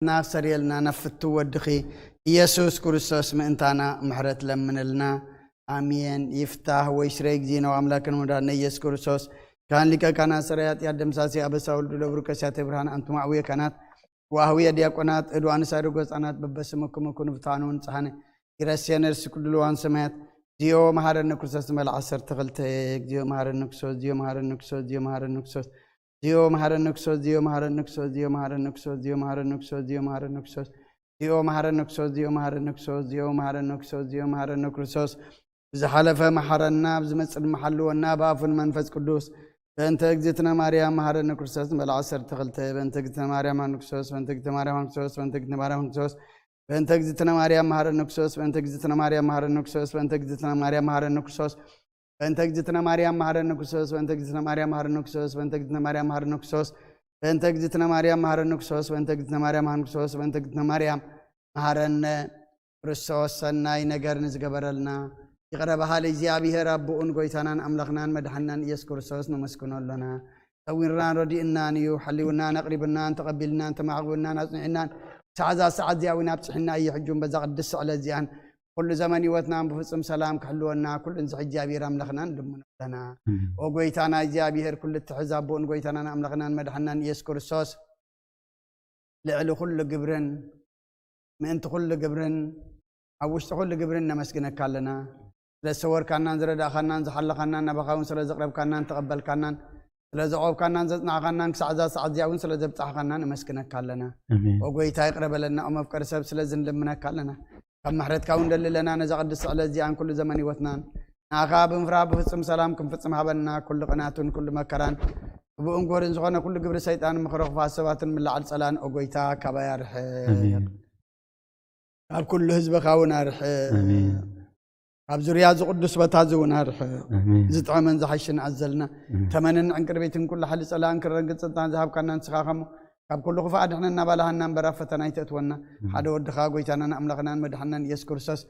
ናኽሰርየልና ናብ ፍቱ ወድኺ ኢየሱስ ክርስቶስ ምእንታና ምሕረት ለምንልና። ኣሜን። ይፍታህ ወይ ስረይ ግዜና ኣምላክን መድሓኒና ኢየሱስ ክርስቶስ ካህን ሊቀ ካህናት ሰራይ ኃጢአት ደምሳሲ ኣበሳ ወልዱ ለብሩ ከሲያተ ብርሃን ኣንቱም ኣዕውየ ካህናት ወኣህውየ ዲያቆናት እዱ ኣንሳዶ ጎፃናት በበስምኩም ኩኑ ፍትሓኑ ንጽሓነ ይረስየነ ርስኩ ድልዋን ሰማያት። ዚዮ መሃረነ ክርስቶስ ንበል ዓሰርተ ክልተ። ዚዮ መሃረነ ክርስቶስ ዚዮ መሃረነ ክርስቶስ ዚዮ መሃረነ ክርስቶስ ዚዮ መሃረነ ክርስቶስ ዚዮ መሃረነ ክርስቶስ ዚዮ መሃረነ ክርስቶስ ዚዮ መሃረነ ክርስቶስ ዚኦ መሃረነ ክርስቶስ ዚኦ መሃረነ ክርስቶስ ዚኦ መሃረነ ክርስቶስ ዚኦ መሃረነ ክርስቶስ። ብዝሓለፈ መሓረና፣ ብዝመጽእ ድማ ሓልወና፣ ብኣፉን መንፈስ ቅዱስ። በእንተ እግዝእትነ ማርያም መሃረነ ክርስቶስ ንበል ዓሰርተ ክልተ። በእንተ እግዝእትነ ማርያም መሃረነ ክርስቶስ በእንተ እግዝእትነ ማርያም መሃረነ ክርስቶስ በእንተ እግዝእትነ ማርያም መሃረነ ክርስቶስ በእንተ እግዝእትነ ማርያም መሃረነ ክርስቶስ በእንተ እግዝእትነ ማርያም መሃረነ ክርስቶስ በእንተ እግዝእትነ ማርያም መሃረነ ክርስቶስ በእንተ እግዝእትነ ማርያም መሃረነ ክርስቶስ በእንተ እግዝእትነ ማርያም መሃረነ ክርስቶስ በእንተ እግዝእትነ ማርያም መሃረነ ክርስቶስ በእንተ እግዝእትነ ማርያም መሃረነ ክርስቶስ በእንተ እግዝእትነ ማርያም መሃረነ ክርስቶስ ሰናይ ነገር ንዝገበረልና ይቕረ በሃሊ እግዚኣብሔር ኣቦኡን ጎይታናን ኣምላኽናን መድሓናን ኢየሱስ ክርስቶስ ነመስግኖ ኣሎና። ሰዊርናን ረዲእናን እዩ። ሓሊውናን ኣቕሪብናን ተቐቢልናን ተማዕቕብናን ኣጽኒዕናን ክሳዕ እዛ ሰዓት እዚኣ እውን ኣብጽሕና እዩ። ሕጁን በዛ ቅድስቲ ዕለት እዚኣን ኩሉ ዘመን ህይወትናን ብፍጹም ሰላም ክሕልወና ኩሉ ንዝሕ እግዚኣብሔር ኣምላኽና ንልምኖ ኣለና። ኦ ጎይታና እግዚኣብሔር ኩሉ እትሕዝ ኣቦኡን ጎይታናን ኣምላኽናን መድሓናን ኢየሱስ ክርስቶስ ልዕሊ ኩሉ ግብርን ምእንቲ ኩሉ ግብርን ኣብ ውሽጢ ኩሉ ግብርን ነመስግነካ ኣለና። ስለ ዝሰወርካናን ዝረዳእኻናን ዝሓለኻናን ናባኻ እውን ስለ ዘቕረብካናን ተቐበልካናን ስለ ዘቆብካናን ዘጽናዕኻናን ክሳዕ እዛ ሰዓት እዚኣ እውን ስለ ዘብጻሕኻና ነመስግነካ ኣለና። ኣሜን። ኦ ጎይታ ይቕረ በለና፣ ኦ መፍቀሪ ሰብ ስለዚ ንልምነካ ኣለና። ካብ ምሕረትካ እውን ደሊ ኣለና ነዛ ቅድስቲ ዕለት እዚኣን ኩሉ ዘመን ህይወትናን ንኣኻ ብምፍራህ ብፍጹም ሰላም ክንፍጽም ሃበና። ኩሉ ቅናትን ኩሉ መከራን ክቡእን ጎርን ዝኾነ ኩሉ ግብሪ ሰይጣን ምኽረ ክፉኣት ሰባትን ምላዓል ጸላን ኦ ጎይታ ካባይ ኣርሕቕ። ኣሜን። ካብ ኩሉ ህዝብኻ እውን ኣርሕቕ። ኣሜን። ካብ ዙርያ እዚ ቅዱስ ቦታ እዚ እውን ኣርሕቕ። ኣሜን። ዝጥዕመን ዝሓሽን ኣዘልና ኣሜን። ተመንን ዕንቅርቢትን ኩሉ ሓሊ ጸላእን ክረግጽ ስልጣን ዝሃብካና ንስኻ ከሞ ካብ ኩሉ ክፉእ ኣድሕነና ባልሃና እምበር ኣብ ፈተና ኣይተእትወና። ኣሜን። ሓደ ወድኻ ጎይታናን ኣምላኽናን መድሓናን ኢየሱስ ክርስቶስ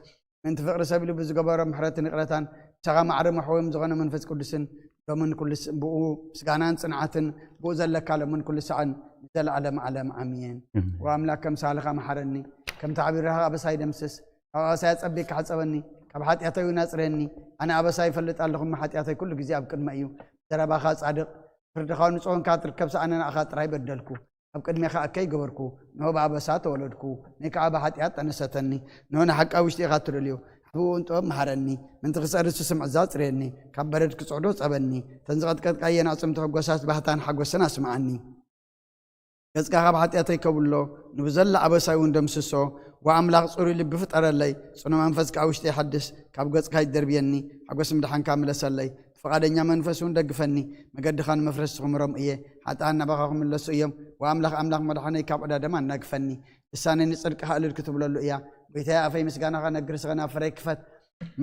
ምእንቲ ፍቕሪ ሰብ ኢሉ ብዝገበሮ ምሕረትን ይቕረታን ንስኻ ማዕረ መሕወዮም ዝኾነ መንፈስ ቅዱስን ሎምን ኩሉ ስ-፣ ብኡ ምስጋናን ጽንዓትን ብኡ ዘለካ ሎምን ኩሉ ሰዓን ንዘለዓለም ዓለም ኣሜን። ኣሜን። ወኣምላክ ከም ሳልኻ መሓረኒ፣ ከም ታዕቢርኻ ኣበሳይ ደምስስ፣ ካብ ኣበሳይ ኣጸቢካ ሕጸበኒ፣ ካብ ሓጢኣተይ እውን ኣጽርየኒ። ኣነ ኣበሳይ ይፈልጥ ኣለኹ እሞ ሓጢኣተይ ኩሉ ግዜ ኣብ ቅድመ እዩ። ዘረባኻ ጻድቕ፣ ፍርድኻ ንጹህ እንካ ትርከብ ሰኣነ ንኣኻ ጥራይ በደልኩ። ኣብ ቅድሜኻ እከይ ገበርኩ፣ እንሆ ብኣበሳ ተወለድኩ፣ ንይ ከዓ ብሓጢኣት ጠነሰተኒ። እንሆ ንሓቂ ኣብ ውሽጢ ኢኻ ትደልዮ፣ ሓብኡ እውን ጥበብ መሃረኒ። ምንቲ ክጸሪ ስስም ዕዛ ጽርየኒ፣ ካብ በረድ ክጽዕዶ ጸበኒ። ተን ዝቐጥቀጥካየን ኣጽምቲ ሕጎሳት ባህታን ሓጎስን ኣስምዓኒ። ገጽካ ካብ ሓጢኣተይ ከብሎ፣ ንብዘላ ኣበሳይ እውን ደምስሶ። ወኣምላኽ ጽሩይ ልቢ ፍጠረለይ፣ ጽኑ መንፈስ ከዓ ውሽጢ ይሓድስ። ካብ ገጽካ ይደርብየኒ፣ ሓጎስ ምድሓንካ ምለሰለይ። ብፍቓደኛ መንፈስ እውን ደግፈኒ፣ መገድኻ ንመፍረስቲ ክምሮም እየ። ሓጥኣን ናባኻ ክምለሱ እዮም። ወኣምላኽ ኣምላኽ መድሓነይ ካብ ዕዳ ደም ኣናግፈኒ። ልሳነይ ንጽድቅኻ እልል ክትብለሉ እያ። ጎይታየ ኣፈይ ምስጋናኻ ነግር ስኸ ናብ ፍረይ ክፈት።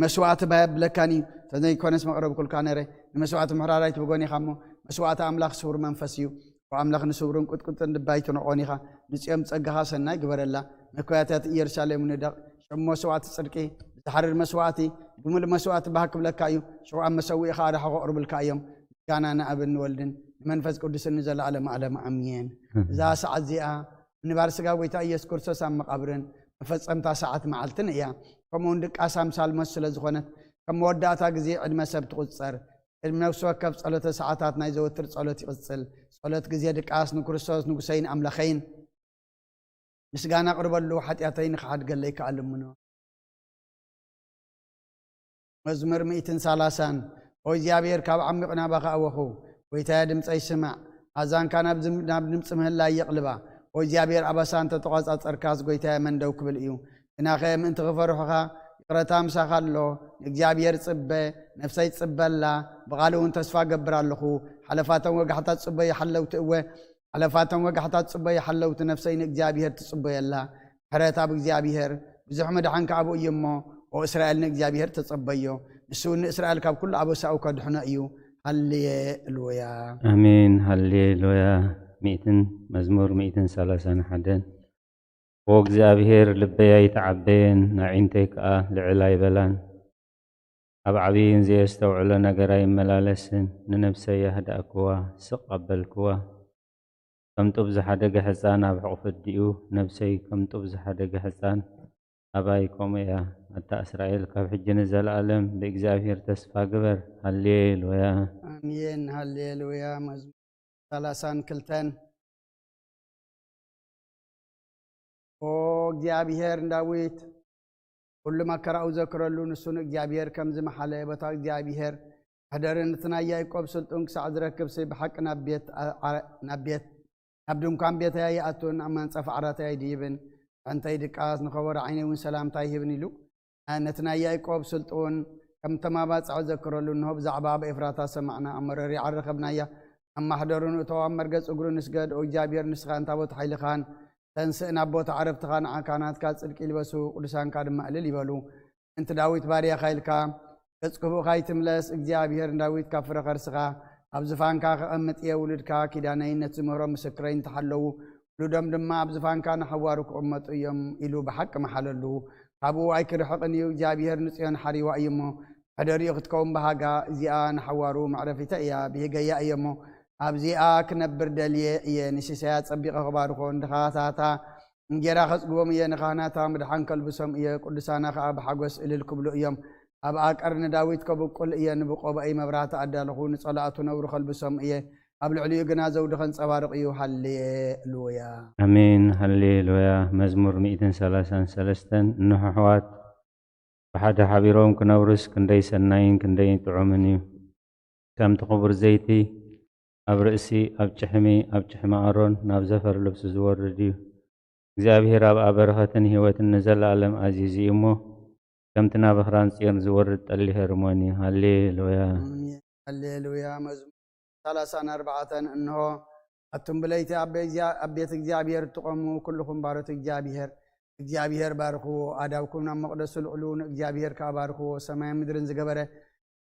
መስዋዕቲ ባይ ኣብለካን እዩ። ተዘይኮነስ መቕረብኩልካ ነረ። ንመስዋዕቲ ምሕራር ኣይትብጎን ኢኻ እሞ መስዋዕቲ ኣምላኽ ስውር መንፈስ እዩ። ወኣምላኽ ንስውርን ቁጥቁጥን ልቢ ኣይትንቆን ኢኻ። ንጽዮም ጸጋኻ ሰናይ ግበረላ። መኮያትያት ኢየሩሳሌም ንደቕ። ሽዑ መስዋዕቲ ጽድቂ ብዝሓርር መስዋዕቲ ብሙሉእ መስዋዕቲ ባህ ክብለካ እዩ። ሽዑ ኣብ መሰውኢኻ ኣርሓ ከቕርብልካ እዮም። ምስጋና ንኣብን ንወልድን ንመንፈስ ቅዱስን ንዘለኣለም ዓለም ኣሜን። ኣሜን። እዛ ሰዓት እዚኣ ምንባር ስጋ ጎይታ ኢየሱስ ክርስቶስ ኣብ መቓብርን መፈጸምታ ሰዓት መዓልትን እያ። ከምኡ እውን ድቃስ ኣምሳል ሞት ስለ ዝኾነት ከም መወዳእታ ግዜ ዕድመ ሰብ ትቑጸር። ቅድሚ ነፍሲ ወከፍ ጸሎተ ሰዓታት ናይ ዘወትር ጸሎት ይቕጽል። ጸሎት ግዜ ድቃስ ንክርስቶስ ንጉሰይን ኣምላኸይን ምስጋና ኣቕርበሉ፣ ሓጢኣተይ ንኽሓድገለይ ከኣ ልምኖ። መዝሙር ሚእትን ሰላሳን። ኦ እግዚኣብሔር፣ ካብ ዓሚቕ ናባኻ ኣወኹ፣ ጎይታየ፣ ድምፀይ ስማዕ። ኣዛንካ ናብ ዝም-፣ ናብ ድምፂ ምህላይ የቕልባ። ኦ እግዚኣብሔር፣ ኣበሳ እንተተቖጻጸርካስ፣ ጎይታየ፣ መን ደው ክብል እዩ? ግናኸ ምእንቲ ክፈርሑኻ፣ ይቕረታ ምሳኻ ኣሎ። ንእግዚኣብሔር ጽበ፣ ነፍሰይ ትጽበ ኣላ፣ ብቓሉ እውን ተስፋ እገብር ኣለኹ። ሓለፋቶም ወጋሕታ ጽበ ይሓለውቲ እወ፣ ሓለፋቶም ወጋሕታ ትጽበ ይሓለውቲ ነፍሰይ ንእግዚኣብሔር ትጽበዮ ኣላ። ምሕረት ኣብ እግዚኣብሔር፣ ብዙሕ ምድሓን ከኣ ኣብኡ እዩ እሞ፣ ኦ እስራኤል ንእግዚኣብሔር ተጸበዮ። ንሱ እውን ንእስራኤል ካብ ኩሉ ኣበሳኡ ከድሕኖ እዩ። ሃሌሉያ። ኣሜን። ሃሌሉያ። ሚእትን፣ መዝሙር ሚእትን ሰላሳን ሓደን። ኦ እግዚኣብሔር፣ ልበይ ኣይተዓበየን፣ ኣዒንተይ ከኣ ልዕል ኣይበላን። ኣብ ዓብይን ዘየስተውዕሎ ነገር ኣይመላለስን። ንነብሰይ ኣህዳእክዋ፣ ስቕ ኣበልክዋ። ከም ጡብ ዝሓደገ ሕፃን ኣብ ሕቑፊ ኣዲኡ፣ ነብሰይ ከም ጡብ ዝሓደገ ሕፃን ኣባይ ከምኡ እያ። ኣታ እስራኤል፣ ካብ ሕጂ ንዘለኣለም ብእግዚኣብሔር ተስፋ ግበር። ሃሌሉያ። ኣሜን። ሃሌሉያ። መዝሙር ሰላሳን ክልተን። ኦ እግዚኣብሔር ንዳዊት ኩሉ መከራኡ ዘክረሉ፣ ንሱ ንእግዚኣብሔር ከም ዝመሓለ፣ በታ እግዚኣብሔር መሕደሪ ነቲ ናይ ያዕቆብ ስልጡን ክሳዕ ዝረክብሲ፣ ብሓቂ ናብ ቤት ኣ- ኣ- ናብ ቤት ናብ ድንኳን ቤተይ ኣይኣቱን፣ ኣብ መንጸፍ ዓራተይ ኣይድይብን። ኣዕንተይ ድቃስ፣ ንኸበሮ ዓይነይ እውን ሰላምታ ኣይህብን ኢሉ፣ ነቲ ናይ ያዕቆብ ስልጡን ከም ተማባጽዖ ዘክረሉ። እንሆ ብዛዕባ ኣብ ኤፍራታ ሰማዕና፣ ኣብ መረር ይዓር ረኸብናያ። ኣብ ማሕደሩ ንእቶ፣ ኣብ መርገጽ እግሩ ንስገድ። ኦ እግዚኣብሔር፣ ንስኻ እንታቦት ሓይልኻን ተንስእ፣ ናብ ቦታ ዕረፍትኻ ንዓካ ናትካ ጽድቂ ይልበሱ፣ ቅዱሳንካ ድማ እልል ይበሉ። ምእንቲ ዳዊት ባርያኻ ኢልካ ገጽ ክፉእኻ ይትምለስ። እግዚኣብሔር ንዳዊት ካብ ፍረ ከርስኻ ኣብ ዝፋንካ ከቐምጥ እየ። ውሉድካ ኪዳነይን ነቲ ዝምህሮ ምስክረይን እንተሓለዉ፣ ውሉዶም ድማ ኣብ ዝፋንካ ንሓዋሩ ክቕመጡ እዮም ኢሉ ብሓቂ መሓለሉ። ካብኡ ኣይክርሕቕን እዩ። እግዚኣብሔር ንጽዮን ሓሪዋ እዩ እሞ፣ መሕደሪኡ ክትከውን ብሃጋ። እዚኣ ንሓዋሩ መዕረፊተ እያ፣ ብሂገያ እየ እሞ፣ ኣብዚኣ ክነብር ደልየ እየ። ንሲሳያ ጸቢቐ ክባርኾ፣ ንድኻታታ እንጌራ ከጽግቦም እየ። ንኻህናታ ምድሓን ከልብሶም እየ፣ ቅዱሳና ኸኣ ብሓጎስ እልል ክብሉ እዮም። ኣብኣ ቀርኒ ዳዊት ከብቁል እየ፣ ንብቆባኢ መብራህቲ ኣዳለኹ፣ ንጸላእቱ ነውሪ ከልብሶም እየ፣ ኣብ ልዕሊኡ ግና ዘውዲ ከንጸባርቕ እዩ። ሃሌሉያ። ኣሜን። ሃሌሉያ። መዝሙር ሚእትን ሰላሳን ሰለስተን። እንሆ ኣሕዋት ብሓደ ሓቢሮም ክነብሩስ ክንደይ ሰናይን ክንደይ ጥዑምን እዩ። ከምቲ ክቡር ዘይቲ ኣብ ርእሲ፣ ኣብ ጭሕሚ፣ ኣብ ጭሕሚ ኣሮን ናብ ዘፈር ልብሱ ዝወርድ እዩ። እግዚኣብሔር ኣብኣ በረኸትን ህይወትን ንዘለኣለም ኣዚዙ እዩ እሞ፣ ከምቲ ናብ ኣኽራን ጽዮን ዝወርድ ጠሊ ሄርሞን እዩ። ሃሌሉያ። ኣሜን። ሃሌሉያ። መዝሙር ሰላሳን ኣርባዕተን። እንሆ ኣቱም ብለይቲ ኣብ ቤት እግዚኣብ- ኣብ ቤት እግዚኣብሔር እትቖሙ ኩልኹም ባሮት እግዚኣብሔር፣ እግዚኣብሔር ባርኽዎ። ኣዳውኩም ናብ መቕደሱ ልዕሉ፣ ንእግዚኣብሔር ከኣ ባርኽዎ። ሰማይን ምድርን ዝገበረ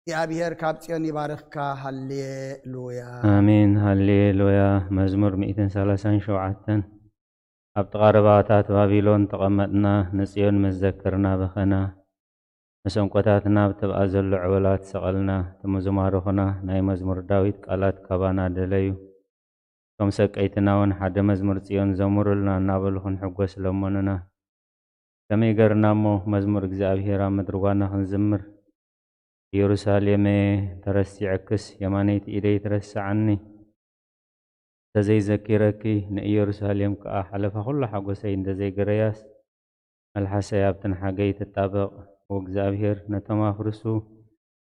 እግዚኣብሔር ካብ ጽዮን ይባርኽካ። ሃሌሉያ። ኣሜን። ሃሌሉያ። መዝሙር ሚእትን ሰላሳን ሸውዓተን። ኣብ ጥቓ ርባታት ባቢሎን ተቐመጥና፣ ንጽዮን ምስ ዘከርና በኸና። መሰንቆታትና ኣብ ትብኣ ዘሎ ዕወላት ሰቐልና። እቶም ዝማረኹና ናይ መዝሙር ዳዊት ቃላት ካባና ደለዩ። እቶም ሰቀይትና እውን ሓደ መዝሙር ጽዮን ዘምሩልና እናበሉ ክንሕጎስ ለመኑና። ከመይ ገርና እሞ መዝሙር እግዚኣብሔር ኣብ ምድሪ ጓና ክንዝምር? ኢየሩሳሌመ ተረሲዐክስ የማነይቲ ኢደይ ትረስዓኒ። እንተዘይዘኪረኪ ንኢየሩሳሌም ከኣ ሓለፋ ኩሉ ሓጎሰይ እንተዘይገረያስ፣ መልሓሰይ ኣብትን ሓገይ ትጣበቕ። ወእግዚኣብሔር ነቶም ኣፍርሱ፣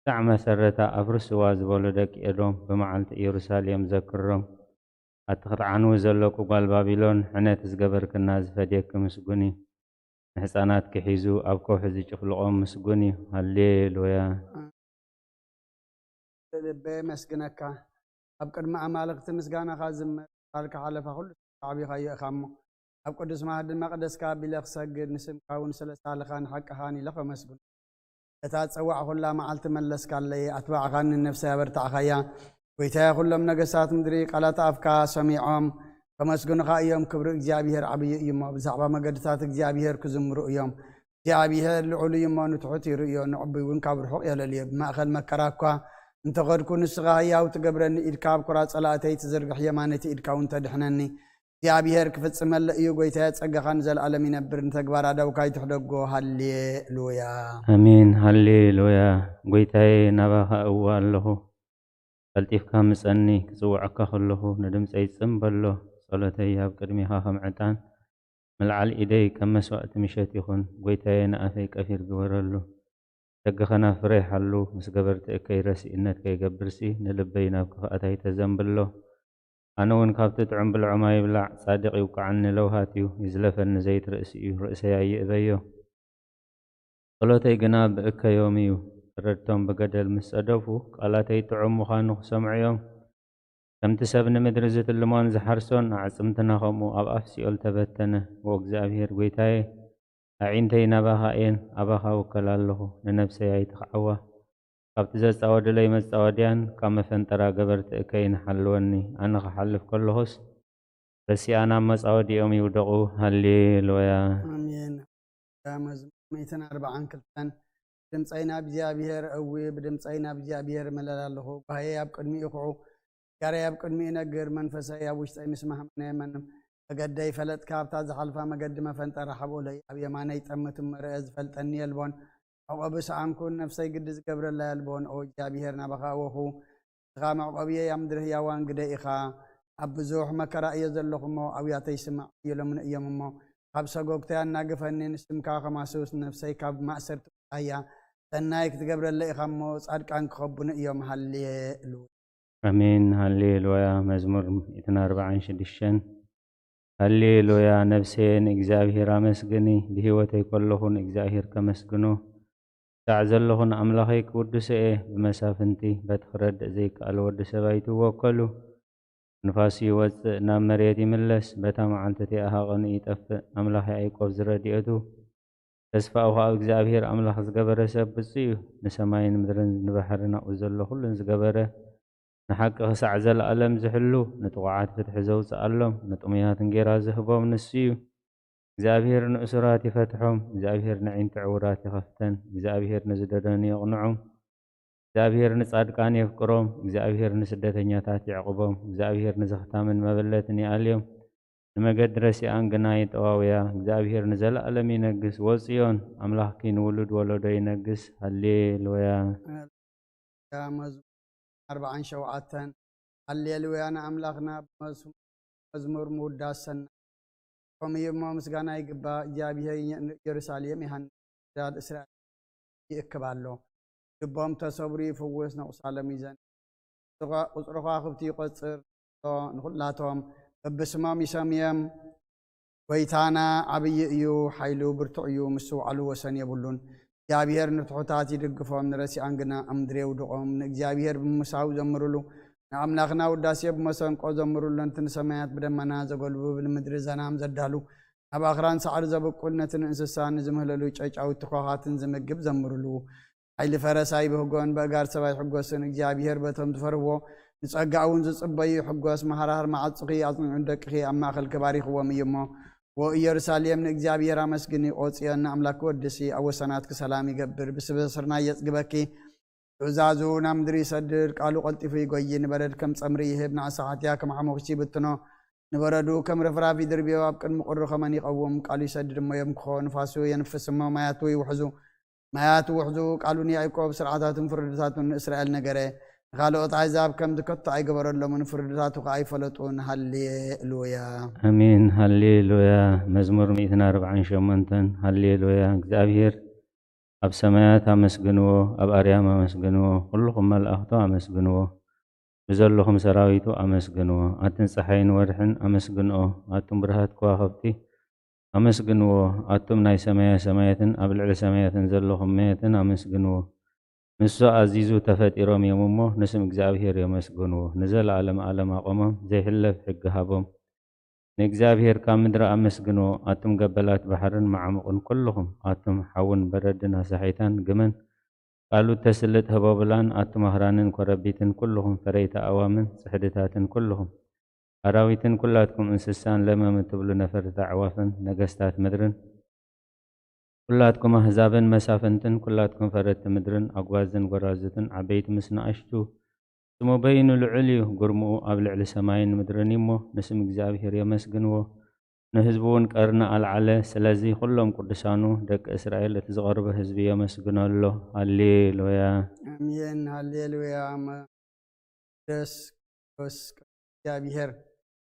ክሳዕ መሰረታ ኣፍርስዋ ዝበሉ ደቂ ኤዶም ብመዓልቲ ኢየሩሳሌም ዘክሮም። ኣቲ ክትዓንዊ ዘለኩ ጓል ባቢሎን፣ ሕነት ዝገበርክና ዝፈድየኪ ምስጉን እዩ። ንሕፃናትኪ ሒዙ ኣብ ከውሒ ዝጭፍልቖም ምስጉን እዩ። ሃሌሉያ። ልበ የመስግነካ። ኣብ ቅድሚ ኣማልኽቲ ምስጋናኻ ዝመር፣ ቃልካ ሓለፋ ኩሉ ዓቢኻዮ ኢኻ እሞ፣ ኣብ ቅዱስ ማህዲ መቕደስካ ኣቢለ ክሰግድ፣ ንስምካ እውን ስለ ሳልኻን ሓቅኻን ኢለ ከመስግኖ። እታ ዝጸዋዕኹላ መዓልቲ መለስካለይ፣ ኣትባዕኻኒ፣ ንነፍሰይ ኣበርታዕኻያ። ጐይታየ፣ ኩሎም ነገስታት ምድሪ ቃላት ኣፍካ ሰሚዖም ከመስግኑኻ እዮም። ክብሪ እግዚኣብሔር ዓብዪ እዩ እሞ፣ ብዛዕባ መገድታት እግዚኣብሔር ክዝምሩ እዮም። እግዚኣብሔር ልዑል እዩ እሞ፣ ንትሑት ይርእዮ፣ ንዕቡይ እውን ካብ ርሑቕ የለልዮ። ብማእከል መከራ እኳ እንተኸድኩ፣ ንስኻ ህያው ትገብረኒ፣ ኢድካ ኣብ ኩራ ጸላእተይ ትዝርግሕ፣ የማነይቲ ኢድካ እውን ተድሕነኒ። እግዚኣብሔር ክፍጽመለ እዩ። ጐይታየ፣ ጸጋኻ ንዘለኣለም ይነብር፣ ንተግባር ኣእዳውካ ይትሕደጎ። ሃሌሉያ። ኣሜን። ሃሌሉያ። ጐይታየ፣ ናባኻ እወ ኣለኹ። ቀልጢፍካ ምጸኒ፣ ክጽውዐካ ከለኹ ንድምጸይ ጽን በሎ። ጸሎተይ ኣብ ቅድሜኻ ከም ዕጣን፣ ምልዓል ኢደይ ከም መስዋእቲ ምሸት ይኹን። ጐይታየ፣ ንኣፈይ ቀፊር ግበረሉ። ደገኸና ፍረ ይሓሉ፣ ምስ ገበርቲ እከይ ረሲእነት ከይገብርሲ፣ ንልበይ ናብ ክፍኣት ኣይተዘንብሎ። ኣነ እውን ካብቲ ጥዑም ብልዖም ኣይብላዕ፣ ጻድቕ ይውቅዓኒ ለውሃት እዩ፣ ይዝለፈኒ ዘይት ርእሲ እዩ፣ ርእሰይ ኣይእበዮ። ጸሎተይ ግና ብእከዮም እዩ፣ ተረድቶም ብገደል ምስ ጸደፉ፣ ቃላተይ ጥዑም ምዃኑ ክሰምዑ እዮም። ከምቲ ሰብ ንምድሪ ዝትልሞን ዝሓርሶን፣ ኣዕጽምትና ከምኡ ኣብ ኣፍ ሲኦል ተበተነ። ዎ እግዚኣብሔር ጐይታየ፣ ኣዒንተይ ናባኻ እየን፣ ኣባኻ እውከል ኣለኹ፣ ንነብሰይ ኣይትኽዓዋ። ካብቲ ዘጻወድለይ መጻወድያን ካብ መፈንጠራ ገበርቲ እከይን ሓልወኒ። ኣነ ክሓልፍ ከለኹስ፣ ረሲኣን ኣብ መጻወዲኦም ይውደቑ። ሃሌሉያ። ኣሜን። መዝሙር ሚእትን ኣርባዓን ክልተን። ብድምፀይ ናብ እግዚኣብሔር እዊ፣ ብድምፀይ ናብ እግዚኣብሔር እምለል ኣለኹ። ጓህየይ ኣብ ቅድሚኡ ይኹዑ፣ ጋረይ ኣብ ቅድሚኡ ይነግር፣ መንፈሰይ ኣብ ውሽጠይ ምስ ማህመነ። መን መገደይ ፈለጥካ፣ ኣብታ ዝሓልፋ መገዲ መፈንጠራ ሓብኦለይ። ኣብ የማነይ ጠምት እሞ ረአ፣ ዝፈልጠኒ የልቦን። መዕቆቢ ሰኣንኩ፣ ነፍሰይ ግዲ ዝገብረላ የልቦን። ኦ እግዚኣብሔር፣ ናባኻ ኣወኹ፣ ንስኻ መዕቆብየይ፣ ኣብ ምድሪ ህያዋን ግደ ኢኻ። ኣብ ብዙሕ መከራ እየ ዘለኹ እሞ፣ ኣውያተይ ስማዕ፣ ኣየሎምን እዮም እሞ፣ ካብ ሰጎግተይ ኣናግፈኒ። ንስምካ ከማስውስ፣ ነፍሰይ ካብ ማእሰርቲ ውጻያ። ሰናይ ክትገብረለይ ኢኻ እሞ፣ ጻድቃን ክኸቡኒ እዮም። ሃሌሉያ። ኣሜን። ሃሌሉያ። መዝሙር ሚእትን ኣርባዓን ሽዱሽተን። ሃሌሉያ። ነፍሰየ ንእግዚኣብሔር ኣመስግኒ፣ ብህይወተይ ከለኹ ንእግዚኣብሔር ከመስግኖ። ክሳዕ ዘለኹ ንኣምላኸይ ክውድሶ እየ። ብመሳፍንቲ በቲ ክረድእ ዘይከኣል ወዲ ሰብ ኣይትወከሉ። ንፋስ ይወጽእ፣ ናብ መሬት ይምለስ፣ በታ መዓልቲ እቲኣ ሃቐኑ ይጠፍእ። ኣምላኽ ያዕቆብ ዝረድኤቱ፣ ተስፋኡ ኸኣ ኣብ እግዚኣብሔር ኣምላኽ ዝገበረ ሰብ ብጹእ እዩ። ንሰማይን ምድርን ንባሕርን ኣብኡ ዘሎ ኹሉን ዝገበረ፣ ንሓቂ ክሳዕ ዘለኣለም ዝሕሉ፣ ንጥቑዓት ፍትሒ ዘውጽኣሎም፣ ንጥሙያት እንጌራ ዝህቦም ንሱ እዩ። እግዚኣብሔር ንእሱራት ይፈትሖም፣ እግዚኣብሔር ነዒንቲ ዕውራት ይኸፍተን፣ እግዚኣብሔር ንዝደደኑ የቕንዖም። እግዚኣብሔር ንጻድቃን የፍቅሮም፣ እግዚኣብሔር ንስደተኛታት የዕቕቦም፣ እግዚኣብሔር ንዘኽታምን መበለትን ይኣልዮም፣ ንመገዲ ረሲኣን ግና የጠዋውያ። እግዚኣብሔር ንዘለኣለም ይነግስ፣ ወጽዮን ኣምላኽኪ ንውሉድ ወለዶ ይነግስ። ሃሌሉያ። መዝሙር ኣርባዓን ሸውዓተን። ሃሌሉያ ንኣምላኽና፣ ብመዝሙ-፣ መዝሙር ምውዳስ ሰናይ። ከምኡ እዩ እሞ፣ ምስጋና ይግባእ፣ እግዚኣብሔር ንኢየሩሳሌም ይሃንጽ፣ ምድሪ እስራኤል ይእክብ ኣሎ። ልቦም ተሰብሩ ይፍውስ፣ ነቑሳሎም ይዘን። ቁጽሪ ከዋኽብቲ ይቖጽር፣ ንኹላቶም በብስሞም ይሰምዮም። ጐይታና ዓብዪ እዩ፣ ሓይሉ ብርቱዕ እዩ፣ ምስትውዓሉ ወሰን የብሉን። እግዚኣብሔር ንትሑታት ይድግፎም፣ ንረሲኣን ግና ኣብ ምድሪ የውድቖም። ንእግዚኣብሔር ብምስሓው ዘምሩሉ፣ ንኣምላኽና ውዳሴ ብመሰንቆ ዘምሩሉ። ነቲ ንሰማያት ብደመና ዘጎልብብ፣ ንምድሪ ዘናም ዘዳሉ፣ ናብ ኣኽራን ሳዕሪ ዘብቁል፣ ነቲ ንእንስሳ ንዝምህለሉ ጨጫዊት ተዃዃትን ዝምግብ ዘምሩሉ። ሓይሊ ፈረስ ኣይብህጎን፣ በእጋር ሰብ ኣይሕጎስን። እግዚኣብሔር በቶም ዝፈርህዎ፣ ንጸጋ እውን ዝጽበዩ ይሕጎስ። መሃርሃር መዓጹኺ ኣጽኒዑ፣ ንደቅኺ ኣብ ማእከልኪ ባሪኽዎም እዩ እሞ። ወኢየሩሳሌም ንእግዚኣብሔር ኣመስግኒ፣ ኦ ጽዮን ንኣምላክኪ ወድሲ። ኣብ ወሰናትኪ ሰላም ይገብር፣ ብስብሒ ስርናይ የጽግበኪ። ትእዛዙ ናብ ምድሪ ይሰድድ፣ ቃሉ ቀልጢፉ ይጎዪ። ንበረድ ከም ጸምሪ ይህብ፣ ንዓሳ ሓትያ ከም ሓሞኽሲ ይብትኖ። ንበረዱ ከም ርፍራፍ ይድርብዮ፣ ኣብ ቅድሚ ቁሪ ኸመን ይቐውም። ቃሉ ይሰድድ እሞ የምክኾ፣ ንፋሱ የንፍስ እሞ ማያቱ ይውሕዙ። ማያት ውሕዙ ቃሉ ንያዕቆብ፣ ስርዓታቱን ፍርድታቱን ንእስራኤል ነገረ። ንኻልኦት ኣሕዛብ ከምዚ ከቶ ኣይገበረሎምን፣ ፍርድታቱ ኸኣ ኣይፈለጡን። ሃሌሉያ። ኣሜን። ሃሌሉያ። መዝሙር ሚእትን ኣርባዓን ሸሞንተን። ሃሌሉያ። እግዚኣብሔር ኣብ ሰማያት ኣመስግንዎ፣ ኣብ ኣርያም ኣመስግንዎ፣ ኩልኹም መላእኽቱ ኣመስግንዎ። ብዘለኹም ሰራዊቱ ኣመስግንዎ። ኣትን ጸሓይን ወርሕን ኣመስግንኦ። ኣቱም ብርሃት ከዋኽብቲ ኣመስግንዎ። ኣቱም ናይ ሰማየ ሰማያትን ኣብ ልዕሊ ሰማያትን ዘለኹም መያትን ኣመስግንዎ። ንሱ ኣዚዙ ተፈጢሮም እዮም እሞ፣ ንስም እግዚኣብሔር የመስግንዎ። ንዘለኣለም ኣለም ኣቆሞም፣ ዘይሕለፍ ሕጊ ሃቦም። ንእግዚኣብሔር ካብ ምድሪ ኣመስግንዎ። ኣቱም ገበላት ባሕርን መዓሙቕን ኩልኹም፣ ኣቱም ሓውን በረድን ኣሳሒታን ግመን፣ ቃሉ እተስልጥ ህቦብላን ኣቱም ኣኽራንን ኮረቢትን፣ ኩልኹም ፈረይቲ ኣእዋምን ጽሕድታትን፣ ኩልኹም ኣራዊትን ኩላትኩም እንስሳን ለመም እትብሉ ነፈርቲ ኣዕዋፍን፣ ነገስታት ምድርን፣ ኩላትኩም ኣህዛብን መሳፍንትን፣ ኩላትኩም ፈረድቲ ምድርን፣ ኣጓዝን ጎራዙትን፣ ዓበይቲ ምስ ንኣሽቱ፣ ስሙ በይኑ ልዑል እዩ፣ ግርምኡ ኣብ ልዕሊ ሰማይን ምድርን እዩ እሞ፣ ንስም እግዚኣብሔር የመስግንዎ። ንህዝቡ እውን ቀርኒ ኣልዓለ። ስለዚ ኩሎም ቅዱሳኑ ደቂ እስራኤል፣ እቲ ዝቐርበ ህዝቢ የመስግኖ ኣሎ። ሃሌሉያ። ኣሜን። ሃሌሉያ። መ-፣ ደስ ክርስቶስ እግዚኣብሔር፣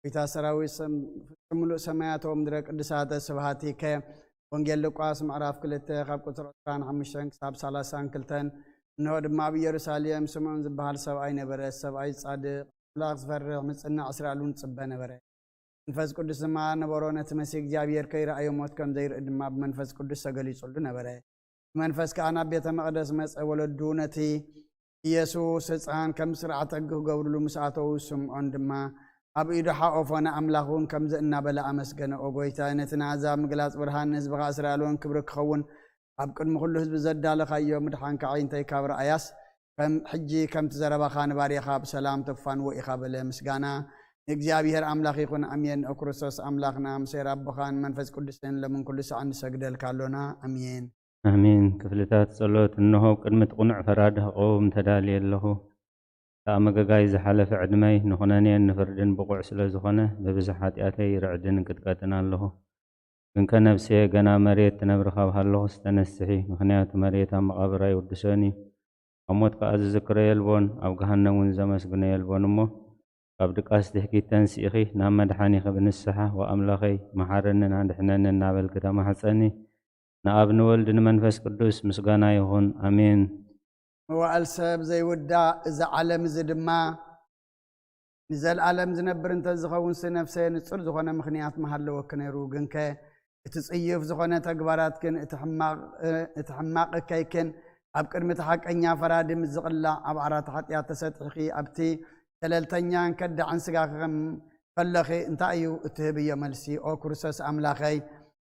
ጎይታ ሰራዊት፣ ሰም-፣ ፍጹም ምሉእ ሰማያት ወምድረ ቅዱሳተ ስብሐቲከ። ወንጌል ሉቃስ ምዕራፍ ክልተ ካብ ቁጽሪ ዕስራን ሓሙሽተን ክሳብ ሰላሳን ክልተን። እንሆ ድማ ኣብ ኢየሩሳሌም ስምዖን ዝበሃል ሰብኣይ ነበረ። ሰብኣይ ጻድቕ፣ ኣምላኽ ዝፈርሕ፣ ምጽናዕ እስራኤል እውን ጽበ ነበረ። መንፈስ ቅዱስ ድማ ነበሮ፣ ነቲ መሲህ እግዚኣብሔር ከይረኣዮ ሞት ከም ዘይርኢ ድማ ብመንፈስ ቅዱስ ተገሊጹሉ ነበረ። ብመንፈስ ከኣ ናብ ቤተ መቕደስ መጸ። ወለዱ ነቲ ኢየሱስ ህጻን ከም ስርዓተ ሕጊ ክገብርሉ ምስ ኣተዉ፣ ስምዖን ድማ ኣብ ኢዱ ሓቆፎ፣ ንኣምላኽ እውን ከምዚ እናበለ ኣመስገነ። ኦ ጐይታይ፣ ነቲ ንኣሕዛብ ምግላጽ ብርሃን፣ ንህዝብኻ እስራኤል እውን ክብሪ ክኸውን ኣብ ቅድሚ ኩሉ ህዝቢ ዘዳለኻዮ ምድሓንካ ኣዒንተይ ካብ ረኣያስ፣ ከም ሕጂ ከምቲ ዘረባኻ ንባርያኻ ብሰላም ተፋንዎ ኢኻ በለ። ምስጋና ንእግዚኣብሔር ኣምላኽ ይኹን፣ ኣሜን። ኦ ክርስቶስ ኣምላኽና፣ ምሰ ኣቦኻን መንፈስ ቅዱስን ለምን ኩሉ ሰዓት ንሰግደልካ ኣሎና። ኣሜን። ኣሜን። ክፍልታት ጸሎት። እንሆ፣ ኣብ ቅድሚ እቲ ቅኑዕ ፈራዲ ክቐውም ተዳልየ ኣለኹ። ተኣመገጋይ ዝሓለፈ ዕድመይ ንኹነኔን ንፍርድን ብቑዕ ስለ ዝኾነ፣ ብብዝሒ ሓጢኣተይ ርዕድን እንቅጥቀጥን ኣለኹ። ግንከ ነፍስየ ገና መሬት ትነብሪ ካብ ሃለኹስ ተነስሒ፣ ምኽንያቱ መሬት ኣብ መቓብር ኣይውድሶን እዩ። ኣብ ሞት ከኣ ዝዝክሮ የልቦን፣ ኣብ ገሃነም እውን ዘመስግኖ የልቦን እሞ፣ ካብ ድቃስ ትሕኪት ተንሲእኺ ናብ መድሓኒኺ ብንስሓ፣ "ወኣምላኸይ፣ መሓረንን ኣድሕነንን" እናበልኪ ተማሕጸኒ። ንኣብ ንወልድ ንመንፈስ ቅዱስ ምስጋና ይኹን። ኣሜን። መዋእል ሰብ ዘይውዳእ እዚ ዓለም እዚ ድማ ንዘለኣለም ዝነብር እንተ ዝኸውንሲ፣ ነፍሰ ንጹር ዝኾነ ምኽንያት ምሃለወኪ ነይሩ። ግንከ እቲ ጽዩፍ ዝኾነ ተግባራትክን እቲ ሕማቕ፣ እቲ ሕማቕ እከይክን ኣብ ቅድሚ እቲ ሓቀኛ ፈራዲ ምስ ዝቕላዕ፣ ኣብ ዓራት ሓጢኣት ተሰጢሕኪ ኣብቲ ሸለልተኛን ከዳዕን ስጋኺ ከም ከለኺ እንታይ እዩ እትህብዮ መልሲ? ኦ ክርስቶስ ኣምላኸይ፣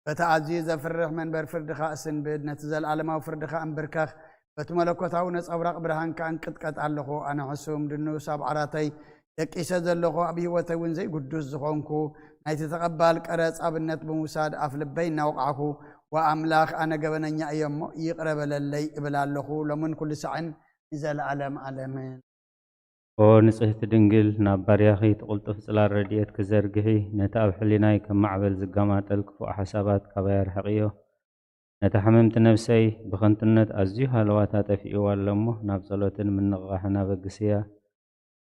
በቲ ኣዝዩ ዘፍርሕ መንበር ፍርድኻ እስንብድ፣ ነቲ ዘለኣለማዊ ፍርድኻ እንብርከኽ፣ በቲ መለኮታዊ ነጸብራቕ ብርሃንካ እንቅጥቀጥ ኣለኹ። ኣነ ሕሱም ድኑስ ኣብ ዓራተይ ደቂሰ ዘለኹ፣ ኣብ ህይወተይ እውን ዘይግዱስ ዝኾንኩ፣ ናይቲ ተቐባል ቀረጽ ኣብነት ብምውሳድ ኣፍ ልበይ እናወቕዕኩ፣ "ወኣምላኽ፣ ኣነ ገበነኛ እየ እሞ ይቕረ በለለይ" እብል ኣለኹ፣ ሎምን ኩሉ ሳዕን ንዘለኣለም ኣለምን። ኦ ንጽህቲ ድንግል፣ ናብ ባርያኺ እቲ ቅልጡፍ ጽላል ረድኤትኪ ዘርግሒ፣ ነቲ ኣብ ሕሊናይ ከም ማዕበል ዝገማጠል ክፉእ ሓሳባት ካባይ ኣርሕቕዮ። ነታ ሕምምቲ ነፍሰይ ብኸንቱነት ኣዝዩ ሃለዋታ ጠፊእዋ ኣሎ እሞ፣ ናብ ጸሎትን ምንቕቓሕን ኣበግስያ።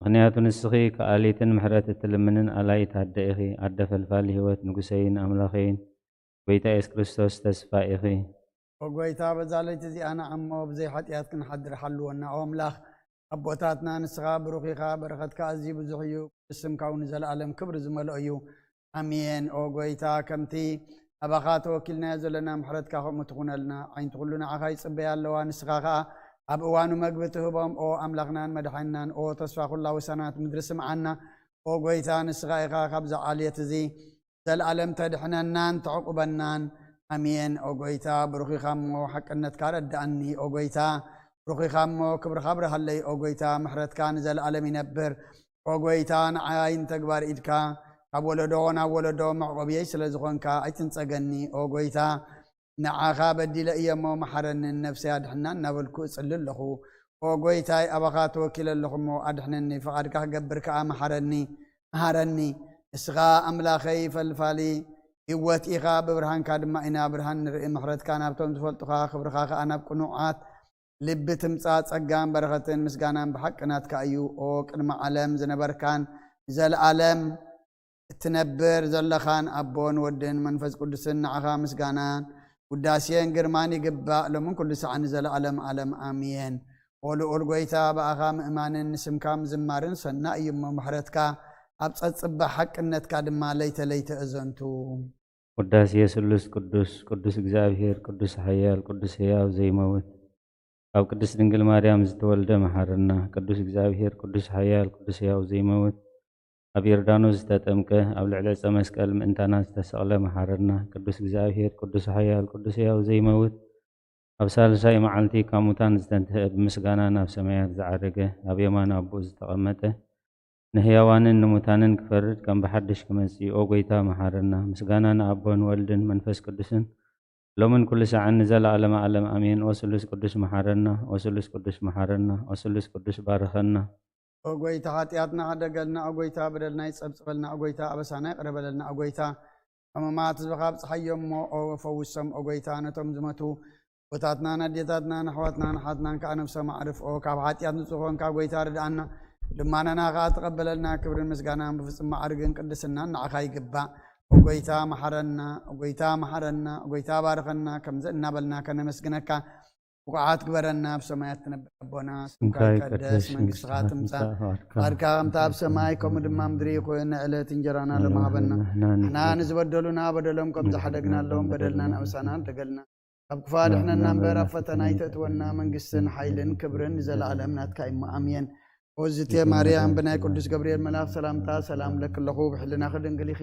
ምኽንያቱ ንስኺ ከኣሊትን ምሕረት እትልምንን ኣላይት ኣደ ኢኺ፣ ኣደ ፈልፋሊ ህይወት፣ ንጉሰይን ኣምላኸይን፣ ጎይታ የሱስ ክርስቶስ ተስፋ ኢኺ። ኦ ጎይታ፣ በዛ ለይቲ እዚኣ ንዓሞ ብዘይ ሓጢኣት ክንሓድር ሓልወና። ኦ ኣምላኽ ኣቦታትና፣ ንስኻ ብሩኽ ኢኻ፣ በረኸትካ ኣዝዩ ብዙሕ እዩ፣ ቅዱስ ስምካ እውን ንዘለኣለም ክብሪ ዝመልኦ እዩ። ኣሜን። ኦ ጎይታ፣ ከምቲ ኣባኻ ተወኪልናዮ ዘለና ምሕረትካ ከምኡ ትኹነልና። ዓይንቲ ኩሉ ንዓኻ ይጽበያ ኣለዋ፣ ንስኻ ኸኣ ኣብ እዋኑ መግቢ ትህቦም። ኦ ኣምላኽናን መድሓኒናን፣ ኦ ተስፋ ኩላ ወሰናት ምድሪ ስምዓና። ኦ ጎይታ፣ ንስኻ ኢኻ ካብዚ ዓሌት እዚ ዘልኣለም ተድሕነናን ተዕቁበናን። ኣሜን። ኦ ጎይታ፣ ብሩኽ ኢኻ እሞ ሓቅነትካ ረድኣኒ። ኦ ጎይታ፣ ብሩኽ ኢኻ እሞ ክብርኻ ኣብርሃለይ። ኦ ጎይታ፣ ምሕረትካ ንዘልኣለም ይነብር። ኦ ጎይታ፣ ንዓይ ንተግባር ኢድካ ካብ ወለዶ ናብ ወለዶ መዕቆብየይ ስለ ዝኾንካ ኣይትንጸገኒ። ኦ ጎይታ፣ ንዓኻ በዲለ እየ እሞ መሓረኒ፣ ንነፍሰይ ኣድሕና እናበልኩ እጽሊ ኣለኹ። ኦ ጎይታይ፣ ኣባኻ ተወኪለ ኣለኹ እሞ ኣድሕነኒ፣ ፍቓድካ ክገብር ከኣ መሓረኒ፣ መሃረኒ። ንስኻ ኣምላኸይ ፈልፋሊ ህይወት ኢኻ፣ ብብርሃንካ ድማ ኢና ብርሃን ንርኢ። ምሕረትካ ናብቶም ዝፈልጡኻ፣ ክብርኻ ከኣ ናብ ቅኑዓት ልቢ ትምጻእ። ጸጋን በረኸትን ምስጋናን ብሓቂ ናትካ እዩ። ኦ ቅድሚ ዓለም ዝነበርካን ንዘለኣለም እትነብር ዘለኻን ኣቦን ወድን መንፈስ ቅዱስን፣ ንዓኻ ምስጋናን ውዳሴን ግርማን ይግባእ፣ ሎምን ኩሉ ሰዓት ንዘለኣለም ዓለም። ኣሜን። ኦ ልዑል ጐይታ፣ ብኣኻ ምእማንን ንስምካ ምዝማርን ሰናይ እዩ እሞ፣ ምሕረትካ ኣብ ጸጽባሕ ሓቅነትካ ድማ ለይተ ለይተ እዘንቱ። ውዳሴ ስሉስ ቅዱስ። ቅዱስ እግዚኣብሔር፣ ቅዱስ ሓያል፣ ቅዱስ ሕያው ዘይመውት፣ ካብ ቅድስት ድንግል ማርያም ዝተወልደ መሓረና። ቅዱስ እግዚኣብሔር፣ ቅዱስ ሓያል፣ ቅዱስ ሕያው ዘይመውት፣ ኣብ ዮርዳኖስ ዝተጠምቀ፣ ኣብ ልዕሊ ዕፀ መስቀል ምእንታና ዝተሰቕለ መሓረና። ቅዱስ እግዚኣብሔር፣ ቅዱስ ሓያል፣ ቅዱስ ሕያው ዘይመውት፣ ኣብ ሳልሳይ መዓልቲ ካብ ሙታን ዝተንትሀ፣ ብምስጋና ናብ ሰማያት ዝዓረገ፣ ኣብ የማን ኣቦኡ ዝተቐመጠ፣ ንሕያዋንን ንሙታንን ክፈርድ ከም ብሓድሽ ክመጽእ፣ ኦ ጐይታ፣ መሓረና። ምስጋና ንኣቦን ወልድን መንፈስ ቅዱስን፣ ሎምን ኩሉ ሰዓን ንዘለኣለመ ዓለም፣ ኣሜን። ኦ ስሉስ ቅዱስ፣ መሓረና። ኦ ስሉስ ቅዱስ፣ መሓረና። ኦ ስሉስ ቅዱስ፣ ባርኸና። ኦ ጐይታ፣ ሓጢኣትና ሕደገልና። ኦ ጐይታ፣ በደልና ይጸብጸበልና። ኦ ጐይታ፣ ኣበሳና ይቕረ በለልና። ኦ ጐይታ፣ ሕሙማት ህዝብኻ ኣብጽሓዮም እሞ፣ ኦ ፈውሶም። ኦ ጐይታ፣ ነቶም ዝመቱ ኣቦታትናን ኣዴታትናን ኣሕዋትናን ኣሓትናን ከኣ ነብሶም ኣዕርፍ። ኦ ካብ ሓጢኣት ንጹህ ኮንካ ጐይታ፣ ርድኣና። ልማናና ከኣ ተቐበለልና። ክብርን ምስጋናን ብፍጹም ማዕርግን ቅድስናን ንዓኻ ይግባእ። ኦ ጐይታ፣ መሓረና። ኦ ጐይታ፣ መሓረና። ኦ ጐይታ፣ ባርኸና። ከምዚ እናበልና ከነመስግነካ ብቑዓት ግበረና። ኣብ ሰማያት ትነብር ኣቦና፣ ስምካ ስምካ ይቀደስ፣ ይቀደስ፣ መንግስትኻ መንግስትኻ ትምጻእ፣ ትምጻእ፣ ፍቓድካ ፍቓድካ ከምታ ኣብ ሰማይ፣ ከምኡ ድማ ኣብ ምድሪ ይኹን። ንዕለት እንጀራና ሎሚ ሃበና። ንሕና ንዝበደሉና በደሎም ከም ዝሓደግናሎም በደልና ንኣበሳና ኣልደገልና። ካብ ክፉእ ኣድሕነና እምበር፣ ኣብ ፈተና ኣይተእትወና። መንግስትን ሓይልን ክብርን ንዘለኣለም ናትካ እዩ። ኣሜን። ኦዝቴ ማርያም፣ ብናይ ቅዱስ ገብርኤል መልኣኽ ሰላምታ ሰላም እለኪ ኣለኹ። ብሕልናኺ ድንግል ኢኺ፣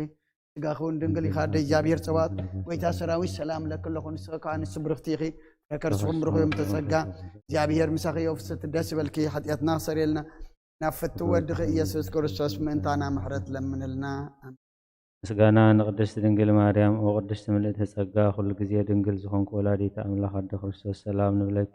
ስጋኺ እውን ድንግል ኢኻ። ኣደ እግዚኣብሔር ጸባኦት፣ ጐይታ ሰራዊት፣ ሰላም እለኪ ኣለኹ። ንስኺ ከኣ ንስቲ ብርኽቲ ኢኺ፣ ፍረ ከርስኹም ብሩኽ እዮም። ተጸጋ እግዚኣብሔር ምሳኺ እዩ። ፍስሕቲ ደስ ይበልኪ፣ ሓጢኣትና ክሰርየልና ናብ ፍትው ወድኺ ኢየሱስ ክርስቶስ ምእንታና ምሕረት ለምንልና። ኣሜን። ምስጋና ንቅድስት ድንግል ማርያም። ኦ ቅድስት ምልእተ ጸጋ፣ ኩሉ ግዜ ድንግል ዝኾንኪ ወላዲተ ኣምላኽ ኣደ ክርስቶስ፣ ሰላም ንብለኪ።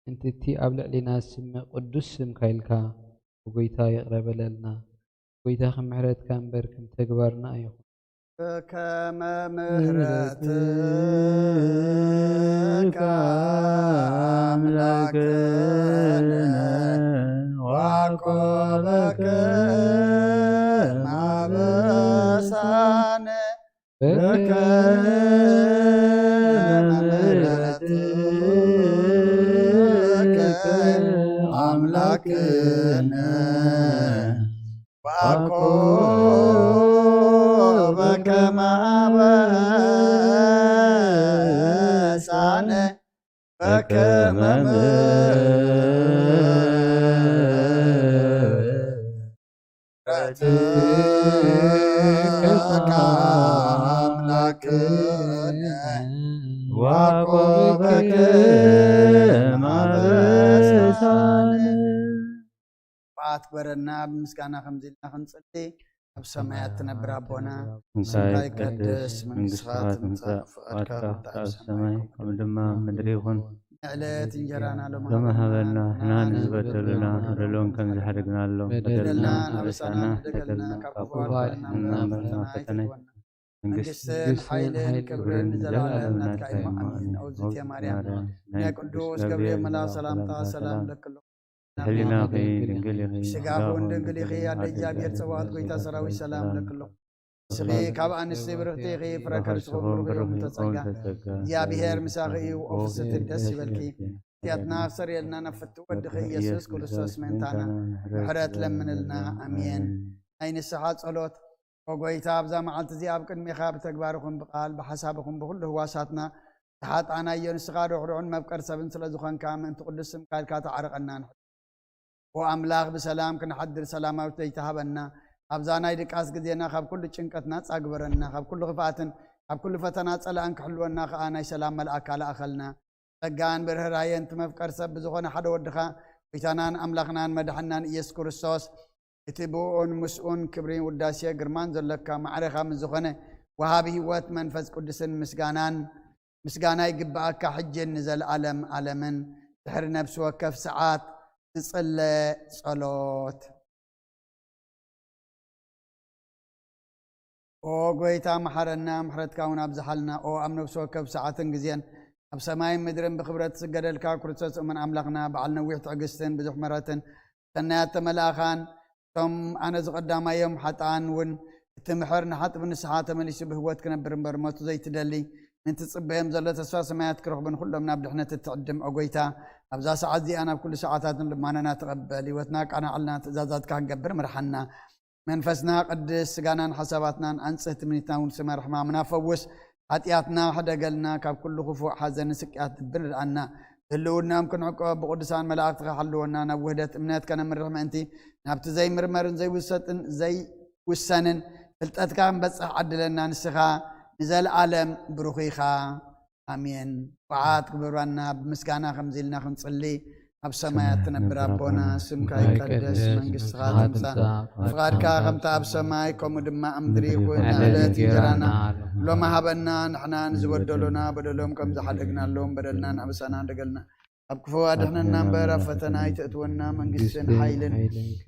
ምእንቲ እቲ ኣብ ልዕሊና ስምዕ ቅዱስ ስምካ ኢልካ፣ ጎይታ፣ ይቕረ በለልና። ጎይታ፣ ከም ምሕረትካ እምበር ከም ተግባርና ኣይኹን። ከመ ምሕረትከ ኣምላክነ ዋቆበከ ማበሳነ በከመ ምሕረትከ ኣምላክነ ዋኮ በከመ አበሳነ በከመ ምሕረትከ አምላክነ ዋኮ በከመ አበሳነ። ክብዓት ግበረና። ብምስጋና ከምዚ ኢልና ክንጽሊ፣ ኣብ ሰማያት ትነብር ኣቦና፣ ስምካ ይቀደስ፣ መንግስትኻ ትምጻእ፣ ፍቓድካ ከምቲ ኣብ ሰማይ ከምኡ ድማ ኣብ ምድሪ ይኹን። ንዕለት እንጀራና ሎሚ ሎሚ ሃበና፣ ንሕና ንዝበደሉና ንበደሎም ከም ዝሓደግናሎም በደልና በደልናን ኣበሳና ኣበሳና በደልና፣ ካብ ካብ ክፉ ክፉ ኣድሕነና፣ ኣድሕነና፣ እምበር ናብ ፈተና ፈተና ኣይትግበና። መንግስትን መንግስትን ሓይልን ሓይልን ክብርን ክብርን ንዘለኣለም ዘለኣለም ናትካ ናትካ እዩ። እዩ። ኣሜን። ኣሜን። ኦ እግዝእትየ ማርያም፣ ናይ ናይ ቅዱስ ቅዱስ ገብርኤል ገብርኤል መልኣክ መልኣክ ሰላምታ ሰላምታ ሰላም ሰላም ለክሎ። ለኪ፣ ድንግል ኢኺ፣ ስጋኹን ድንግል ኢኺ፣ ኣደ እግዚኣብሔር ጸባኦት ጎይታ ሰራዊት ሰላም ለክሎ። ንስኺ ካብ ኣንስቲ ብርኽቲ ኢኺ፣ ፍረ ከርስኹም ብሩኽ እዩ፣ ምልተ ጸጋ። እግዚኣብሔር ምሳኺ እዩ፣ ኦ ፍስሕቲ ደስ ይበልኪ። ሓጢኣትና ኣክሰርየልና፣ ናብ ፍትው ወድኺ ኢየሱስ ክርስቶስ ምእንታና ምሕረት ለምንልና። ኣሜን። ናይ ንስሓ ጸሎት። ኦ ጎይታ፣ ኣብዛ መዓልቲ እዚኣ ኣብ ቅድሜኻ ብተግባር ይኹን ብቓል ብሓሳብ ይኹን ብኹሉ ህዋሳትና ዝሓጣናዮ፣ ንስኻ ርሕሩሕን መፍቀር ሰብን ስለ ዝኾንካ፣ ምእንቲ ቅዱስ ስምካ ኢልካ ተዓርቐና። ንሕና ኦ ኣምላኽ፣ ብሰላም ክንሓድር ሰላማዊት ለይቲ ሃበና። ኣብዛ ናይ ድቃስ ግዜና ካብ ኩሉ ጭንቀት ናጻ ግበረና። ካብ ኩሉ ክፍኣትን ካብ ኩሉ ፈተና ጸላእን ክሕልወና ከኣ ናይ ሰላም መልኣካ ለኣኸልና። ጸጋን ብርህራየን እቲ መፍቀር ሰብ ብዝኾነ ሓደ ወድኻ፣ ጎይታናን ኣምላኽናን መድሓናን ኢየሱስ ክርስቶስ፣ እቲ ብኡን ምስኡን ክብሪ ውዳሴ ግርማን ዘሎካ፣ ማዕረኻ ምስ ዝኾነ ወሃቢ ህይወት መንፈስ ቅዱስን ምስጋናን፣ ምስጋና ይግብኣካ፣ ሕጅን ንዘለኣለም ኣለምን። ድሕሪ ነፍሲ ወከፍ ሰዓት ዝጽለ ጸሎት። ኦ ጎይታ፣ መሓረና፣ ምሕረትካ እውን ኣብዝሓልና። ኦ ኣብ ነፍሲ ወከፍ ሰዓትን ግዜን፣ ኣብ ሰማይን ምድርን ብክብረት ዝስገደልካ ክርስቶስ እሙን ኣምላኽና፣ በዓል ነዊሕ ትዕግስትን ብዙሕ ምሕረትን፣ ሰናያት ተመላእኻን፣ እቶም ኣነ ዝቐዳማዮም ሓጥኣን እውን፣ እቲ ምሕር ንሓጥብ ንስሓ ተመሊሱ ብህይወት ክነብር እምበር፣ ሞቱ ዘይትደሊ፣ ምእንቲ ትጽበዮም ዘሎ ተስፋ ሰማያት ክረኽቡን፣ ኩሎም ናብ ድሕነት እትዕድም፣ ኦ ጎይታ፣ ኣብዛ ሰዓት እዚኣ፣ ናብ ኩሉ ሰዓታትን ልማነና ተቐበል። ህይወትና ኣቃናዕልና፣ ትእዛዛትካ ክንገብር ምርሓና። መንፈስና ቅድስ፣ ስጋናን ሓሳባትናን ኣንጽህ፣ ትምኒትና እውን ስመር፣ ሕማምና ፈውስ፣ ሓጢኣትና ሕደገልና፣ ካብ ኩሉ ክፉእ ሓዘንን ስቅያት ልብን ርድኣና። ህልውናም ክንዕቆ ብቅዱሳን መላእክትኻ ሓልወና፣ ናብ ውህደት እምነት ከነምርሕ ምእንቲ፣ ናብቲ ዘይምርመርን ዘይውሰጥን ዘይውሰንን ፍልጠትካ ክንበጽሕ ዓድለና። ንስኻ ንዘለኣለም ብሩኽ ኢኻ። ኣሜን። በዓት ግበራና፣ ብምስጋና ከምዚ ኢልና ክንጽሊ። ኣብ ሰማያት ትነብር ኣቦና፣ ስምካ ይቀደስ፣ መንግስትኻ ትምጻእ፣ ፍቓድካ ከምታ ኣብ ሰማይ ከምኡ ድማ ኣብ ምድሪ ይኹን። ንዕለት እንጀራና ሎሚ ሃበና፣ ንሕና ንዝበደሉና በደሎም ከም ዝሓደግናሎም በደልና ንኣበሳና ደገልና፣ ኣብ ክፉ ኣድሕነና እምበር ኣብ ፈተና ኣይተእትወና። መንግስትን ሓይልን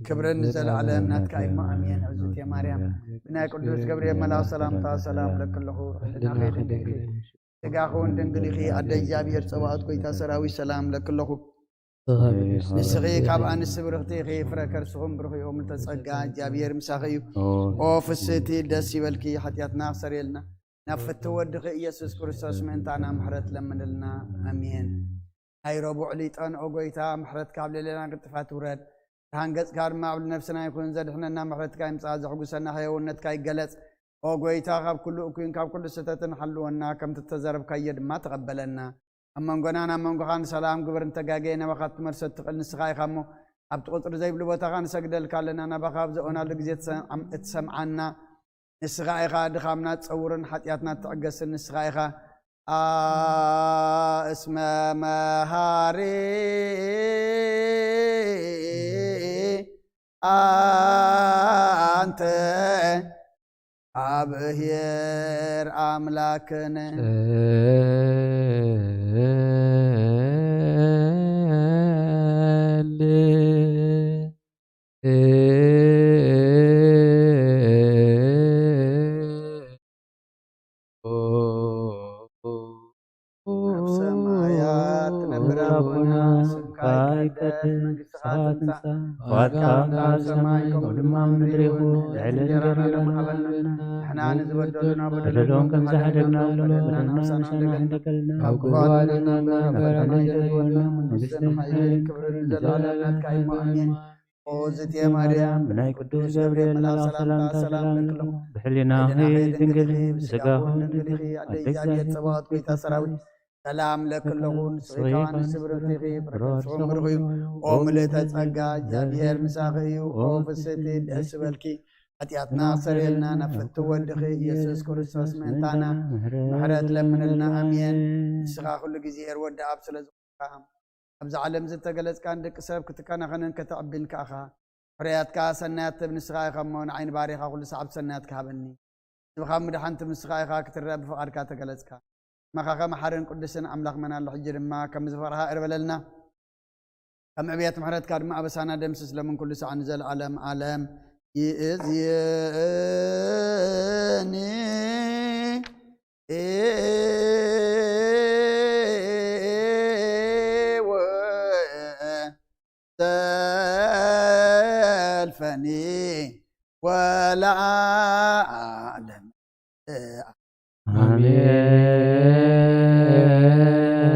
ክብርን ንዘለኣለም ናትካ እዩ። ኣሜን። እግዝእትየ ማርያም፣ ብናይ ቅዱስ ገብርኤል መልኣኽ ሰላምታ ሰላም እብለኪ ኣለኹ። ሕልናኺ ድንግል እዩ፣ ስጋኺ እውን ድንግል ኢኺ። ኣደ እግዚኣብሔር ጸባኦት፣ ጎይታ ሰራዊት፣ ሰላም እብለኪ ኣለኹ። ንስኺ ካብ ኣንስቲ ብርኽቲ ኢኺ፣ ፍረ ከርስኹም ብሩኽ እዩ። ምልተ ጸጋ፣ እግዚኣብሔር ምሳኺ እዩ። ኦ ፍስህቲ፣ ደስ ይበልኪ፣ ሓጢኣትና ኣክሰርየልና፣ ናብ ፍትው ወድኺ ኢየሱስ ክርስቶስ ምእንታና ምሕረት ለምንልና። ኣሜን። ናይ ረቡዕ ሊጠን፣ ኦ ጎይታ፣ ምሕረትካ ኣብ ልዕሌና ቅልጥፋ ትውረድ። ብርሃን ገጽካ ድማ ኣብ ነፍስና ይኹን። ዘድሕነና ምሕረትካ ይምጻእ፣ ዘሕጉሰና ህያውነትካ ይገለጽ። ኦ ጎይታ፣ ካብ ኩሉ እኩይን ካብ ኩሉ ስህተትን ሓልወና፣ ከምቲ እተዛረብካዮ ድማ ተቐበለና። ኣብ መንጎናን ኣብ መንጎኻን ሰላም ግበር፣ እንተጋገየ ናባኻ ክትመልሶ እትኽእል ንስኻ ኢኻ እሞ፣ ኣብቲ ቁጽሪ ዘይብሉ ቦታኻ ንሰግደልካ ኣለና። ናባኻ ኣብ ዘእወናሉ ግዜ እትሰምዓና ንስኻ ኢኻ። ድኻምና ትጸውርን ሓጢኣትና ትዕገስን ንስኻ ኢኻ። ኣ እስመ መሃሪ ኣንተ ኣብሔር ኣምላክነ። ክቡር ኣቦና፣ ስምካ ይቀደስ፣ መንግስትኻ ትምጻእ፣ ፍቓድካ ኣብ ሰማይ ከምኡ ድማ ኣብ ምድሪ ይኹን። ልዕሊ እንጀራና ሎሚ ሃበና፣ ንሕና ንዝበደሉና በደሎም ከም ዝሓደግና ንበደልና፣ ምሳና ንደገና፣ ካብ ክፉ ኣድሕነና እምበር፣ ካብ ፈተና ኣይተእትወና፣ መንግስትን ሓይልን ክብርን ንዘለኣለም ናትካ እዩ። ኣሜን። ኦዝቴ ማርያም፣ ብናይ ቅዱስ ገብርኤል መልኣኽ ሰላምታ ሰላም ንብለኪ። ብሕሊናኺ ድንግል ኢኺ፣ ብስጋኺ እውን ድንግል ኢኺ። ኣደ እግዚኣብሔር ጸባኦት፣ ጎይታ ሰራዊት፣ ሰላም ለኪ ኣለኹ። ንስኺ ከኣ ንስብርት ኢኺ፣ ፍረ ከርስኺ እውን ብሩኽ እዩ። ኦ ምልእተ ጸጋ፣ እግዚኣብሔር ምሳኺ እዩ። ኦ ፍስሕቲ፣ ደስ ይበልኪ። ሓጢኣትና ኣስተሰርየልና፣ ናብ ፍትው ወድኺ ኢየሱስ ክርስቶስ ምእንታና ምሕረት ለምንልና። ኣሜን። ንስኻ ኩሉ ግዜ ወዲ ኣብ ስለ ዝኾንካ፣ ኣብዚ ዓለም ዝተገለጽካን ደቂ ሰብ ክትከናኸንን ከተዕብን ከኣኻ፣ ፍርያትካ ሰናያት ትብ ንስኻ ኢኻ እሞ፣ ንዓይ ንባሪኻ ኩሉ ሰዓብ ሰናያት ክሃበኒ። ስብኻ ምድሓንቲ ምስኻ ኢኻ ክትረአ ብፍቓድካ ተገለጽካ። መኻኸ መሓርን ቅዱስን ኣምላኽ መን ኣሎ? ሕጂ ድማ ከም ዝፈርሃ እርበለልና። ከም ዕብየት ምሕረትካ ድማ ኣበሳና ደምስስ፣ ለምን ኩሉ ሰዓት ንዘለዓለም ዓለም። ይእዝየኒ ወሰልፈኒ ወለዓለም።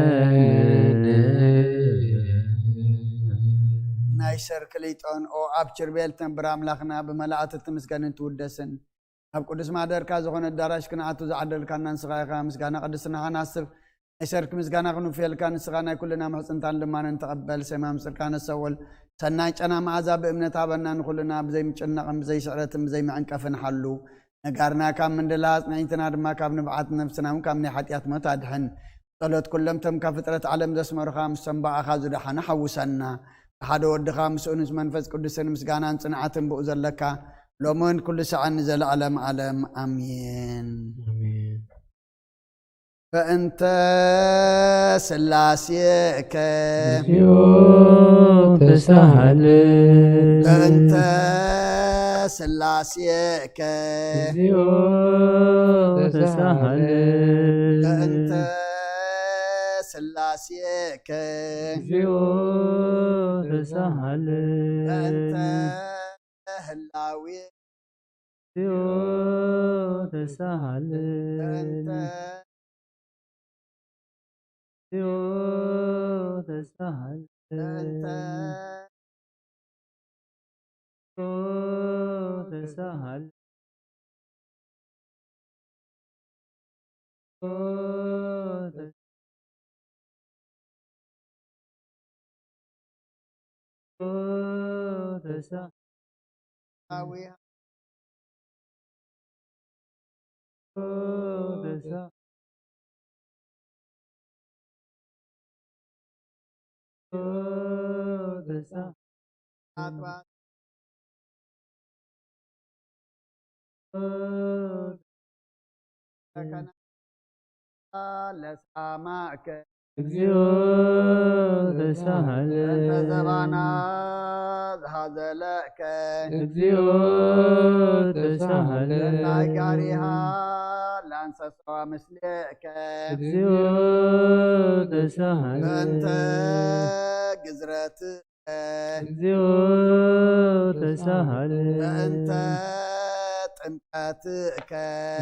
ኣሜን። ናይ ሰርክ ሊጦን ኦ ኣብ ችርቤል ተንብር ኣምላኽና ብመላእቲ ትምስገንን ትውደስን። ኣብ ቅዱስ ማደርካ ዝኾነ ኣዳራሽ ክንኣቱ ዝዓደልካና ንስኻ ኢኻ። ምስጋና ቅድስናኻ ንሓስብ፣ ናይ ሰርክ ምስጋና ክንውፍየልካ፣ ንስኻ ናይ ኩልና ምሕጽንታን ልማንን ተቐበል። ሰማም ጽድቃ ነሰወል፣ ሰናይ ጨና መዓዛ ብእምነት ሃበና። ንኹልና ብዘይ ምጭናቕን ብዘይ ስዕረትን ብዘይ ምዕንቀፍን ሓሉ። ነጋርና ካብ ምንድላ ኣጽንዒትና ድማ ካብ ንብዓት፣ ነፍስና እውን ካብ ናይ ሓጢኣት ሞት ኣድሕን። ጸሎት ኩሎም እቶም ካብ ፍጥረት ዓለም ዘስመሩኻ፣ ምስቶም ብኣኻ ዝደሓኑ ሓውሰና። ብሓደ ወድኻ ምስኡ ምስ መንፈስ ቅዱስን ምስጋናን ጽንዓትን ብኡ ዘለካ፣ ሎምን ኩሉ ሰዓን ንዘለዓለም ዓለም። ኣሜን። ኣሜን። በእንተ ስላሴከ እግዚኦ ተሳሃለ። በእንተ ስላሴከ እግዚኦ ተሳሃለ። በእንተ ስላሴከ እግዚኦ ተሳሃለ። በእንተ ህላዌ እግዚኦ ተሳሃለ። በእንተ እግዚኦ ተሳሃለ። በእንተ ተሳሃለ። ለሳማከ እግዚኦ ተሳሃለ። እንተ ዘባና ዝሃዘለከ እግዚኦ ተሳሃለ። ለናጋሪሃ ላንሰስዋ ምስሌከ እግዚኦ ተሳሃለ። በእንተ ግዝረትከ እግዚኦ ተሳሃለ። በእንተ ጥምቀትከ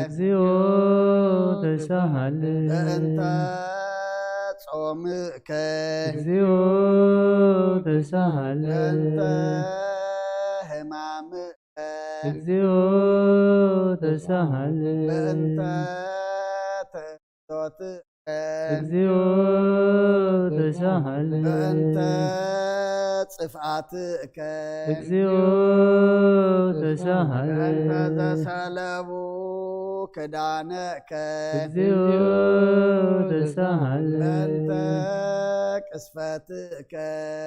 እግዚኦ ተሳሃለ። በእንተ ጾምከ እግዚኦ ተሳሃለ። በእንተ ሕማምከ እግዚኦ ተሳሃለ። በእንተ ትእምርተ ጾትከ እግዚኦ ተሳሃለ። በእንተ ጽፍኣትከ እግዚኦ ተሳሃለ። በእንተ ዘሰለቡ ክዳነከ እግዚኦ ተሳሃለ። በእንተ ቅስፈትከ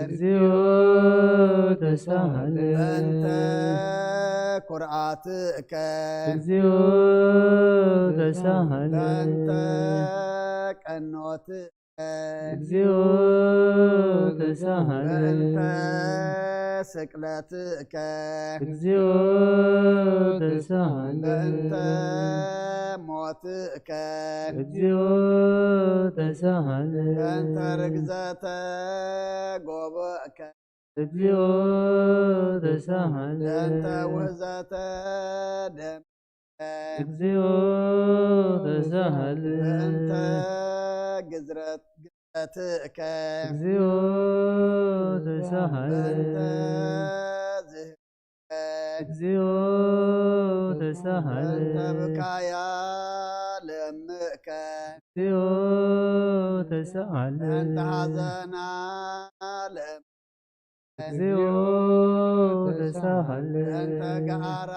እግዚኦ ተሳሃለ። በእንተ ኩርዓትከ እግዚኦ ተሳሃለ። በእንተ ቀኖትከ እግዚኦ ተሳሃለ። በእንተ ስቅለትከ እግዚኦ ተሳሃለ በእንተ ሞትከ እግዚኦ ተሳሃለ በእንተ ርግዘተ ጎቦእከ እግዚኦ ተሳሃለ በእንተ ውህዘተ ደም እግዚኦ ተሳሃለ በእንተ ግዝረት ግዝረትከ እግዚኦ ተሳሃለ በእንተ ዝህከ እግዚኦ ተሳሃለ በእንተ ብካያ ለምእከ እግዚኦ ተሳሃለ በእንተ ሓዘና ለምእከ እግዚኦ ተሳሃለ በእንተ ገዓራ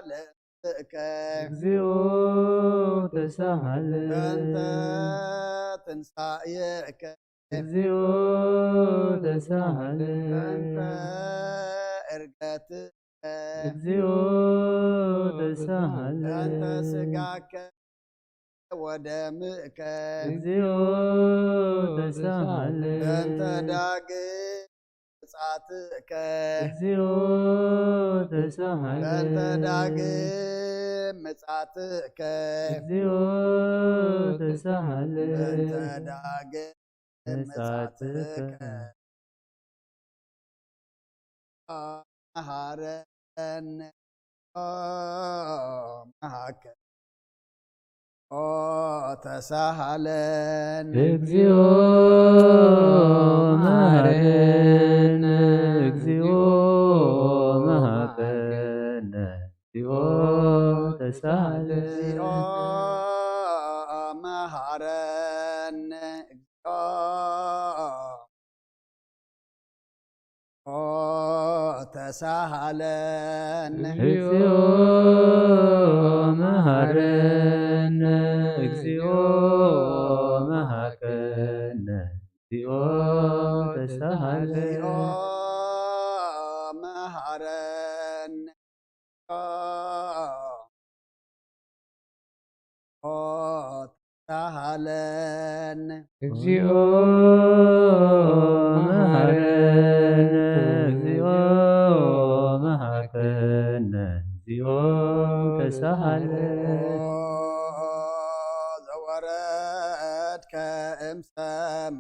ለምእከ እግዚኦ ተሳሃለ በእንተ ትንሳኤከ እግዚኦ ተሳሃለ በእንተ እርገትከ እግዚኦ ተሳሃለ በእንተ ስጋከ ወደምእከ እግዚኦ ተሳሃለ በእንተ ዳግም ምጻትከ እግዚኦ ተሳሃለ በእንተ ዳግም ምጻትከ እግዚኦ ተሳሃለ በእንተ ዳግም ምጻትከ ምጻትከ መሃረነ ኦ መሃከ ኦ ተሳሃለን እግዚኦ መሃረነ እግዚኦ መሃከነ እግዚኦ ተሳሃለን እግዚኦ መሃረነ ተሳሃለን እግዚኦ መሃረነ እግዚኦ መሃከነ እግዚኦ ተሳሃለ እግዚኦ መሃረነ ተሳሃለን እግዚኦ መሃረነ እግዚኦ መሃከነ እግዚኦ ተሳሃለ ዘወረድከ እምሰማ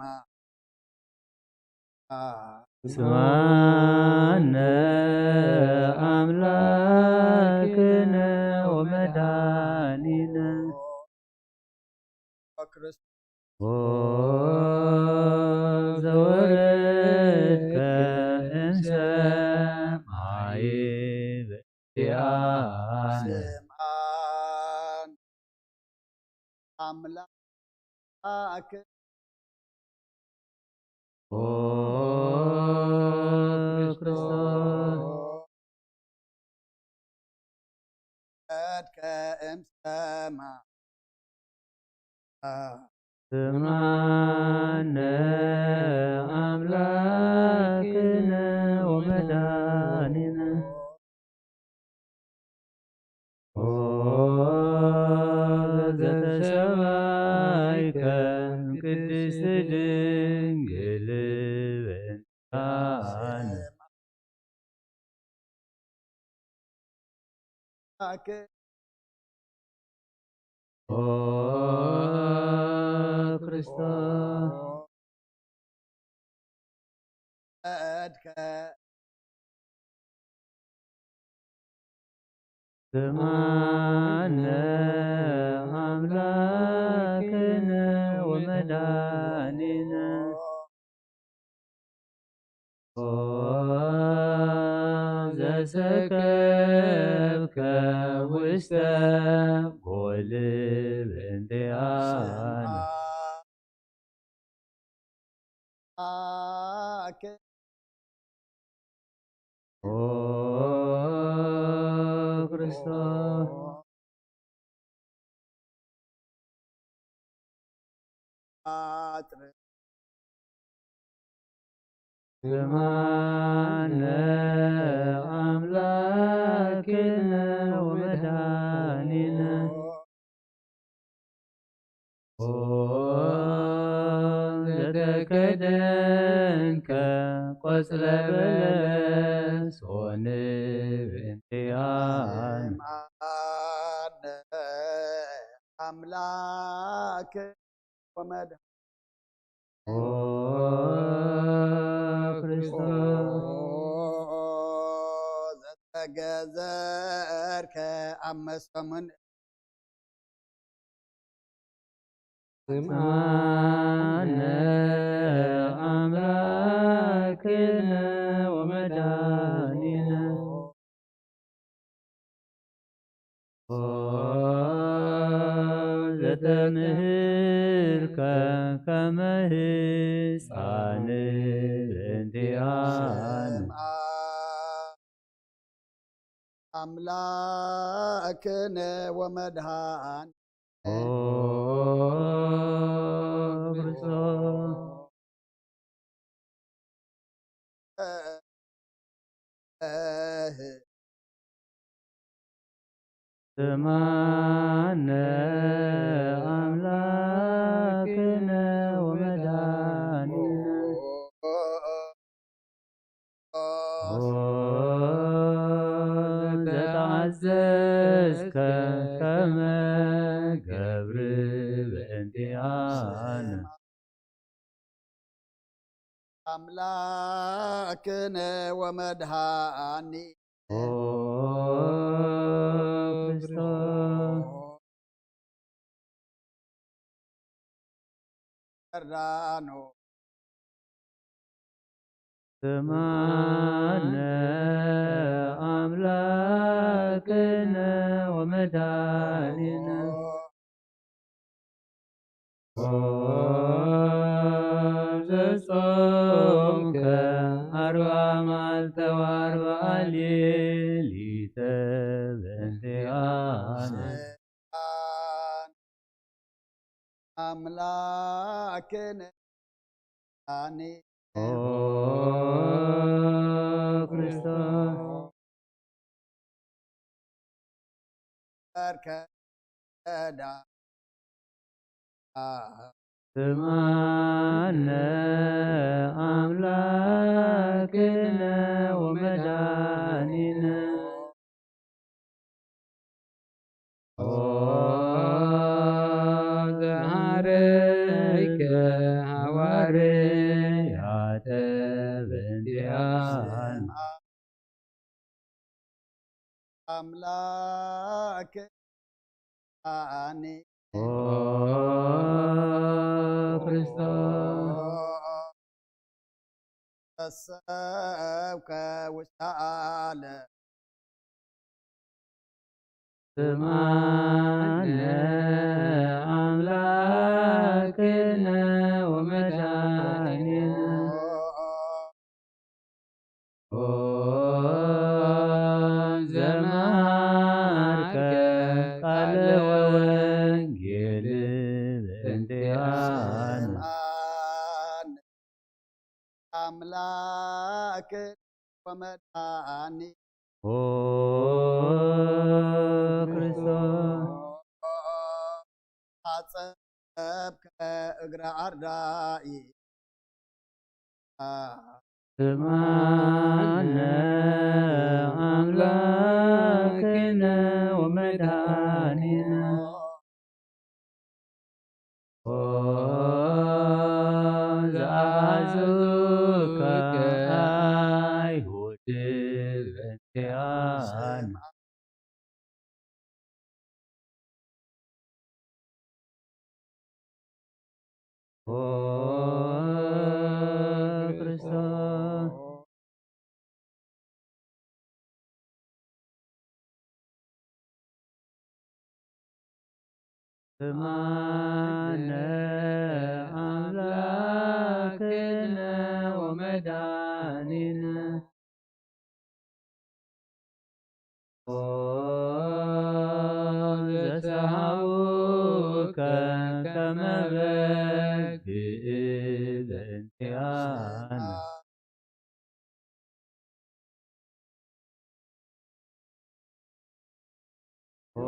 ስማነ ኣምላክነ ወመድኃኒነ ኦ ዘወረድከ እምሰማይ በእንቲኣነ ስምዓን ኣምላክ ኦ ክርስቶስ ከእምሰማ ስምዓነ ኣምላክነ ወመድኃኒነ ኦ ዘተሰባይከ ቅድስት ድንግል በእንታነ ኦ ክርስቶስ ስምዓነ ኣምላክነ ወመድኃኒነ ኦ ዘሰከብከ ውስተ ጎል በእንቲኣነ ኦ ክርስቶስ ስምዓነ ኣምላክነ ወመድኃኒነ ኦ ዘተከደንከ ስለበለስ ሆን ብእንቲኣን። ስምዓነ ኣምላክ ወመድኃኒነ ኦ ክርስቶስ። ዘተገዘእከ ኣብ መሰሙን ስምዓነ ኣምላክነ ወመድኃኒነ። ኦ ዘተምህርከ ከመ ህፃን ብእንቲኣነ። ስምዓነ ኣምላክነ ወመድኃኒነ ኦ ክርስቶስ። ስምዓነ ኣምላክነ ወመድኃኒነ። ኦ ዘተዓዘዝከ ከመ ገብር ብእንቲኣነ። ኣምላክነ ወመድኃኒ ኦ ክርስቶስ። ቀራኖ። ስምዓነ ኣምላክነ ወመድኃኒነ። ኦ ዘጾምከ ኣርብዓ መዓልተ ወኣርብዓ ሌሊተ በእንቲኣነ። ኣምላክነ ኣኒ ኦ ክርስቶስ። በርከዳ። ስምዓነ ኣምላክነ ወመድኃኒነ። ኦ ዘሃረይከ ሃዋርያተ በእንቲኣነ። ኣምላክ ኣኒ ኦ ክርስቶስ። ተሰብከ ውስተ ዓለም። ስምዓነ ኣምላክነ ወመድኃኒነ። ኦ ዘመሃርከ ቃለ ወንጌል በእንቲኣነ። ስምዓነ ኣምላክ ወመድኃኒ ኦ ክርስቶስ። ሓጸብከ እግረ ኣርዳኢ። ስምዓነ ኣምላክነ ወመድኃኒነ። ኦ ዘአሐዙከ ኣይሁድ በእንቲኣነ። ኦ ክርስቶስ። ስምዓነ ኣምላክነ ወመድኃኒነ። ኦ ዘሰሃቡከ ከመ በግዕ በእንቲኣነ። ኦ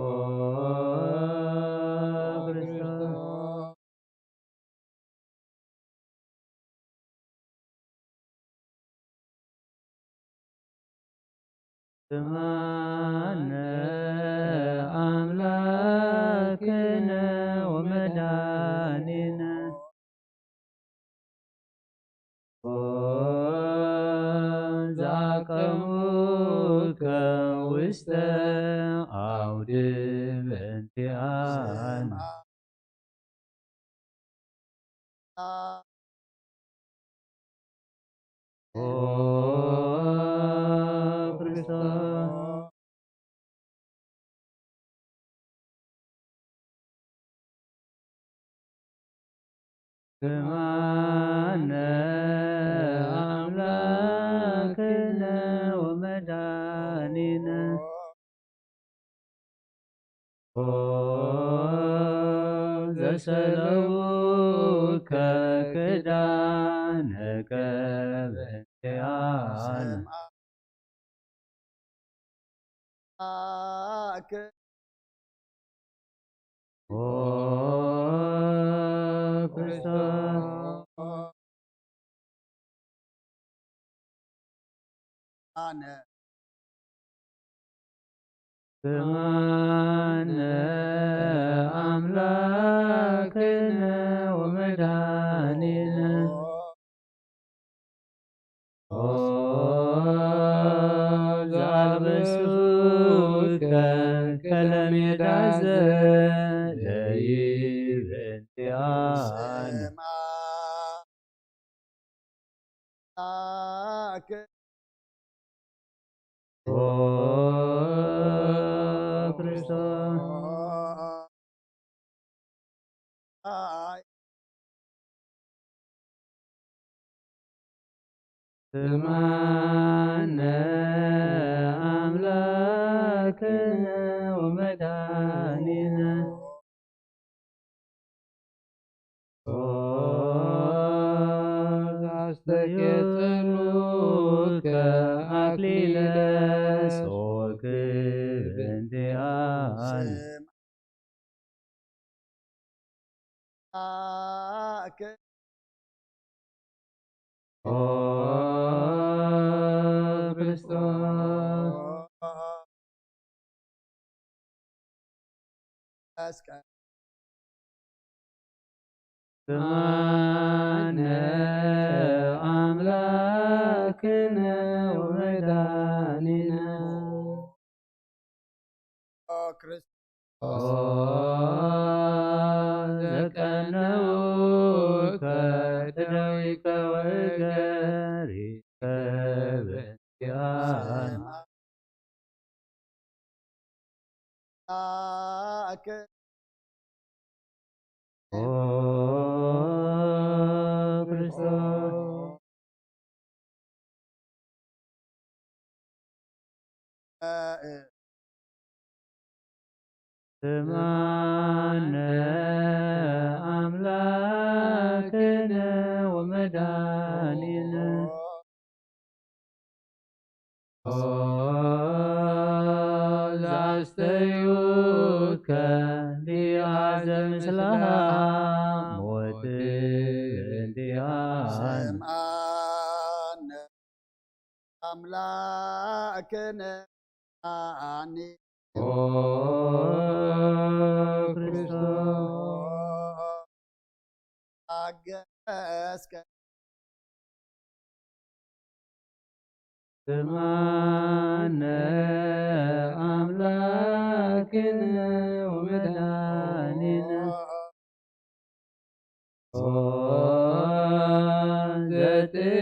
ክርስቶስ። ስማነ ኣምላክነ ወመድኃኒነ። ኦ ዘአቀሙከ ውስተ አውድብ እንቲአነ። ኦ ክርስቶስ። ስማነ አምላክነ ወመድኃኒነ። ኦ ዘሰለውከ ክዳነከ በእንቲአነ። ኦ ክርስቶስ። አነ። ስማነ አምላክነ ወመድኃኒነ። ኦ ዘአልበሱከ ከለሜዳ ዘለይብ እንቲአነ። ኦ ክርስቶስ። ስማነ አምላክነ ወመድኃኒነ። ኦ ዘአስተኬጽሉከ አክሊለ ሶክ እንቲአነ። ኦ ክርስቶስ። ስማነ አምላክነ ወመድኃኒነ። ኦ ክርስቶስ። ኦ ዘቀነውከ እደዊከ ወእገሪከ በእንቲአነ። ኦ ክርስቶስ። ስማነ አምላክነ ወመድኃኒነ። ኦ ዘአስተዩከ ሊአዘ ምስለ ሞት እንቲአነ። ስምዓነ አምላክነ አኒ። ኦ ክርስቶስ። አገስከ። ስምዓነ አምላክነ ወመድኃኒነ። ኦ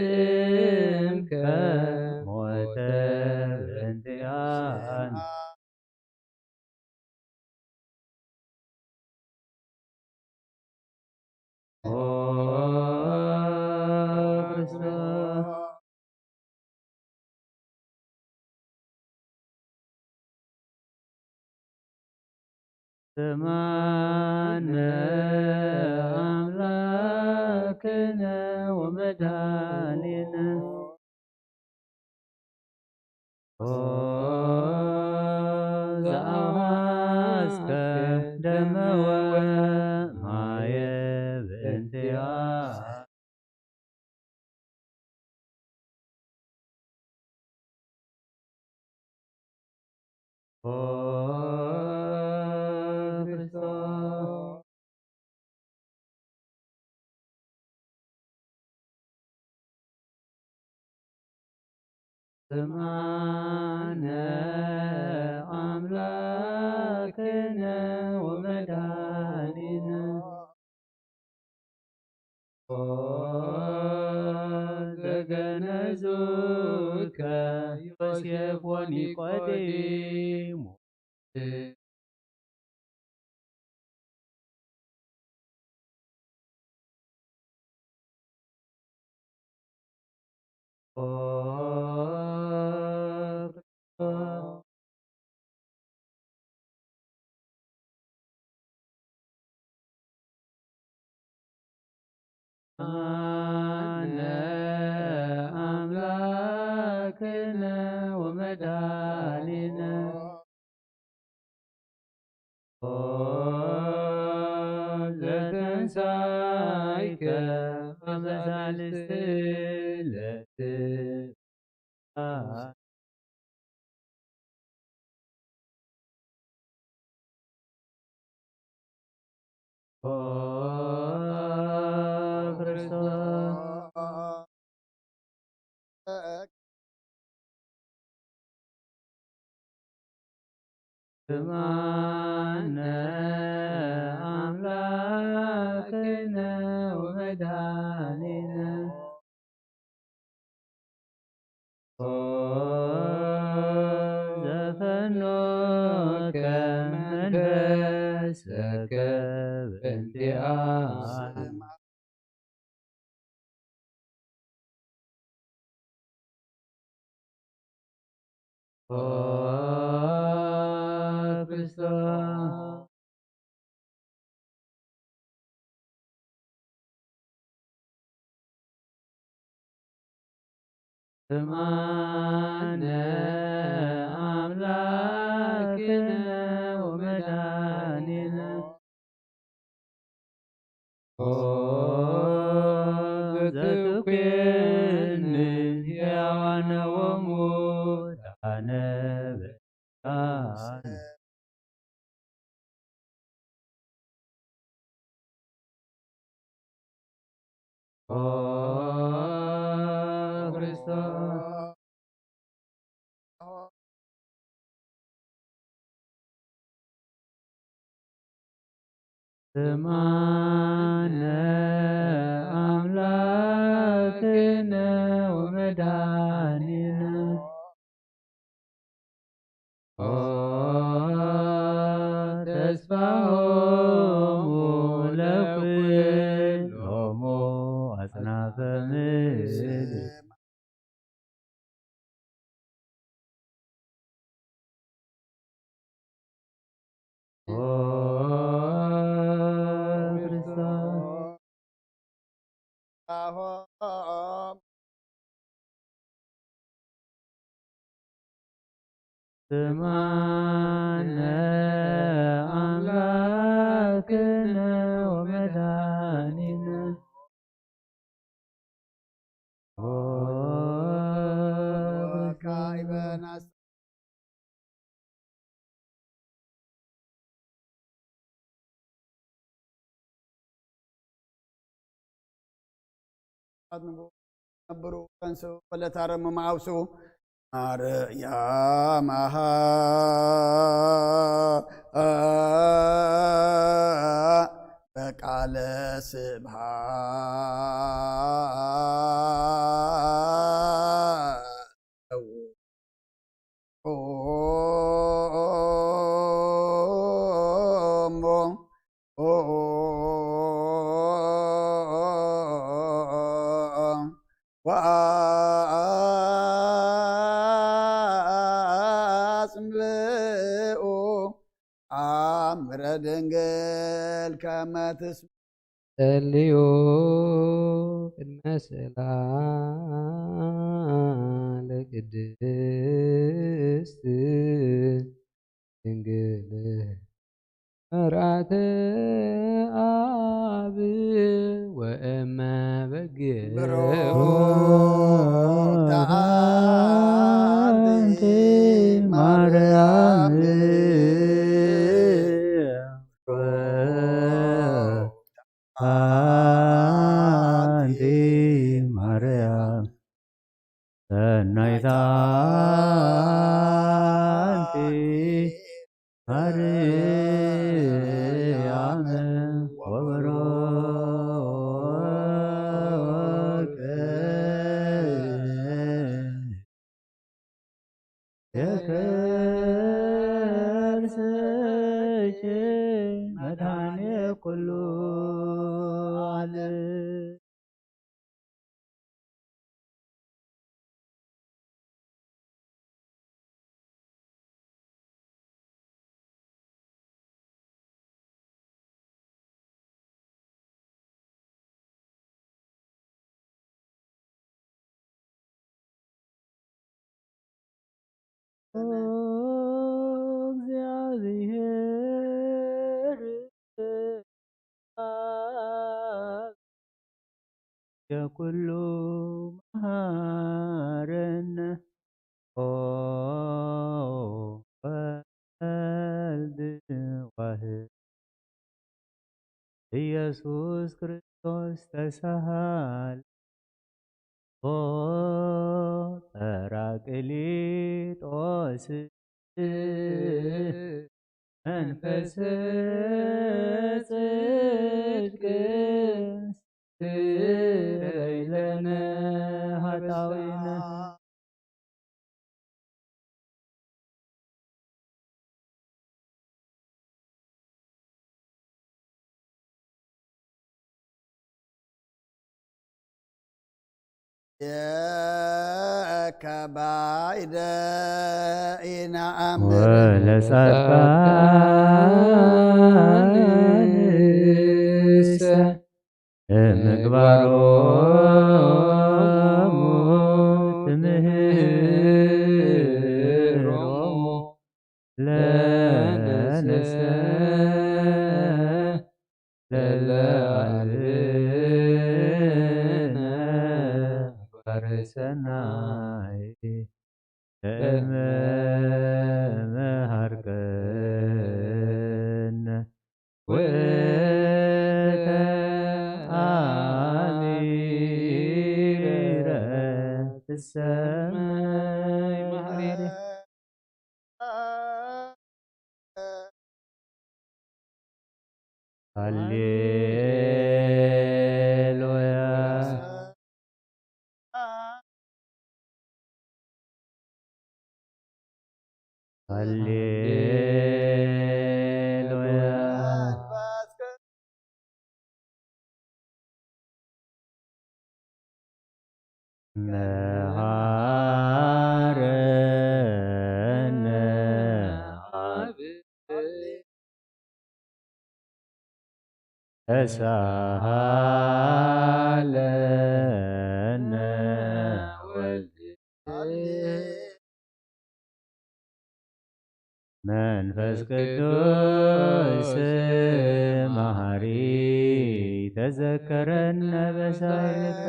ዘጥዕምከ ሞተ በእንቲአነ። ኦ ክርስቶስ። ስምዓነ አምላክነ ወመድኃኒነ። ኦ ዘአውሐዝከ ደመ ወማየ በእንቲአነ። ስምዓነ ኣምላክነ ወመድኃኒነ። ኦ ዘገነዙከ ዮሴፍ ወኒቆዲሞስ። ኦ ክርስቶስ። ኣነ ኣምላክነ ወመድኃኒነ። ኦ ዘተንሳይከ ኣመሳልስቲ ለትት። ኦ ክርስቶስ። ስምዓነ ኣምላክነ ወመድኃኒነ። ኦ ዘፈኖከ መንፈስከ በእንቲኣነ። ኦ ክርስቶስ። ስምዓነ ኣምላክነ ወመድኃኒነ። ኦ ዘትኩየኒ ሕያዋነ ወሙታነ በእንቲኣነ። ኦ ክርስቶስ። ስምዓነ ኣምላክነ ወመድኃኒነ። ኦ ተስፋሆሙ ለኩሎሙ ኣጽናፈ ምድር። ኦ ክርስቶስ። ስምዓነ ኣምላክነ ወመድኃኒነ። ኦ ካይበናስ ነብሩ ተንስኡ ወለታረምም ኣውስኡ። ማርያም ኣሃ በቃለ ስብሃት ጸውዖ። ወአጽምኡ አምረ ድንግል ከመ ትስምዕ። ጸልዩ ቅድመ ስእላ ለቅድስት ድንግል መርዓተ አብ ወእመ በግ። ብሩክተ አንቲ ማርያም አንቲ ማርያም። ሰናይት ኣንቲ ማርያም ወብሩክ የከርስኪ መድኃኔ ኩሉ ዓለም። እግዚአብሔር የኩሉ መሐረነ ኦ ወልድ ዋህድ ኢየሱስ ክርስቶስ ተሳሃል ኦ ጳራቅሊጦስ መንፈስ ጽድቅ ስረይ ለነ ኃጣውኢነ። የከባይደ ኢነአምር ወለጻድቃንሰ ምግባሮሙ ትምህሮሙ ለነሰ ለለዓልነ ባርሰናይ እመ መሃርከነ ውእተ አሚረ ትሰመይ ማሕሪረ። ሃሌሉያ። ሃሌሉያ። መሃረነ አብ ተሳሃለነ ወልድ መንፈስ ቅዱስ መሐሪ ተዘከረነ በሳይልከ።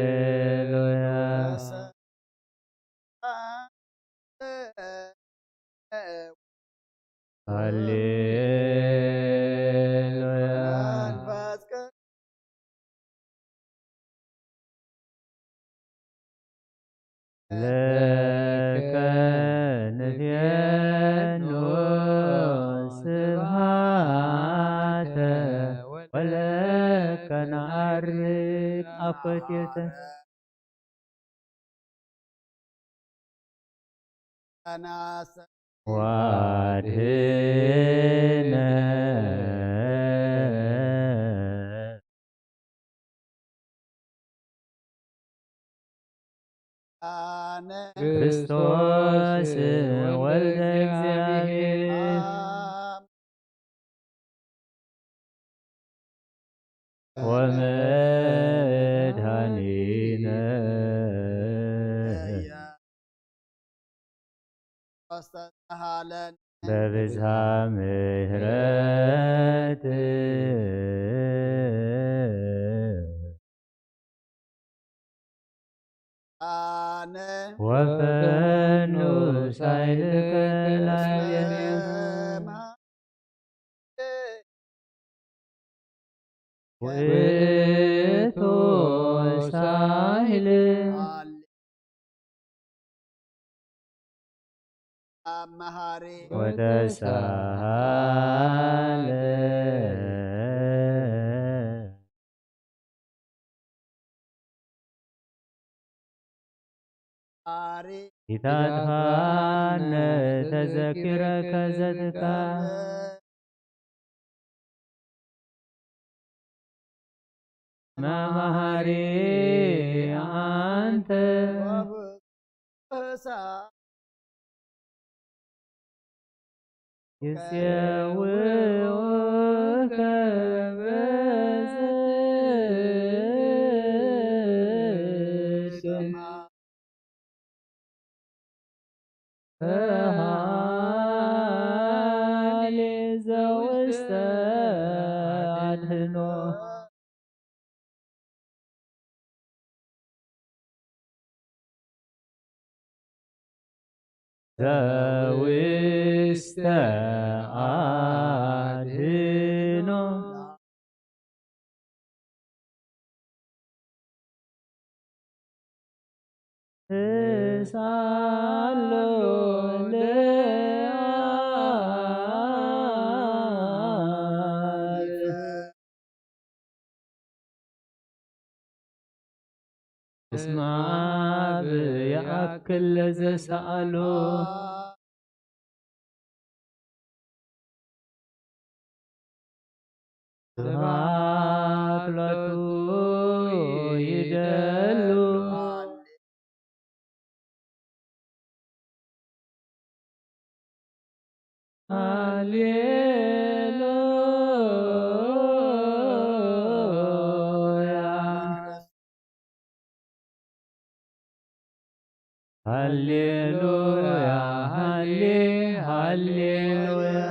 ሃሌሉያ። ሃሌሉያ። ለከ ንፌኑ ስብሃተ ወለከ ነዐርግ አኮቴተ። ዋድህነ ክርስቶስ ወልደ እግዚአብሔር ወመድኃኒነ በብዝሃ ምሕረት ወፈኑ ሳይልከ ላዕሌነ። ውእቱ ሳህል ኣብ መሃሪ ወተሳሃለ። ኢታጥፋነ ተዘኪረከ ዘትካ መማሃሪ ኣንተ ይጼውዑከ በዝትማ ሃሌ ዘውስተ ኣድህኖ። ዘውስተ ኣድህኖ። እሳሎ ለዓለ እስማ ብይኣክል ለዘሰኣሎ። ስብሐት ሎቱ ይደሉ። ሃሌሉያ። ሃሌ ሃሌ ሃሌሉያ።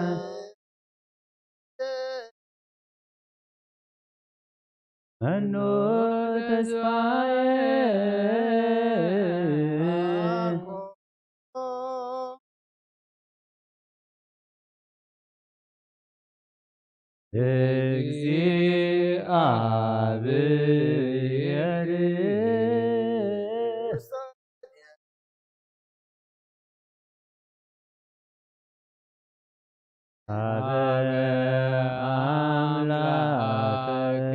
መኑ ተስፋዬ እግዚኣብሔር። ሀበ አምላከ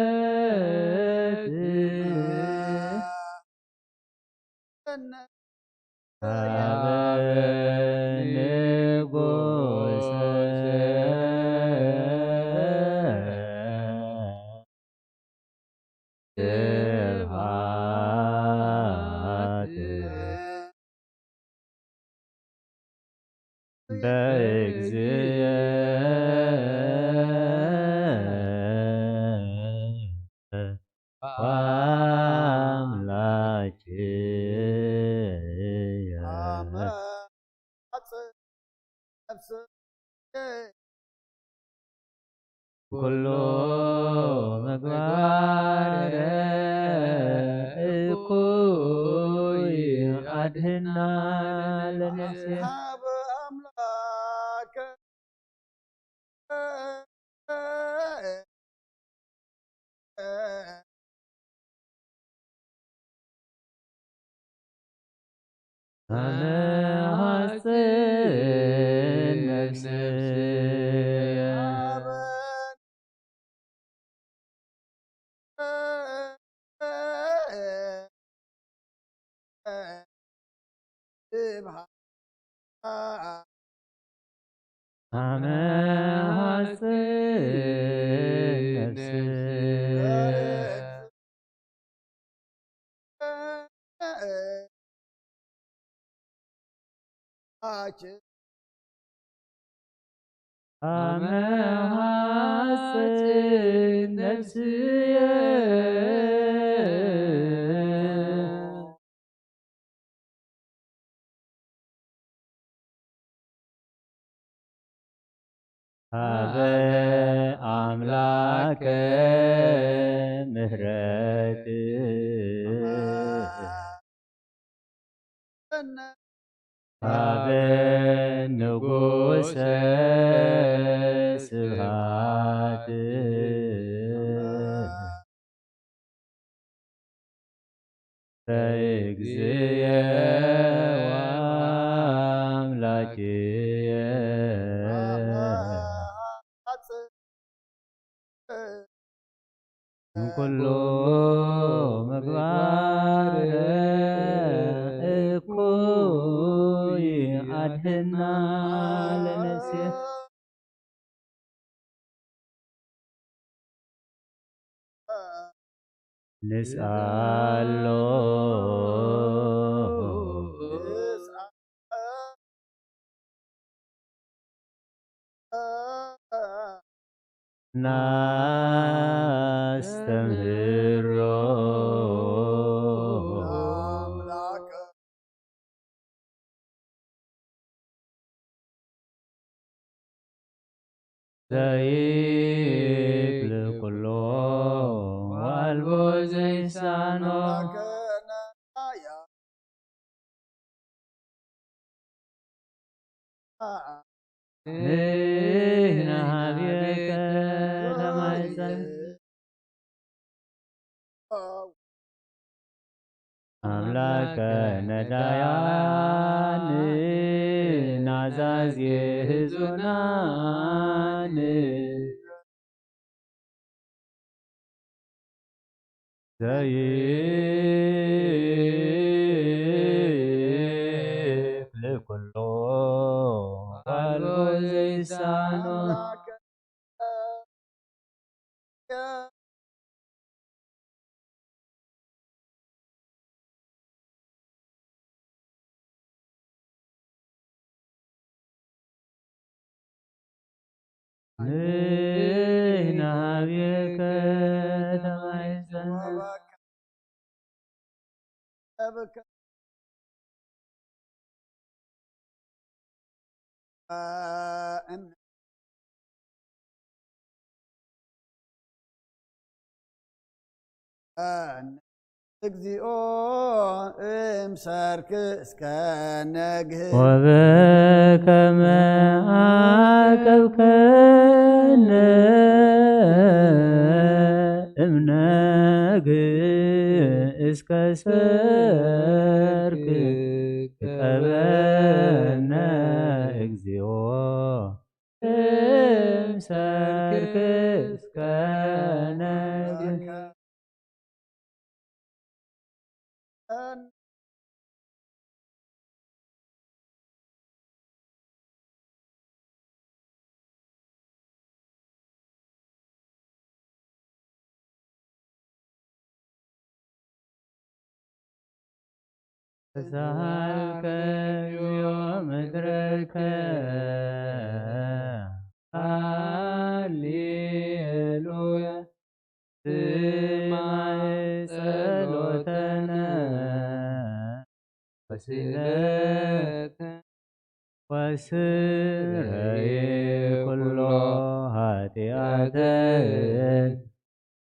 ምሕረት ሀበ ንጉሰ ስብሐት በእግዚእ ወአምላክየ። ኩሉ ምግባር እኩይ ኣድህና ለነፍስየ። ሀበ አምላከ አነ ሐጽን ነፍስየ። አነ ሐጽን ነፍስየ። አመ ሐጽን ነፍስየ። ሀበ አምላከ ምህረት። ኣበ ንጉሰ ስብሃት ለእግዚእየ ወአምላክየ። እምኩሉ ምግባር እኩይ አድህና ለነፍስየ። ንስኣሎ ናስተምህሮ። ዘይክል ኩሎ ወአልቦ ዘይሳኖ። ንሕና ሀቤከ ተማይፀን። አምላከ ነዳያን ናዛዜ ህዙናን። ዘይክል ኩሎ አልቦ ዘይሳኖ። ንሕና ሀቤከ ተማይፀን። እግዚኦ እምሰርክ እስከ ነግህ። ወበከመ አቀብከነ እምነግ እስከ ሰርክ እቀበነ እግዚኦ። እምሰርክ እስከ ነግህ። ተሳሃልከ እግዚኦ ምድረከ። ሃሌሉያ። ስማዕ ጸሎተነ ወስእለተ ወስረይ ኩሎ ኃጢአተን።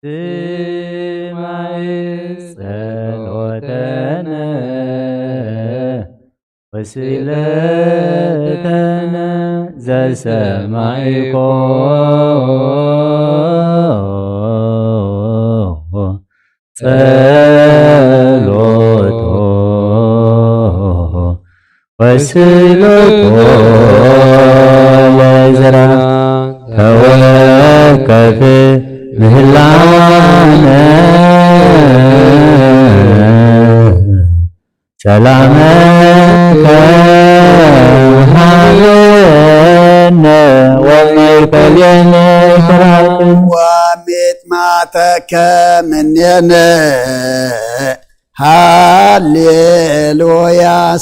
ስማዕ ጸሎተነ ወስእለተነ ዘሰማዕኮ ጸሎቶ ወስእለቶ ለዘራ ተወከፍ ምህላነ። ሰላመከ ሃበነ ወይከልየነ ፍርሃት። ወሚጥማተከ ምኔነ። ሃሌሉያ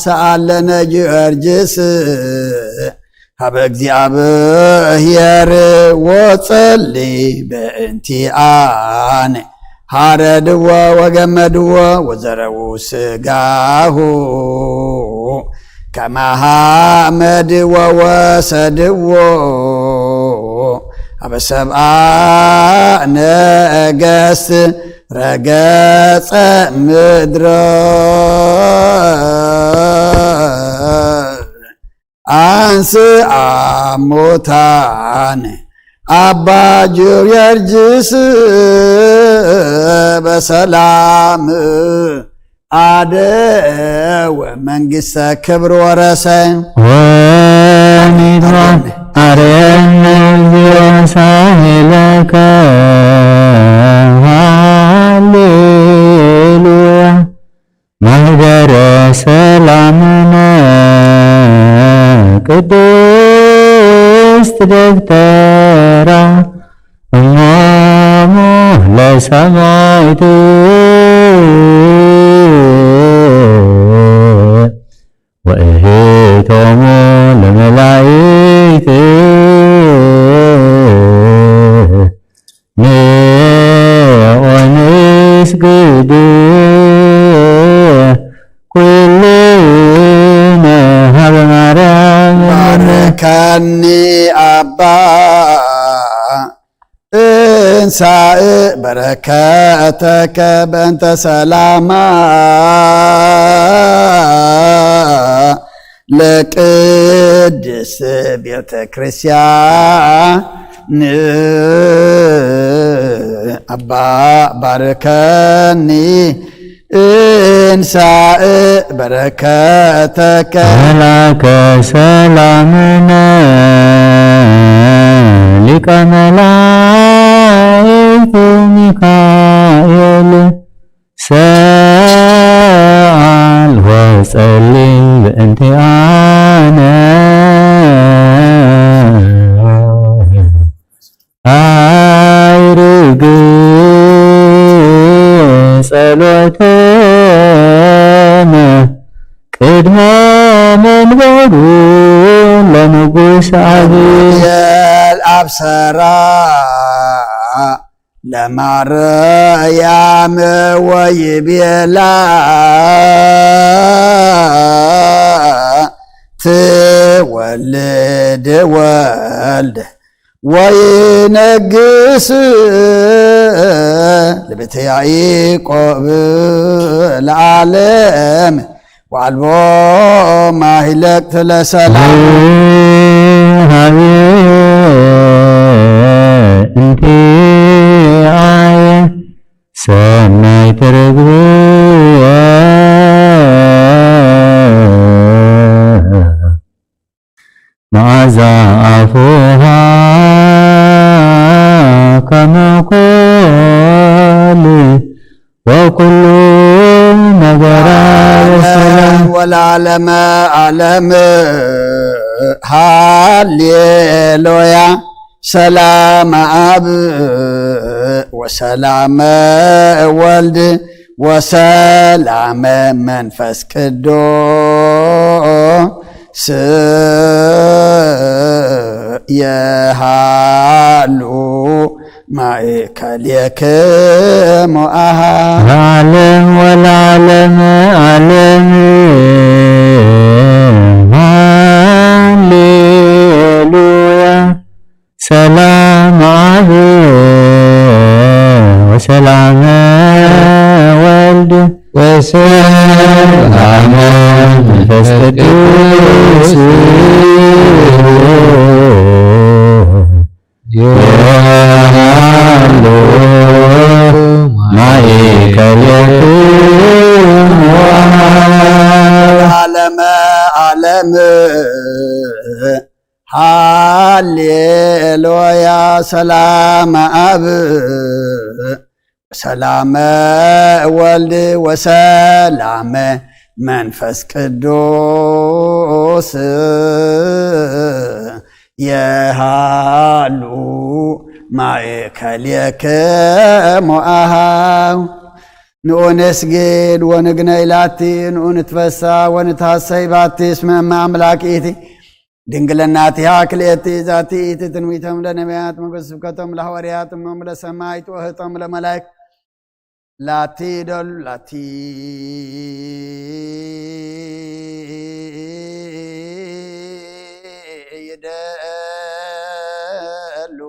ሰአለነ ጊዮርጊስ። ሀበ እግዚኣብሔር ወጸሊ በእንቲአነ። ሐረድዎ ወገመድዎ ወዘረዉ ስጋሁ ከመ ሐመድ ወወሰድዎ ሀበ ሰብአ ነገስት ረገጸ ምድረ። ተንሥአ እሙታን አባ ጊዮርጊስ በሰላም አደወ መንግሥተ ክብር ወረሰ። ወሚድዋ አርያም ዮሳሄለከ ሃሌሉያ። ማህደረ ሰላምነ ቅድስት ደብተራ እሞሙ ለሰማዕቱ ወእህቶሙ ለመላእክት ንኦንስግድ ኩልነ ሀበ ማርያም። ባርከኒ አባ እንሳእ በረከተከ በእንተ ሰላማ ለቅድስት ቤተ ክርስቲያን አባ ባርከኒ እንሳእ በረከተከ። መላከ ሰላምነ ሊቀ መላእክት ሚካኤል ሰአል ወጸሊ በእንቲአነ አይርግ ጸሎተነ ቅድመ መንበሩ ለንጉስ አብይ። ገብርኤል አብሰራ ለማርያም ወይቤላ ትወልድ ወልድ ወይነግስ ለቤተ ያዕቆብ ለዓለም ወአልቦ ማሂለቅት ለሰላም። ሀቤ እንቲአየ ሰናይ ትርግብየ መዓዛ አፉሃ ከመ ኮል ወኩሉ ነገራ በሰላም። ወለዓለመ ዓለም ሃሌሉያ። ሰላም አብ ወሰላም ወልድ ወሰላም መንፈስ ቅዱስ የሃሉ ማእከሌክሙ አሃ። ለዓለም ወለዓለም ዓለም ሃሌሉያ። ሰላም አብ ወሰላም ወልድ ወሰላም መንፈስ ቅዱስ የሃሉ ማእከሌክሙ። ዓለመ ዓለም ሃሌሉያ። ሰላም አብ ወሰላም ወልድ ወሰላም መንፈስ ቅዱስ የሃሉ ማእከሌክሙ አሃው። ንኡ ነስግድ ወንግነይ ላቲ፣ ንኡ ንትፈሳ ወንትሃሰይ ባቲ፣ እስመ እመ አምላክ ኢቲ። ድንግልናቲሃ ክልኤቲ ዛቲ ኢቲ ትንቢቶም ለነቢያት፣ መጎስ ስብከቶም ለሐዋርያት፣ እሞም ለሰማይት ወህቶም ለመላእክት። ላቲ ደሉ ላቲ ይደሉ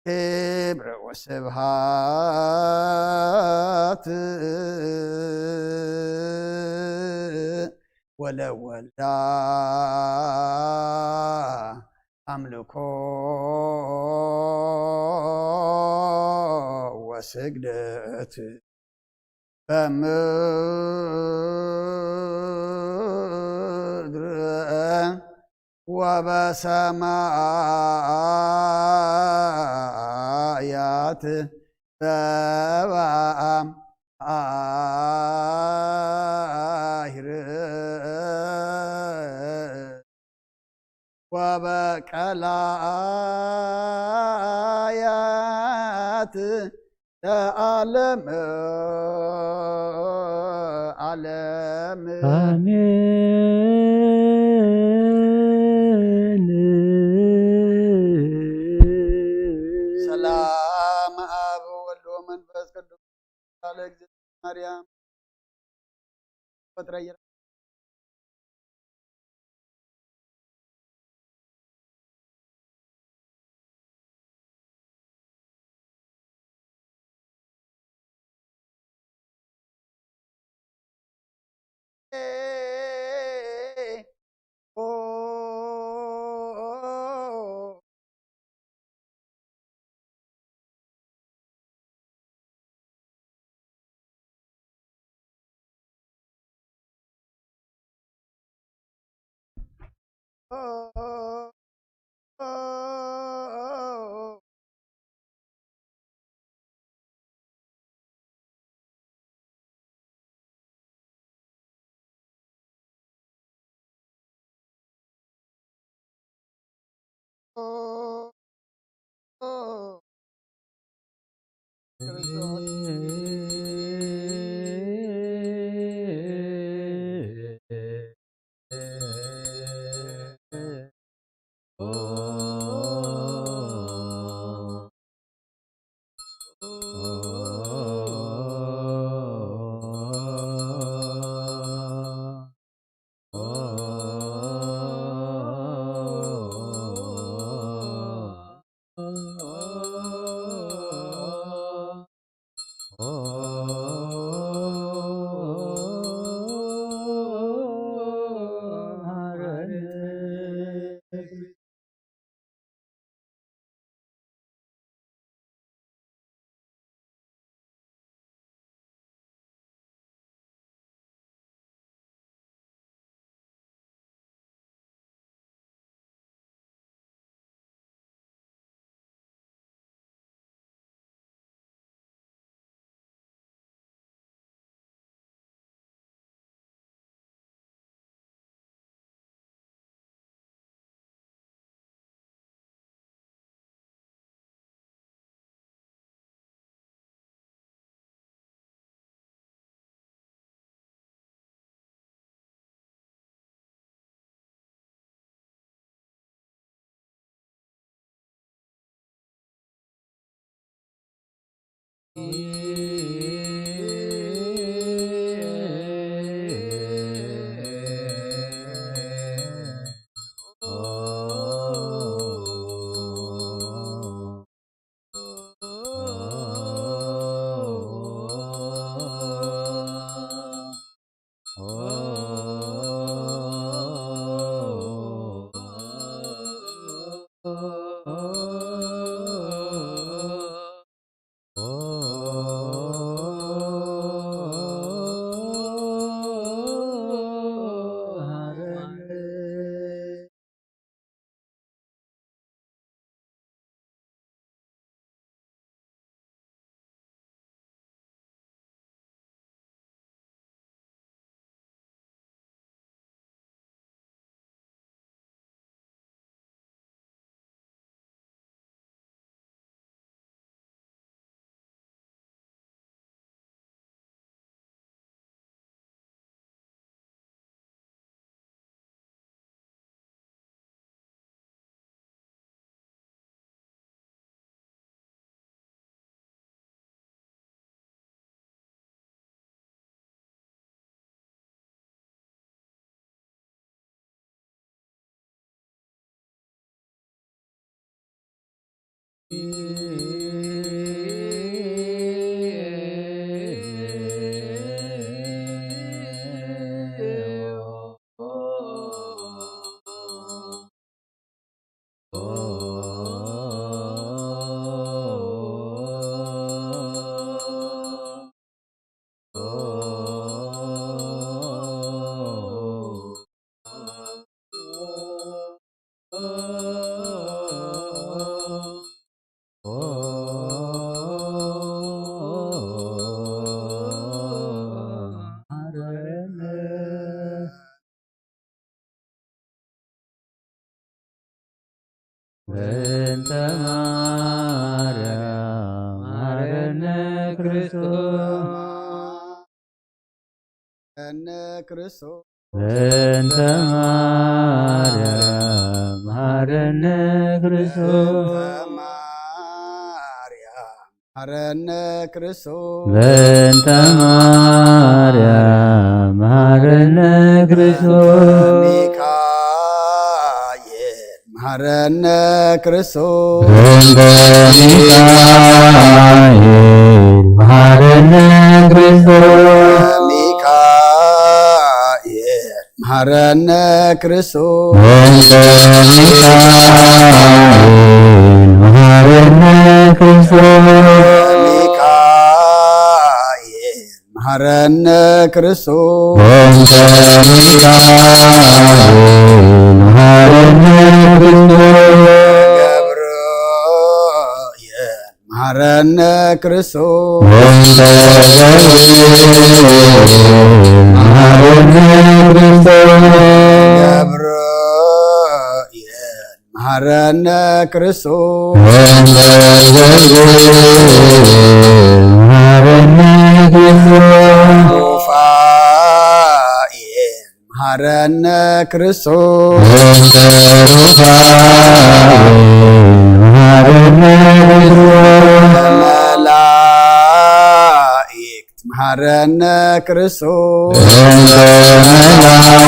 ክብረ ወስብሃት ለወልዳ ኣምልኮ ወስግደት በምድር ወበሰማያት በባህር ወበቀላያት ለዓለም ዓለም። አሜን። ሰላም አብ ወወልድ ወመንፈስ ቅዱስ ለእግዝእትነ ማርያም። በእንተ ማርያም መሐረነ ክርስቶስ። መሐረነ ክርስቶስ። በእንተ ማርያም መሐረነ ክርስቶስ። በእንተ ማርያም መሐረነ ክርስቶስ። በእንተ ማርያም መሐረነ ክርስቶስ። ሚካኤል መሐረነ ክርስቶስ። በእንተ ሚካኤል መሐረነ ክርስቶስ። ሚካኤል መሐረነ ክርስቶስ። በእንተ ሚካኤል መሐረነ ክርስቶስ። ሚካኤል መሐረነ ክርስቶስ። በእንተ ሚካኤል መሐረነ ክርስቶስ። ገብርኤል መሐረነ ክርስቶስ። በእንተ ገብርኤል መሐረነ ክርስቶስ። ገብርኤል መሐረነ ክርስቶስ። በእንተ ገብርኤል መሐረነ ክርስቶስ። ሩፋኤል መሐረነ ክርስቶስ። በእንተ ሩፋኤል መሐረነ ክርስቶስ። መላእክት መሐረነ ክርስቶስ። በእንተ መላእክት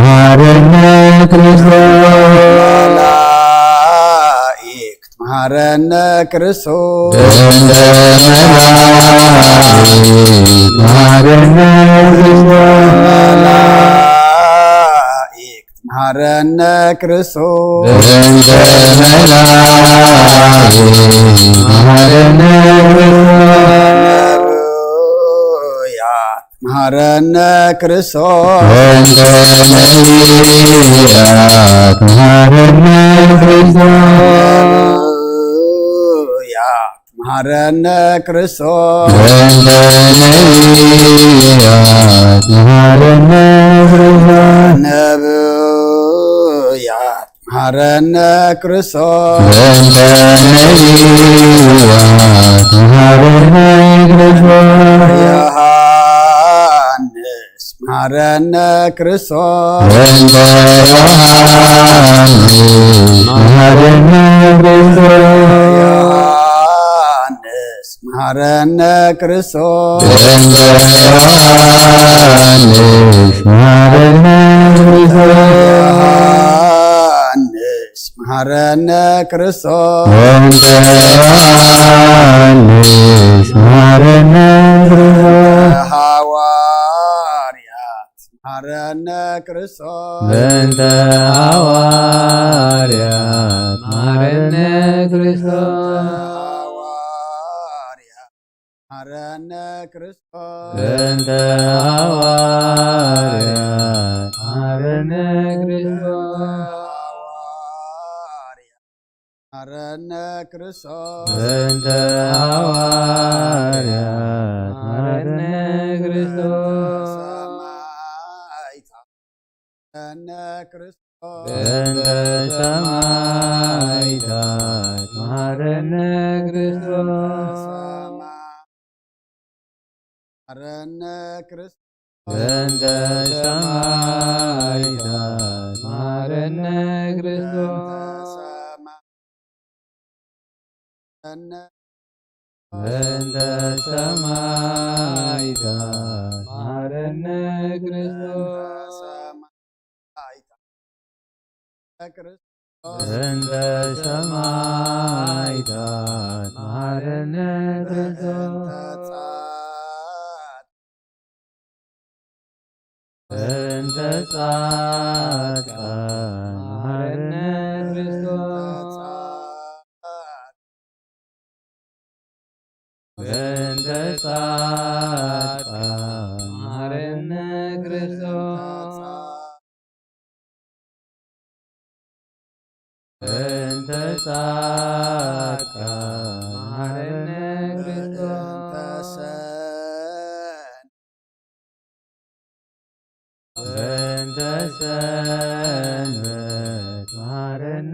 መሐረነ ክርስቶስ። መላእክት መሐረነ ክርስቶስ። በእንተ መላእክት መሐረነ ክርስቶስ። መላእክት መሐረነ ክርስቶስ። በእንተ መላእክት መሐረነ ክርስቶስ። ነብያት መሐረነ ክርስቶስ። በእንተ ነቢያት መሐረነ ክርስቶስ። ነብያት መሐረነ ክርስቶስ። በእንተ ነቢያት መሐረነ ክርስቶስ። ነብያት መሐረነ ክርስቶስ። በእንተ ነቢያት መሐረነ ክርስቶስ። ዮሐንስ መሐረነ ክርስቶስ። በእንተ ዮሐንስ መሐረነ ክርስቶስ። ዮሐንስ መሐረነ ክርስቶስ። በእንተ ዮሐንስ መሐረነ ክርስቶስ። ዮሐንስ መሐረነ ክርስቶስ። በእንተ ዮሐንስ መሐረነ ክርስቶስ። ሐዋርያት መሐረነ ክርስቶስ። በእንተ ሐዋርያት መሐረነ ክርስቶስ። ሐዋርያት መሐረነ ክርስቶስ። በእንተ ሐዋርያት መሐረነ ክርስቶስ። ሐዋርያት መሐረነ ክርስቶስ። በእንተ ሐዋርያት መሐረነ ክርስቶስ። ሰማዕታት መሐረነ ክርስቶስ። በእንተ ሰማዕታት መሐረነ ክርስቶስ። ሰማዕታት መሐረነ ክርስቶስ። በእንተ ሰማዕታት መሐረነ ክርስቶስ። በእንተ ሰማዕታት መሐረነ ክርስቶስ። በእንተ ሰማዕታት መሐረነ ክርስቶስ። በእንተ ጻድቃን መሐረነ ክርስቶስ። በእንተ ጻድቃን መሐረነ ክርስቶስ። በእንተ ጻድቃን መሐረነ ክርስቶስ። በእንተ ሰንበት መሐረነ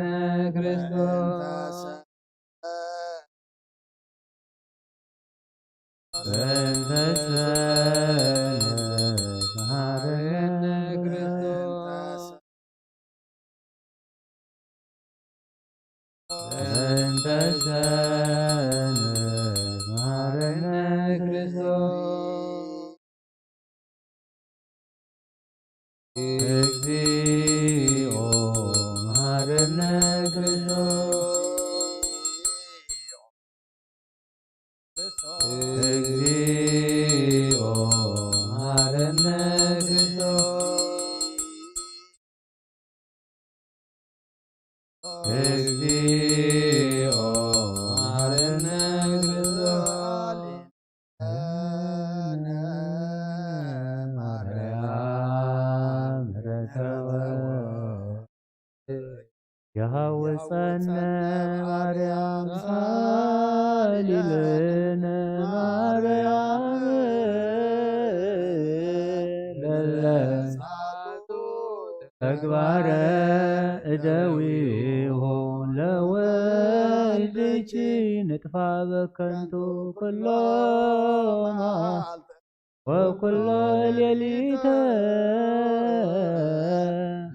እግዚኦ መሐረነ ክርስቶስ። እግዚኦ መሐረነ ክርስቶስ። እግዚኦ መሐረነ ክርስቶስ። ማርያም ረከበ። የሐውፀነ ማርያም ሳሊለነ ማርያም ለለ ተግባረ እደዊሁ ለወልድኪ ንጥፋ በከንቱ ኩሎ መዓልተ ወኩሎ ሌሊተ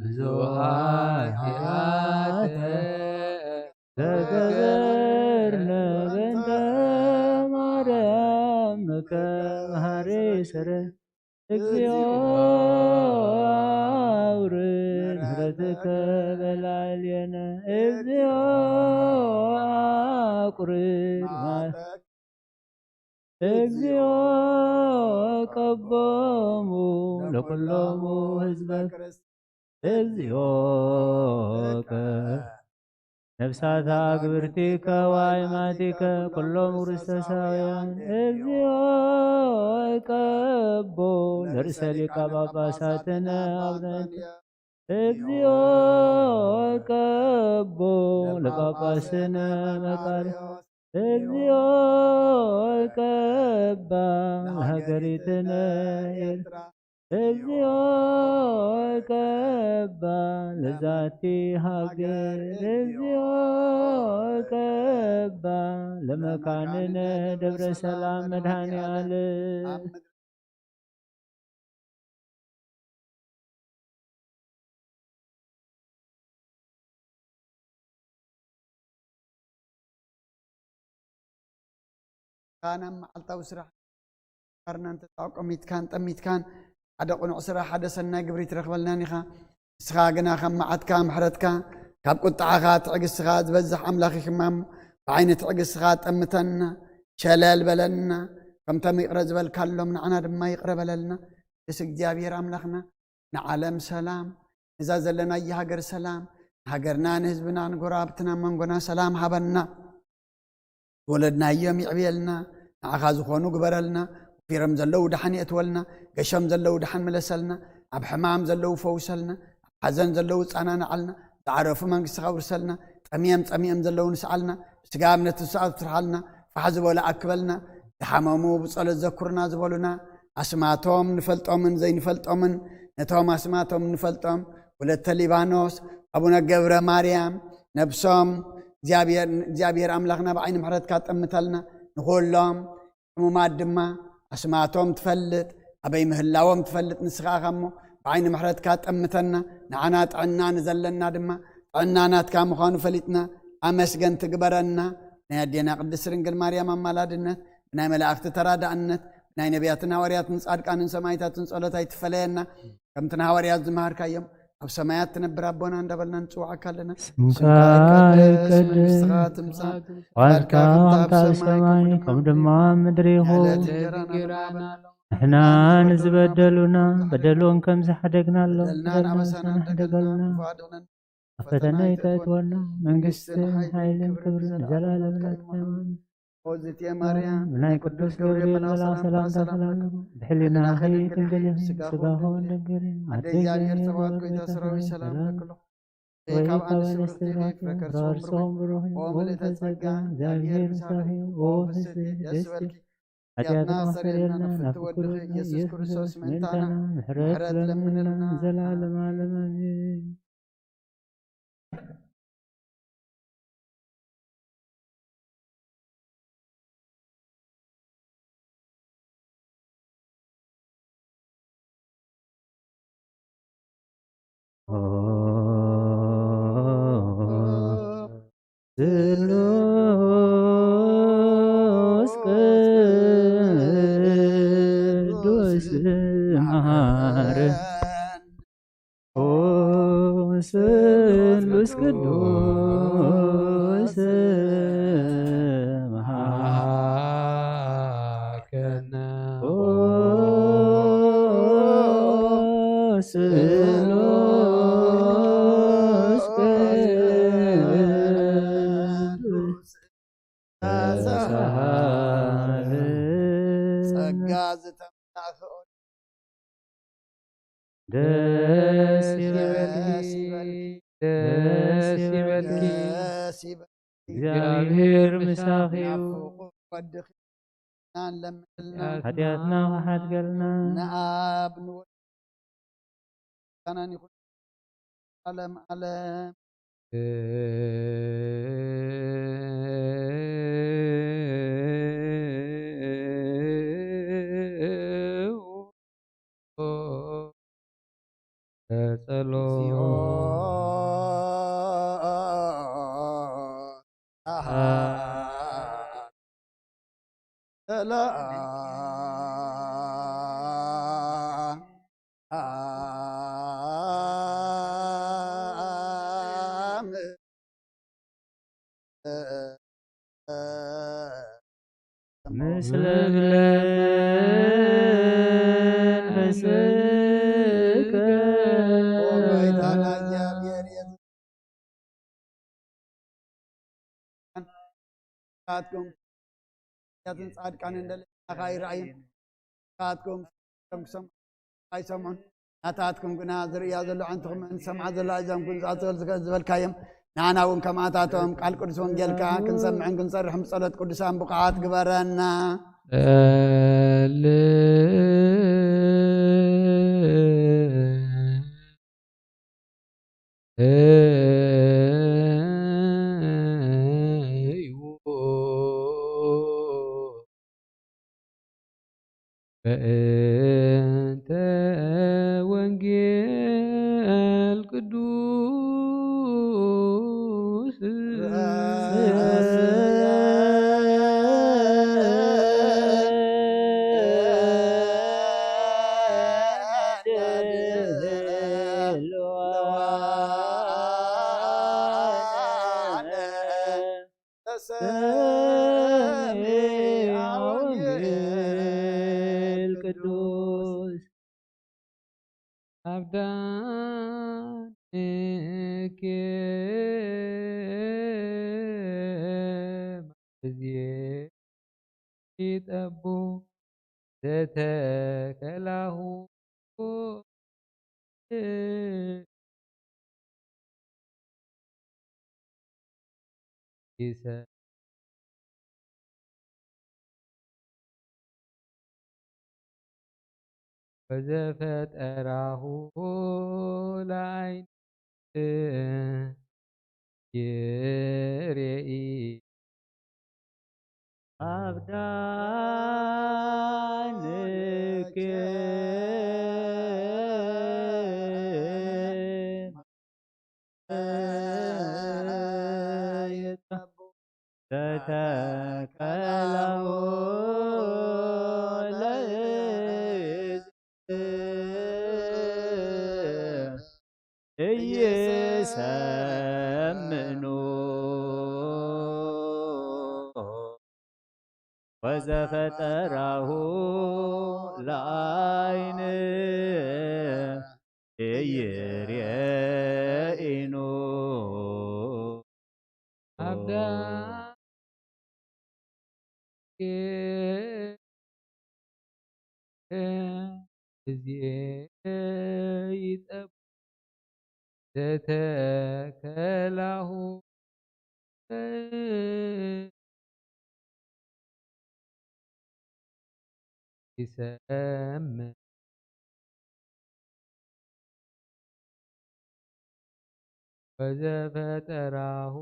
ብዙኃ ኃጢአተ ዘገበርነ በእንተ ማርያም ከመሃሪ ስረ እግዚኦ አውርድ ምሕረትከ በላዕሌነ። እግዚኦ አቁርድ ማዕተከ። እግዚኦ ቀቦሙ ለኩሎሙ ህዝበ ክርስቲያን። እግዚኦ ቀ ነፍሳታ ግብርቲከ ዋይማቲከ ኩሎም ክርስቶሳውያን። እግዚኦ ቀቦ ለርእሰ ሊቃ ጳጳሳትነ አቡነ። እግዚኦ ቀቦ ለጳጳስነ መቃርዮስ። እግዚኦ ቀባ ለሃገሪትነ ኤርትራ። እግዚኦ ቀባ ለዛቲ ሃገር። እግዚኦ ቀባ ለመካንነ ደብረ ሰላም መድኃኔ ዓለም። ካብ መዓልታዊ ስራሕ ባርና እንተጣቆሚትካን ጠሚትካን ሓደ ቅኑዕ ስራሕ፣ ሓደ ሰናይ ግብሪ ትረኽበልናን ኢኻ። ንስኻ ግና ካብ መዓትካ ምሕረትካ፣ ካብ ቁጥዓኻ ትዕግስትኻ ዝበዝሕ ኣምላኽ ኢኻ እሞ፣ ብዓይኒ ትዕግስትኻ ጠምተና፣ ሸለል በለና። ከምቶም ይቕረ ዝበልካሎም ንዓና ድማ ይቕረ በለልና። ቅዱስ እግዚኣብሔር ኣምላኽና፣ ንዓለም ሰላም፣ ነዛ ዘለናያ ሃገር ሰላም፣ ንሃገርና፣ ንህዝብና፣ ንጎረባብትና፣ መንጎና ሰላም ሃበና። ዝወለድናዮም ይዕብየልና፣ ንዓኻ ዝኾኑ ግበረልና። ወፊሮም ዘለዉ ደሓን የእትወልና፣ ገሾም ዘለዉ ደሓን ምለሰልና፣ ኣብ ሕማም ዘለዉ ፈውሰልና፣ ኣብ ሓዘን ዘለዉ ጻናንዓልና፣ ዝዓረፉ መንግስትኻ ኣውርሰልና፣ ጠምዮም ጸሚኦም ዘለዉ ንስዓልና፣ ብስጋ እምነት ንስኣቱ ትርሓልና፣ ፋሕ ዝበሉ ኣክበልና፣ ዝሓመሙ ብጸሎት ዘኩርና ዝበሉና፣ ኣስማቶም ንፈልጦምን ዘይንፈልጦምን፣ ነቶም ኣስማቶም ንፈልጦም፣ ወለተ ሊባኖስ፣ ኣቡነ ገብረ ማርያም፣ ነብሶም እግዚኣብሔር፣ እግዚኣብሔር ኣምላኽና ብዓይኒ ምሕረትካ ጠምተልና፣ ንኹሎም ሕሙማት ድማ ኣስማቶም ትፈልጥ፣ ኣበይ ምህላዎም ትፈልጥ ንስኻ ኢኻ እሞ፣ ብዓይኒ ምሕረትካ ጠምተና፣ ንዓና ጥዕና ንዘለና ድማ ጥዕና ናትካ ምዃኑ ፈሊጥና፣ ኣመስገን ትግበረና። ናይ ኣዴና ቅድስት ድንግል ማርያም ኣማላድነት፣ ብናይ መላእኽቲ ተራዳእነት፣ ብናይ ነቢያትን ሃዋርያትን ጻድቃንን ሰማዕታትን ጸሎት ኣይትፈለየና። ከምቲ ንሃዋርያት ዝመሃርካዮም፣ ኣብ ሰማያት ትነብር ኣቦና እንዳበልና ንጽውዓካ ኣለና። ስምካ ስምካ ይቀደስ፣ ይቀደስ፣ መንግስትኻ ትምጻእ፣ ፍቃድካ ፍቃድካ ከምታ ኣብ ከምታ ኣብ ሰማይ ሰማይ ከምኡ ከምኡ ድማ ኣብ ምድሪ ይኹን። ዕለት እንጀራና ንሕና ንዝበደሉና በደሎም ከም ዝሓደግናሎም በደልና በደልና ኣበሳና ንሕደገልና። ኣደገልና፣ ክፉ ኣድሕነና። ኣብ ፈተና ኣይተእትወና፣ መንግስትን መንግስትን ሓይልን ሓይልን ክብርን ክብርን ንዘለኣለም ንዘለኣለም ናትካ እዩ። ናትካ እዩ። ኦዝቴ ማርያም፣ ናይ ቅዱስ ገብርኤል መልኣኽ ሰላምታ ሰላም ሰላም። ብሕሊናኺ ድንግል ኢኺ፣ ስጋኺ እውን ድንግል እዩ። ኣደ እግዚኣብሔር ጸባኦት፣ ጎይታ ሰራዊት፣ ሰላም ለክሎ። ወይ ካብ ኣንስቲ ብርኽቲ ኢኺ፣ ፍረ ከርስኺ ብሩኽ እዩ። ኦ ምልእተ ጸጋ፣ እግዚኣብሔር ምሳኺ እዩ። ኦ ፍስሕቲ፣ ደስ ይበልኪ። ኃጢአትና ኣስተሰርየልና፣ ናብ ፍትወድኺ ኢየሱስ ክርስቶስ ምእንታና ምሕረት ለምንልና። ዘላለም ዓለም ኣሜን። ስሉስ ቅዱስ መሐረነ ስሉስ ቅዱስ መሃከነ። ስሉስ ቅዱስ ተሳሃር። ጸጋ ዝተመላእኦ ደስ ይበልኪ፣ ደስ ይበልኪ፣ ደስ ይበልኪ። ደስ ይበልኪ። እግዚኣብሔር ምሳኺ እዩ። ናብ ፍቁር ወድኺ ንለምንልና። ሓጢኣትና ክሓድገልና። ንኣብ ንወልድ ምስጋናን ይኹን ዓለም ዓለም። ተጸሎ። ምስለ መንፈስከ። ኦ ጎይታና እግዚኣብሔር፣ የዚ ናትኩም ያትን ጻድቃን እንደለና ካይራእይን ናትኩም ኣይሰምዑን። ናታትኩም ግና ዝርእያ ዘሎ ኣዕንትኹም፣ ዝሰምዓ ዘሎ ኣእዛንኩም፣ ዝኣተወል ዝበልካዮም ንዓና እውን ከምኣታቶም ቃል ቅዱስ ወንጌልካ ክንሰምዕን ክንሰርሕን ብጸሎት ቅዱሳን ብቑዓት ግበረና። በእንተ ወንጌል ቅዱስ ተሰሚዐ ወንጌል ቅዱስ። ኣብ ዳንኬ ግዜ ይጠቡ ዘተከላሁ ይሰ ወዘፈጠራሁ ለዓይን ይሬኢ። ኣብ ዳንኬ ይጠቡ ዘተከላሁ ለእዝ እይሰምኑ ወዘፈጠራሁ ለዓይን እይሬኢኑ። ኣብ ዳንኬ ግዜ ይጠብ ዘተከላሁ ይሰምዕ ወዘፈጠራሁ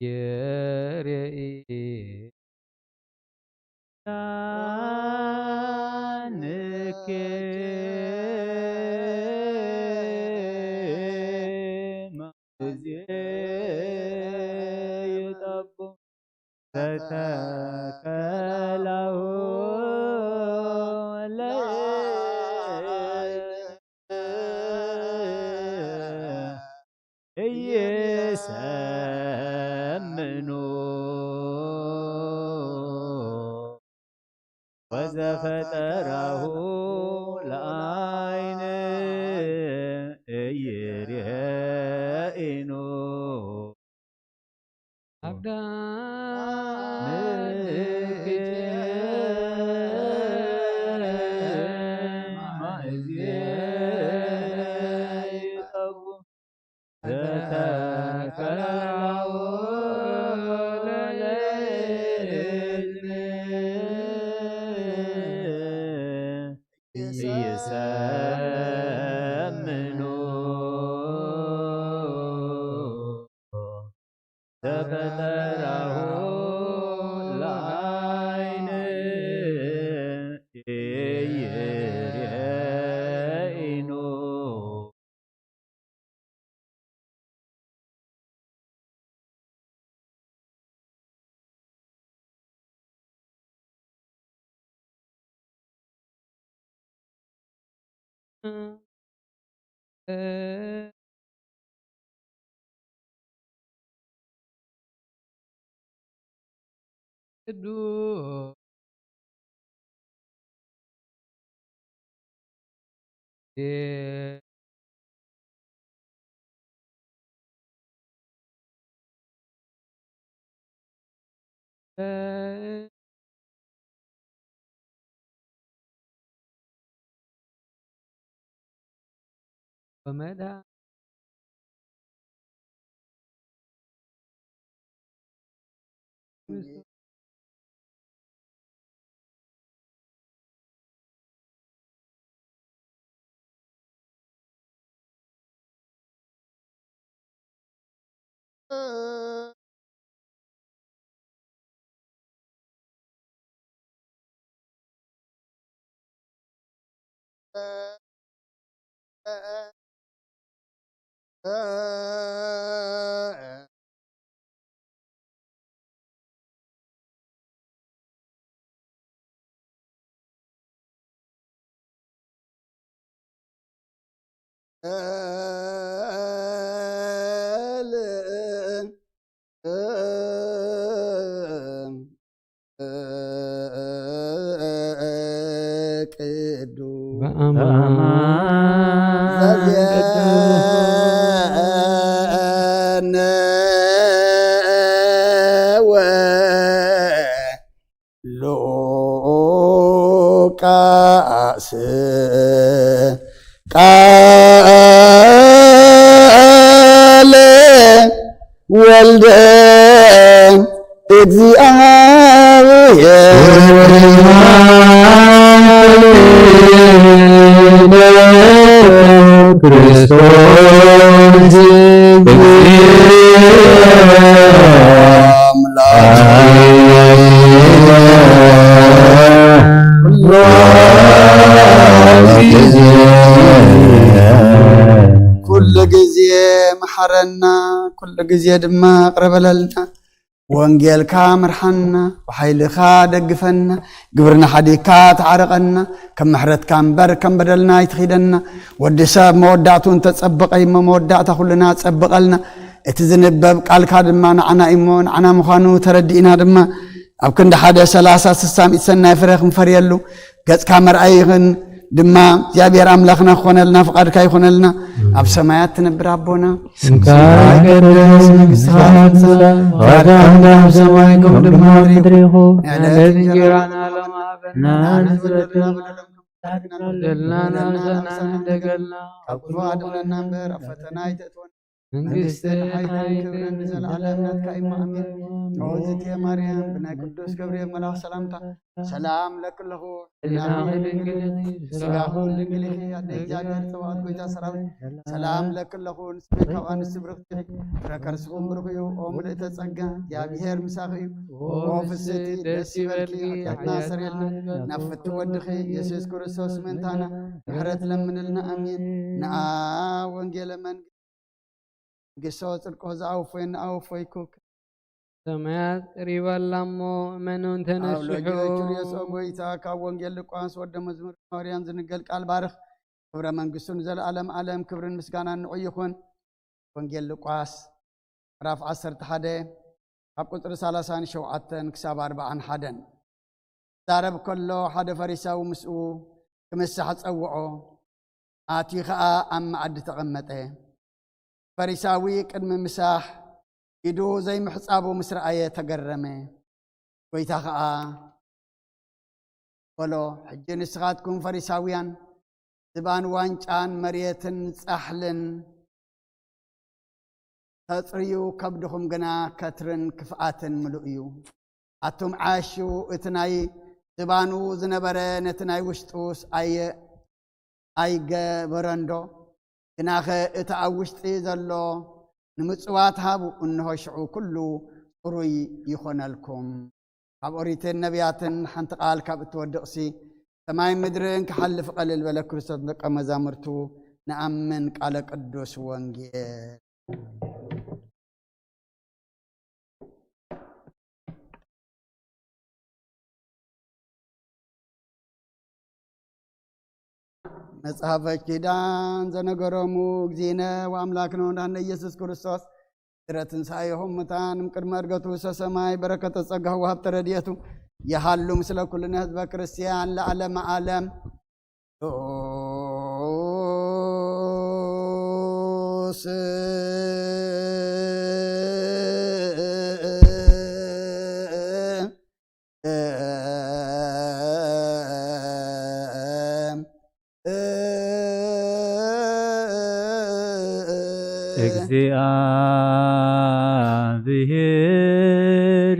ይሬኢ። ዳንኬ ግዜ ይጠቡ ዘተከላሁ ለእዝ ወዘፈጠራሁ ለአይን እይርኤኑ። ቅዱስ በአማን ዘዜነ ወ ሉቃስ ቃለ ወልደ እግዚአብሔር ክርስቶስ ኩሉ ግዜ መሓረና፣ ኩሉ ግዜ ድማ ይቕረ በለልና። ወንጌልካ ምርሓና፣ ብሓይልኻ ደግፈና፣ ግብርና ሓዲግካ ተዓረቐና፣ ከም ምሕረትካ እምበር ከም በደልና ኣይትኺደና። ወዲ ሰብ መወዳእቱ እንተጸበቐ እሞ መወዳእታ ኩልና ጸብቐልና። እቲ ዝንበብ ቃልካ ድማ ንዓና እሞ ንዓና ምዃኑ ተረዲእና ድማ ኣብ ክንዲ ሓደ ሰላሳ ስሳ ሚእቲ ሰናይ ፍረ ክንፈርየሉ ገጽካ መርኣይኽን ድማ እግዚኣብሔር ኣምላኽና ክኾነልና ፍቓድካ ይኾነልና። ኣብ ሰማያት ትነብር ኣቦና ስምካ ይቀደስ፣ መንግስትኻ ትምጻእ፣ ፍቓድካ ከም ኣብ ሰማይ ከምኡ ድማ ኣብ ምድሪ ይኹን። ዕለት እንጀራና ሎሚ ሃበና፣ ንበደልና በደልና ንደገልና፣ ካብ ክፉ ኣድሕነና እምበር ኣብ ፈተና ኣይተእትወና። መንግስትን መንግስትን ሓይልን ሓይልን ክብርን ንዘለዓለም ናትካ እዩ፣ ኣሜን። ኣሜን። ኦዝቴ ማርያም፣ ብናይ ቅዱስ ገብርኤል መልኣኽ ሰላምታ ሰላም ለኪ ኣለኹ፣ ሕሊናኺ ድንግል እዩ፣ ስጋኺ እውን ድንግል ኢኺ። ኣደ እግዚኣብሔር ጸባኦት፣ ጎይታ ሰራዊት፣ ሰላም ለኪ ኣለኹ፣ ንስኺ ካብ ኣንስቲ ብርኽቲ ኢኺ፣ ፍረ ከርስኺ እውን ብሩኽ እዩ። ኦ ምልእተ ጸጋ፣ እግዚኣብሔር ምሳኺ እዩ። ኦ ፍስሕቲ፣ ደስ ይበልኪ፣ ሓጢኣትና ኣስተሰርየልና፣ ናብ ፍትው ወድኺ ኢየሱስ ክርስቶስ ምእንታና ምሕረት ለምንልና። ኣሜን። ንኣ ወንጌለ መንግስት ግሶ ጽድቆ ዝኣወፎይ ንኣወፎይኩ። ሰማያት ቀሪባ ኣላ እሞ እመኑ ኣብ ተነስሑ። ሎጊዮ ኪርዮስ ኦ ጎይታ፣ ካብ ወንጌል ሉቃስ ወደ መዝሙር ማርያም ዝንገል ቃል ባርኽ። ክብረ መንግስቱ ንዘለዓለም ዓለም ክብርን ምስጋናን ንዑ ይኹን። ወንጌል ሉቃስ ምዕራፍ ዓሰርተ ሓደ ካብ ቁጽሪ ሰላሳን ሸውዓተን ክሳብ ኣርባዓን ሓደን። ክዛረብ ከሎ ሓደ ፈሪሳዊ ምስኡ ክምሳሕ ጸውዖ። ኣትዩ ኸኣ ኣብ መኣዲ ተቐመጠ። ፈሪሳዊ ቅድሚ ምሳሕ ኢዱ ዘይምሕጻቡ ምስ ረኣየ ተገረመ። ጐይታ ኸኣ በሎ፣ ሕጂ ንስኻትኩም ፈሪሳውያን ዝባን ዋንጫን መሬትን ጻሕልን ተጽርዩ፣ ከብድኹም ግና ከትርን ክፍኣትን ምሉእ እዩ። ኣቱም ዓያሹ፣ እቲ ናይ ዝባኑ ዝነበረ ነቲ ናይ ውሽጡስ ኣየ-፣ ኣይገበረንዶ? ግናኸ እቲ ኣብ ውሽጢ ዘሎ ንምጽዋት ሃቡ፣ እንሆ ሽዑ ኩሉ ጽሩይ ይኾነልኩም። ካብ ኦሪትን ነቢያትን ሓንቲ ቃል ካብ እትወድቕሲ፣ ሰማይን ምድርን ክሓልፍ ቀልል በለ፣ ክርስቶስ ደቀ መዛሙርቱ ንኣምን። ቃለ ቅዱስ ወንጌል። መጽሐፈ ኪዳን ዘነገሮሙ እግዚእነ ወአምላክነ ወመድኃኒነ ኢየሱስ ክርስቶስ ድረ ትንሣኤሁ እሙታን እምቅድመ ዕርገቱ ውስተ ሰማይ በረከተ ጸጋሁ ወሀብተ ረድኤቱ ይሃሉ ምስለ ኩልነ ህዝበ ክርስቲያን ለዓለመ ዓለም። ቅዱስ እግዚአብሔር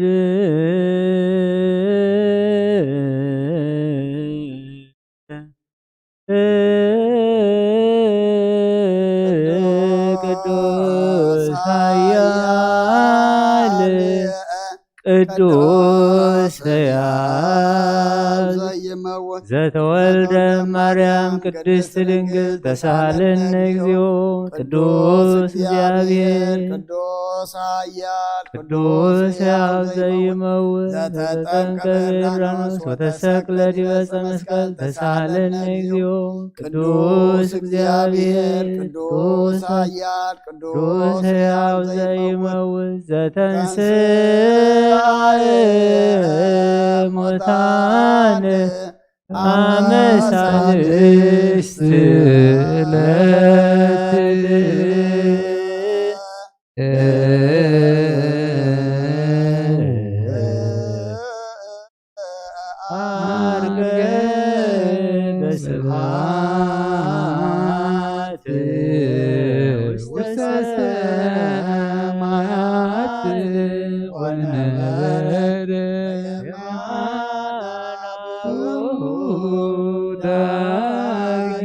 ቅዱስ ኃያል ቅዱስ ሕያው ዘተወልደ ማርያም ቅድስት ድንግል ተሳሃለነ እግዚኦ። ቅዱስ እግዚአብሔር ቅዱስ ኃያል ቅዱስ ሕያው ዘይመውት ዘተጠምቀ በዮርዳኖስ ወተሰቅለ ዲበ ዕፀ መስቀል ተሳሃለነ እግዚኦ። ቅዱስ እግዚአብሔር ቅዱስ ኃያል ቅዱስ ሕያው ዘይመውት ዘተንሥአ እሙታን አመ ሣልስት ዕለት ዐርገ በስብሐት ውስተ ሰማያት ወነበረ በየማነ አቡሁ ዳግመ።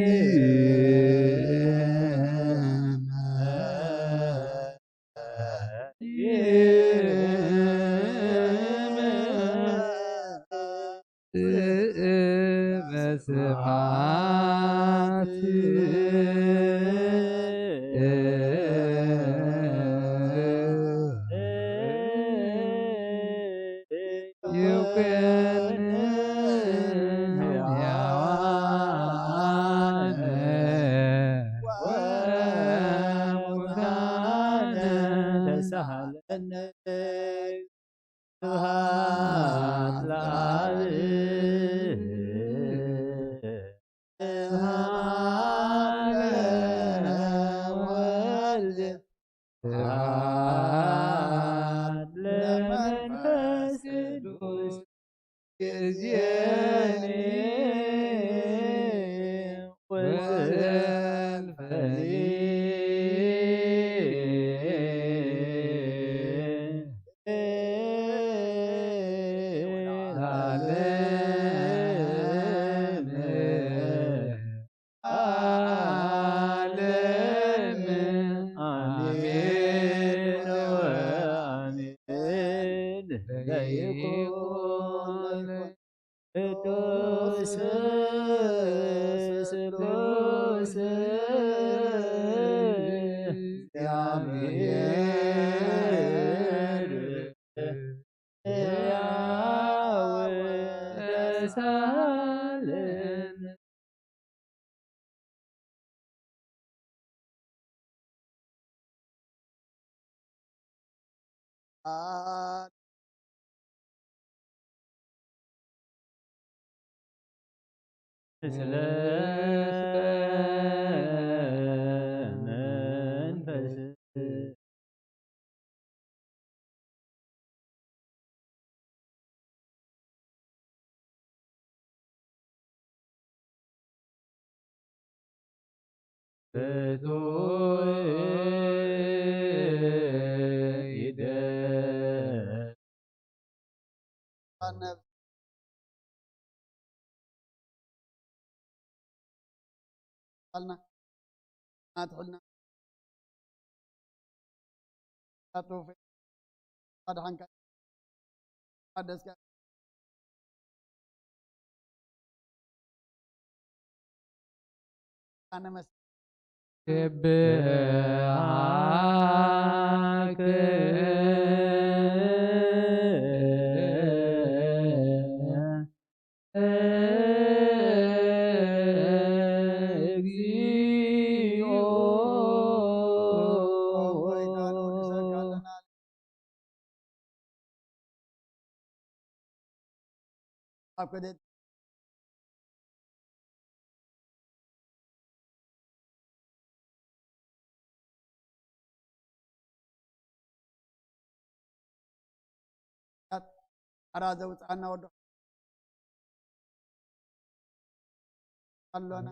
ስለ መንፈስ ኣልና ኣትሑልና ኣቶ ኣድሓንካ ኣደስካ ኣነ መስ ስብሐከ እግዚኦ። ኣብ ከደ ሓራ ዘውፅኣና ወዶ ኣሎና።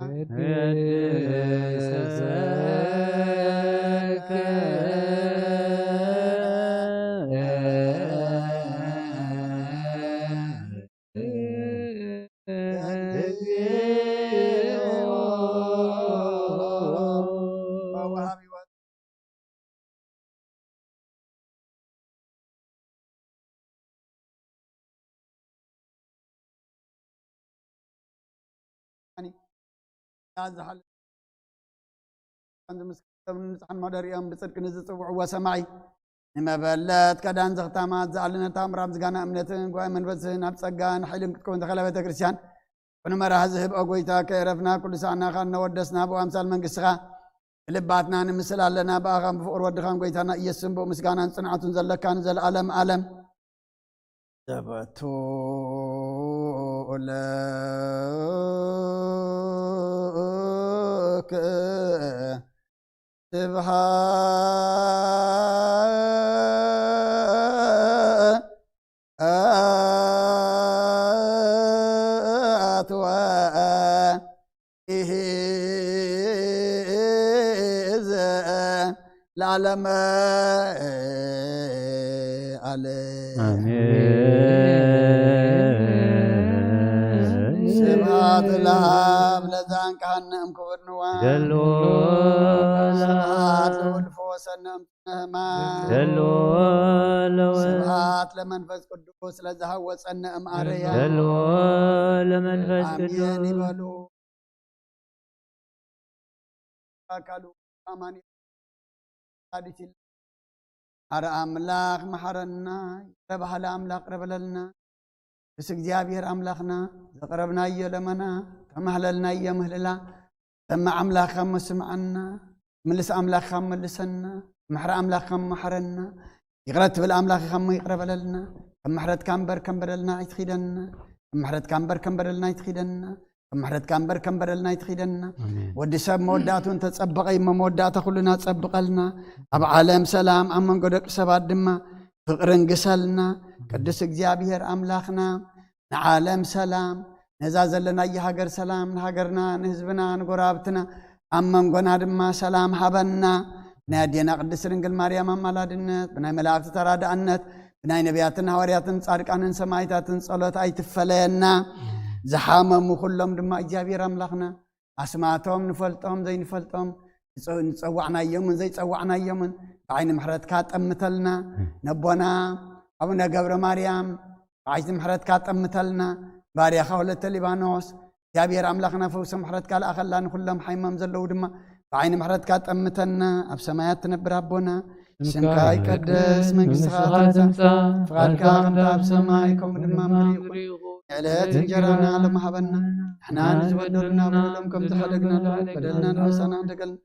ዝሓል ከምዚ ምስ ከም ንብፅሓን መደሪኦም ብፅድቂ ንዝፅውዕዎ ሰማይ ንመበለት ከዳን ዘኽታማት ዝኣልነት ኣምራ ምስጋና እምነትን ጉባኤ መንፈስን ኣብ ፀጋን ሓይልን ክትከውን ተኸላ ቤተ ክርስቲያን ኩኑ መራህ ዝህብ ኦ ጎይታ ከየረፍና ኩሉ ሳዕና ኻን ነወደስና ብኣምሳል መንግስትኻ ብልባትና ንምስል ኣለና ብኣኻን ብፍቕሪ ወድኻን ጎይታና ኢየሱስን ብኡ ምስጋናን ጽንዓቱን ዘለካ ንዘለኣለም ኣለም ዘበቱ ለክ ስብሐት ወኢሂዘ ለዓለመ ዓለም። ኣሜን። ስብሐት ለአብ ለዘአንቀሐነ እምክቡር ንዋም። ደሎ ስብሐት ለወልድ ፈወሰነ እምሕማም። ደሎ ለወ- ስብሐት ለመንፈስ ቅዱስ ለዘሃወፀነ እምአረያ። ደሎ ለመንፈስ ኣሜን ቅዱስ። ይበሉ። ኣካሉ ኣማኑኤል ቃዲስ ይል-፣ ኣረ ኣምላኽ መሓረና፣ ይቕረ በሃሊ ኣምላኽ ቅረ በለልና። ቅዱስ እግዚኣብሔር ኣምላኽና፣ ዘቕረብናዮ ለመና ከማህለልናዮ ምህልላ፣ ሰማዕ ኣምላኽ ካብ መስምዓና፣ ምልስ ኣምላኽ ካብ መልሰና፣ ምሕረ ኣምላኽ ካብ መሓረና፣ ይቕረ ትብል ኣምላኽ ካብ ይቕረ በለልና፣ ከም ምሕረትካ እምበር ከም በደልና ኣይትኺደና፣ ከም ምሕረትካ እምበር ከም በደልና ኣይትኺደና፣ ከም ምሕረትካ እምበር ከም በደልና ኣይትኺደና። ኣሜን። ወዲ ሰብ መወዳእቱ እንተጸበቐ እሞ መወዳእታ ኩልና ጸብቐልና። ኣብ ዓለም ሰላም፣ ኣብ መንጎ ደቂ ሰባት ድማ ፍቕርን ግሰልና። ቅዱስ እግዚኣብሔር ኣምላኽና ንዓለም ሰላም፣ ነዛ ዘለናዮ ሃገር ሰላም፣ ንሃገርና፣ ንህዝብና፣ ንጎረባብትና፣ ኣብ መንጎና ድማ ሰላም ሃበና። ብናይ ኣዴና ቅድስት ድንግል ማርያም ኣማላድነት፣ ብናይ መላእክቲ ተራዳእነት፣ ብናይ ነቢያትን ሃዋርያትን ጻድቃንን ሰማዕታትን ጸሎት ኣይትፈለየና። ዝሓመሙ ኩሎም ድማ እግዚኣብሔር ኣምላኽና ኣስማቶም ንፈልጦም ዘይንፈልጦም፣ ዝጸ-፣ ዝጸዋዕናዮምን ዘይጸዋዕናዮምን ብዓይኒ ምሕረትካ ጠምተልና። ነቦና ኣቡነ ገብረ ማርያም ብዓይኒ ምሕረትካ ጠምተልና። ባርያኻ ወለተ ሊባኖስ፣ እግዚኣብሔር ኣምላኽና ፈውሲ ምሕረትካ ለኣኸላ፣ ንኹሎም ሓይሞም ዘለዉ ድማ ብዓይኒ ምሕረትካ ጠምተና። ኣብ ሰማያት ትነብር ኣቦና፣ ስምካ ይቀደስ፣ መንግስትኻ ትምጻእ፣ ፍቓድካ ከምታ ኣብ ሰማይ ከምኡ ድማ ኣብ ምድሪ ይኹን። የዕለት እንጀራና ሎሚ ሃበና። ንሕና ንዝበደሉና በደሎም ከም ዝሓደግና ንበደልና ንሕሳና ንደገልና።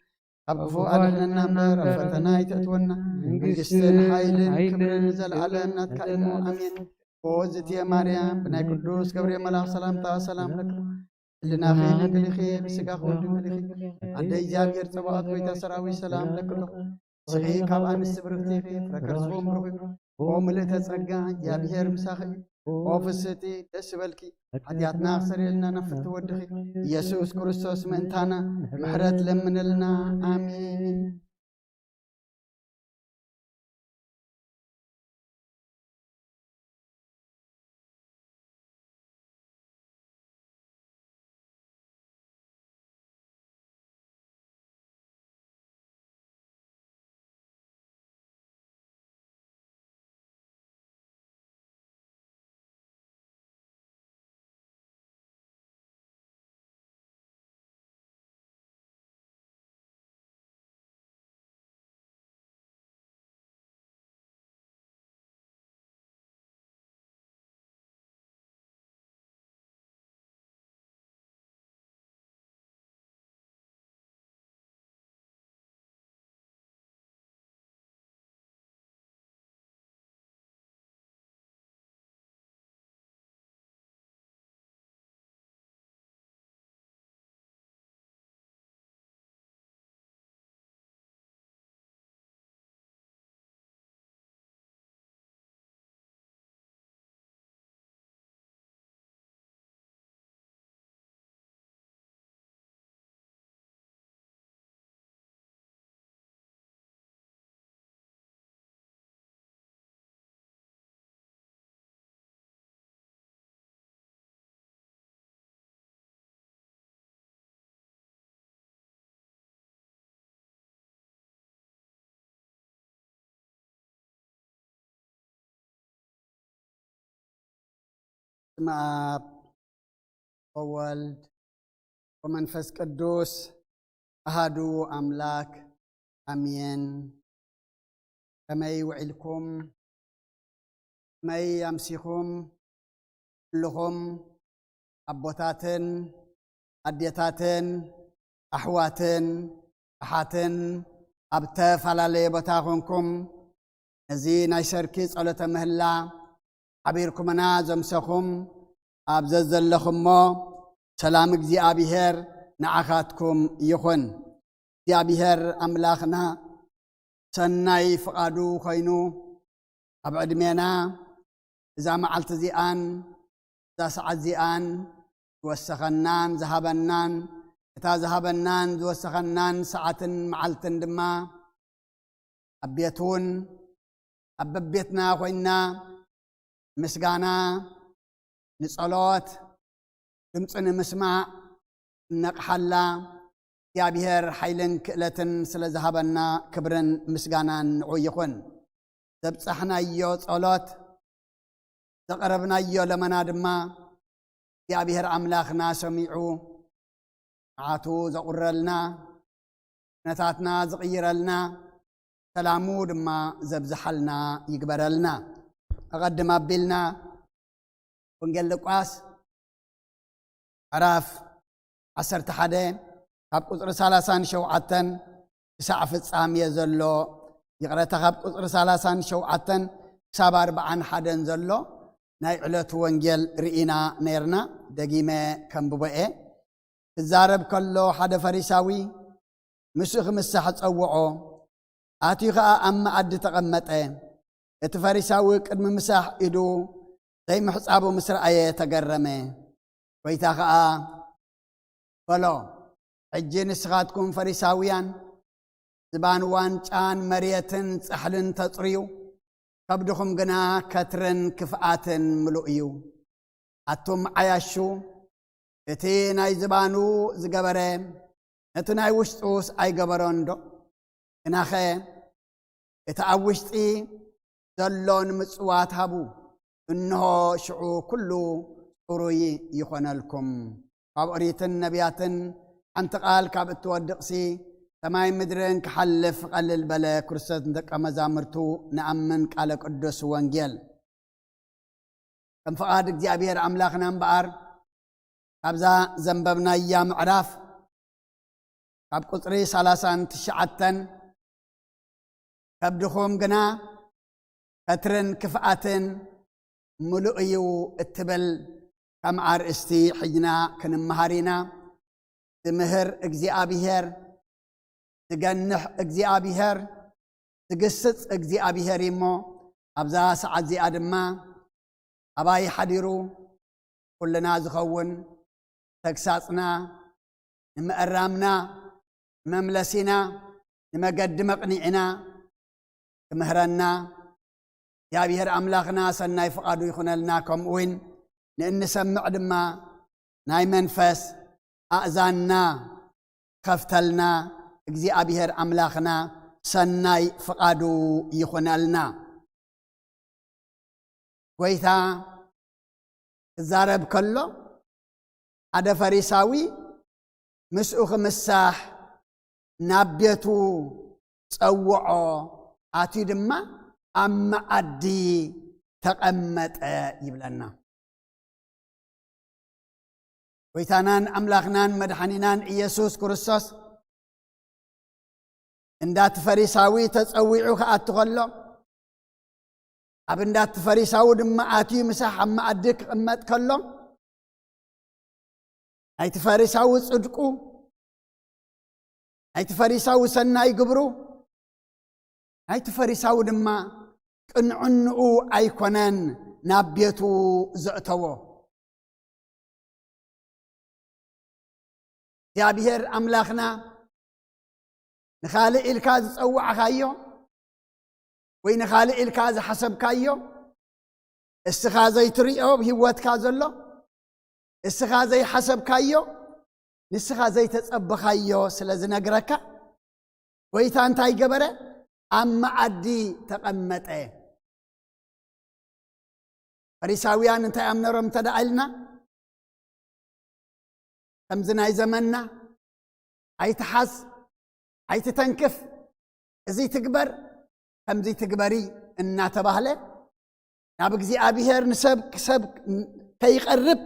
ካብ ክፉእ ኣድሕነና እምበር ኣብ ፈተና ኣይተእትወና። መንግስትን ሓይልን ክብርን ንዘለኣለም ናትካ እዩ። ኣሜን። ኦ ዝእትየ ማርያም፣ ብናይ ቅዱስ ገብርኤል መልኣኽ ሰላምታ ሰላም ለኪ። ሕልናኺ ድንግል ኢኺ፣ ብስጋኺ እውን ድንግል ኢኺ። ኣደ እግዚኣብሔር ጸባኦት፣ ጎይታ ሰራዊት፣ ሰላም ለኪ ኣለኹ። ንስኺ ካብ ኣንስቲ ብርኽቲ ኢኺ፣ ፍረ ከርስኺ እውን ብሩኽ እዩ። ኦ ምልእተ ጸጋ፣ እግዚኣብሔር ምሳኺ እዩ። ኦ ፍስህቲ፣ ደስ ይበልኪ። ሓጢኣትና ክሰርየልና ናብ ፍትው ወድኺ ኢየሱስ ክርስቶስ ምእንታና ምሕረት ለምንልና። ኣሜን። በስመ አብ ወወልድ ወመንፈስ ቅዱስ አሃዱ አምላክ አሜን። ከመይ ውዒልኩም? ከመይ ኣምሲኹም? ኩልኹም ኣቦታትን ኣዴታትን ኣሕዋትን ኣሓትን ኣብ ዝተፈላለየ ቦታ ኮንኩም ነዚ ናይ ሰርኪ ጸሎተ ምህላ ሓቢርኩምና ዘምሰኹም ኣብ ዘዘለኹሞ ሰላም እግዚኣብሔር ንዓኻትኩም ይኹን። እግዚኣብሔር ኣምላኽና ሰናይ ፍቓዱ ኮይኑ ኣብ ዕድሜና እዛ መዓልቲ እዚኣን እዛ ሰዓት እዚኣን ዝወሰኸናን ዝሃበናን፣ እታ ዝሃበናን ዝወሰኸናን ሰዓትን መዓልትን ድማ ኣብ ቤት እውን ኣብ በቤትና ኮይንና ምስጋና ንጸሎት ድምፂ ንምስማዕ እነቕሓላ እግዚኣብሔር ሓይልን ክእለትን ስለ ዝሃበና ክብርን ምስጋናን ንዑ ይኹን። ዘብጻሕናዮ ጸሎት ዘቕረብናዮ ለመና ድማ እግዚኣብሔር ኣምላኽና ሰሚዑ መዓቱ ዘቑረልና ኩነታትና ዝቕይረልና ሰላሙ ድማ ዘብዝሓልና ይግበረልና። ኣቐድም ኣቢልና ወንጌል ሉቃስ ምዕራፍ ዓሰርተ ሓደ ካብ ቁፅሪ ሰላሳን ሸውዓተን ክሳዕ ፍጻሜ ዘሎ፣ ይቕረታ፣ ካብ ቁፅሪ ሰላሳን ሸውዓተን ክሳብ ኣርብዓን ሓደን ዘሎ ናይ ዕለቱ ወንጌል ርኢና ነይርና። ደጊመ ከንብቦ እየ። ክዛረብ ከሎ ሓደ ፈሪሳዊ ምስኡ ክምሳሕ ጸውዖ። ኣትዩ ኸኣ ኣብ መኣዲ ተቐመጠ። እቲ ፈሪሳዊ ቅድሚ ምሳሕ ኢዱ ዘይምሕጻቡ ምስ ረኣየ ተገረመ። ጐይታ ኸኣ በሎ፣ ሕጂ ንስኻትኩም ፈሪሳውያን ዝባን ዋንጫን መሬትን ጻሕልን ተጽርዩ፣ ከብድኹም ግና ከትርን ክፍኣትን ምሉእ እዩ። ኣቱም ዓያሹ፣ እቲ ናይ ዝባኑ ዝገበረ ነቲ ናይ ውሽጡስ ኣይገበሮን ዶ? ግናኸ እቲ ኣብ ውሽጢ ዘሎ ንምጽዋት ሃቡ፣ እንሆ ሽዑ ኩሉ ጽሩይ ይኾነልኩም። ካብ ኦሪትን ነቢያትን ሓንቲ ቃል ካብ እትወድቕሲ ሰማይ ምድርን ክሓልፍ ቀልል በለ። ክርስቶስ ንደቀ መዛሙርቱ ንኣምን ቃለ ቅዱስ ወንጌል። ከም ፍቓድ እግዚኣብሔር ኣምላኽና እምበኣር ካብዛ ዘንበብናያ ምዕራፍ ካብ ቁፅሪ ሰላሳን ትሽዓተን ከብድኹም ግና ከትርን ክፍኣትን ምሉእ እዩ እትብል ከም ኣርእስቲ ሕጅና ክንመሃር ኢና። ዝምህር እግዚኣብሔር፣ ዝገንሕ እግዚኣብሔር፣ ዝግስጽ እግዚኣብሔር እዩ እሞ፣ ኣብዛ ሰዓት እዚኣ ድማ ኣባይ ሓዲሩ ኩልና ዝኸውን ተግሳጽና፣ ንምእራምና፣ ንመምለሲና፣ ንመገዲ መቕኒዕና ክምህረና እግዚኣብሔር ኣምላኽና ሰናይ ፍቓዱ ይኹነልና። ከምኡ እውን ንእንሰምዕ ድማ ናይ መንፈስ ኣእዛንና ከፍተልና እግዚኣብሔር ኣምላኽና ሰናይ ፍቓዱ ይኹነልና። ጎይታ ክዛረብ ከሎ፣ ሓደ ፈሪሳዊ ምስኡ ክምሳሕ ናብ ቤቱ ጸውዖ፣ ኣትዩ ድማ ኣብ መኣዲ ተቐመጠ ይብለና። ጎይታናን ኣምላኽናን መድሓኒናን ኢየሱስ ክርስቶስ እንዳቲ ፈሪሳዊ ተጸዊዑ ክኣቱ ከሎ፣ ኣብ እንዳቲ ፈሪሳዊ ድማ ኣትዩ ምሳሕ ኣብ መኣዲ ክቕመጥ ከሎ፣ ናይቲ ፈሪሳዊ ጽድቁ፣ ናይቲ ፈሪሳዊ ሰናይ ግብሩ፣ ናይቲ ፈሪሳዊ ድማ ቅንዕንኡ ኣይኮነን ናብ ቤቱ ዘእተዎ። እግዚኣብሔር ኣምላኽና ንኻልእ ኢልካ ዝጸዋዕካዮ ወይ ንኻልእ ኢልካ ዝሓሰብካዮ፣ እስኻ ዘይትርእዮ ኣብ ህይወትካ ዘሎ፣ እስኻ ዘይሓሰብካዮ፣ ንስኻ ዘይተጸበኻዮ ስለ ዝነግረካ፣ ጎይታ እንታይ ገበረ? ኣብ መኣዲ ተቐመጠ። ፈሪሳውያን እንታይ ኣምነሮም እንተ ደኣ ኢልና፣ ከምዚ ናይ ዘመንና ኣይትሓዝ፣ ኣይትተንክፍ፣ እዚ ትግበር፣ ከምዚ ትግበሪ እናተባህለ ናብ እግዚኣብሔር ንሰብ ክሰብ ከይቐርብ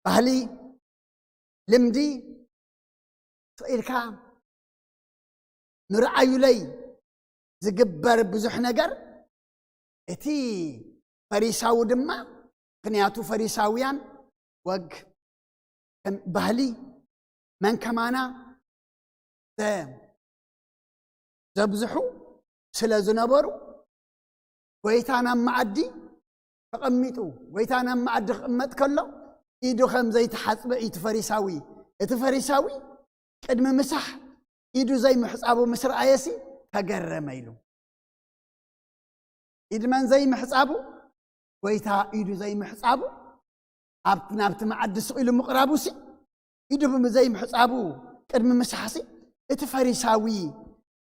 ባህሊ፣ ልምዲ፣ ስቕ ኢልካ ንርኣዩለይ ዝግበር ብዙሕ ነገር፣ እቲ ፈሪሳዊ ድማ፣ ምኽንያቱ ፈሪሳውያን ወግ፣ ከም ባህሊ፣ መን ከማና ዘ-፣ ዘብዝሑ ስለ ዝነበሩ፣ ጎይታ ናብ መኣዲ ተቐሚጡ፣ ጎይታ ናብ መኣዲ ክቕመጥ ከሎ፣ ኢዱ ከም ዘይተሓጽበ እዩ እቲ ፈሪሳዊ። እቲ ፈሪሳዊ ቅድሚ ምሳሕ ኢዱ ዘይምሕጻቡ ምስ ረኣየሲ ተገረመ ኢሉ። ኢድ መን ዘይምሕጻቡ? ጎይታ ኢዱ ዘይምሕጻቡ፣ ኣብቲ ናብቲ መኣዲ ስቕ ኢሉ ምቕራቡሲ፣ ኢዱ ብዘይምሕጻቡ ቅድሚ ምሳሕሲ፣ እቲ ፈሪሳዊ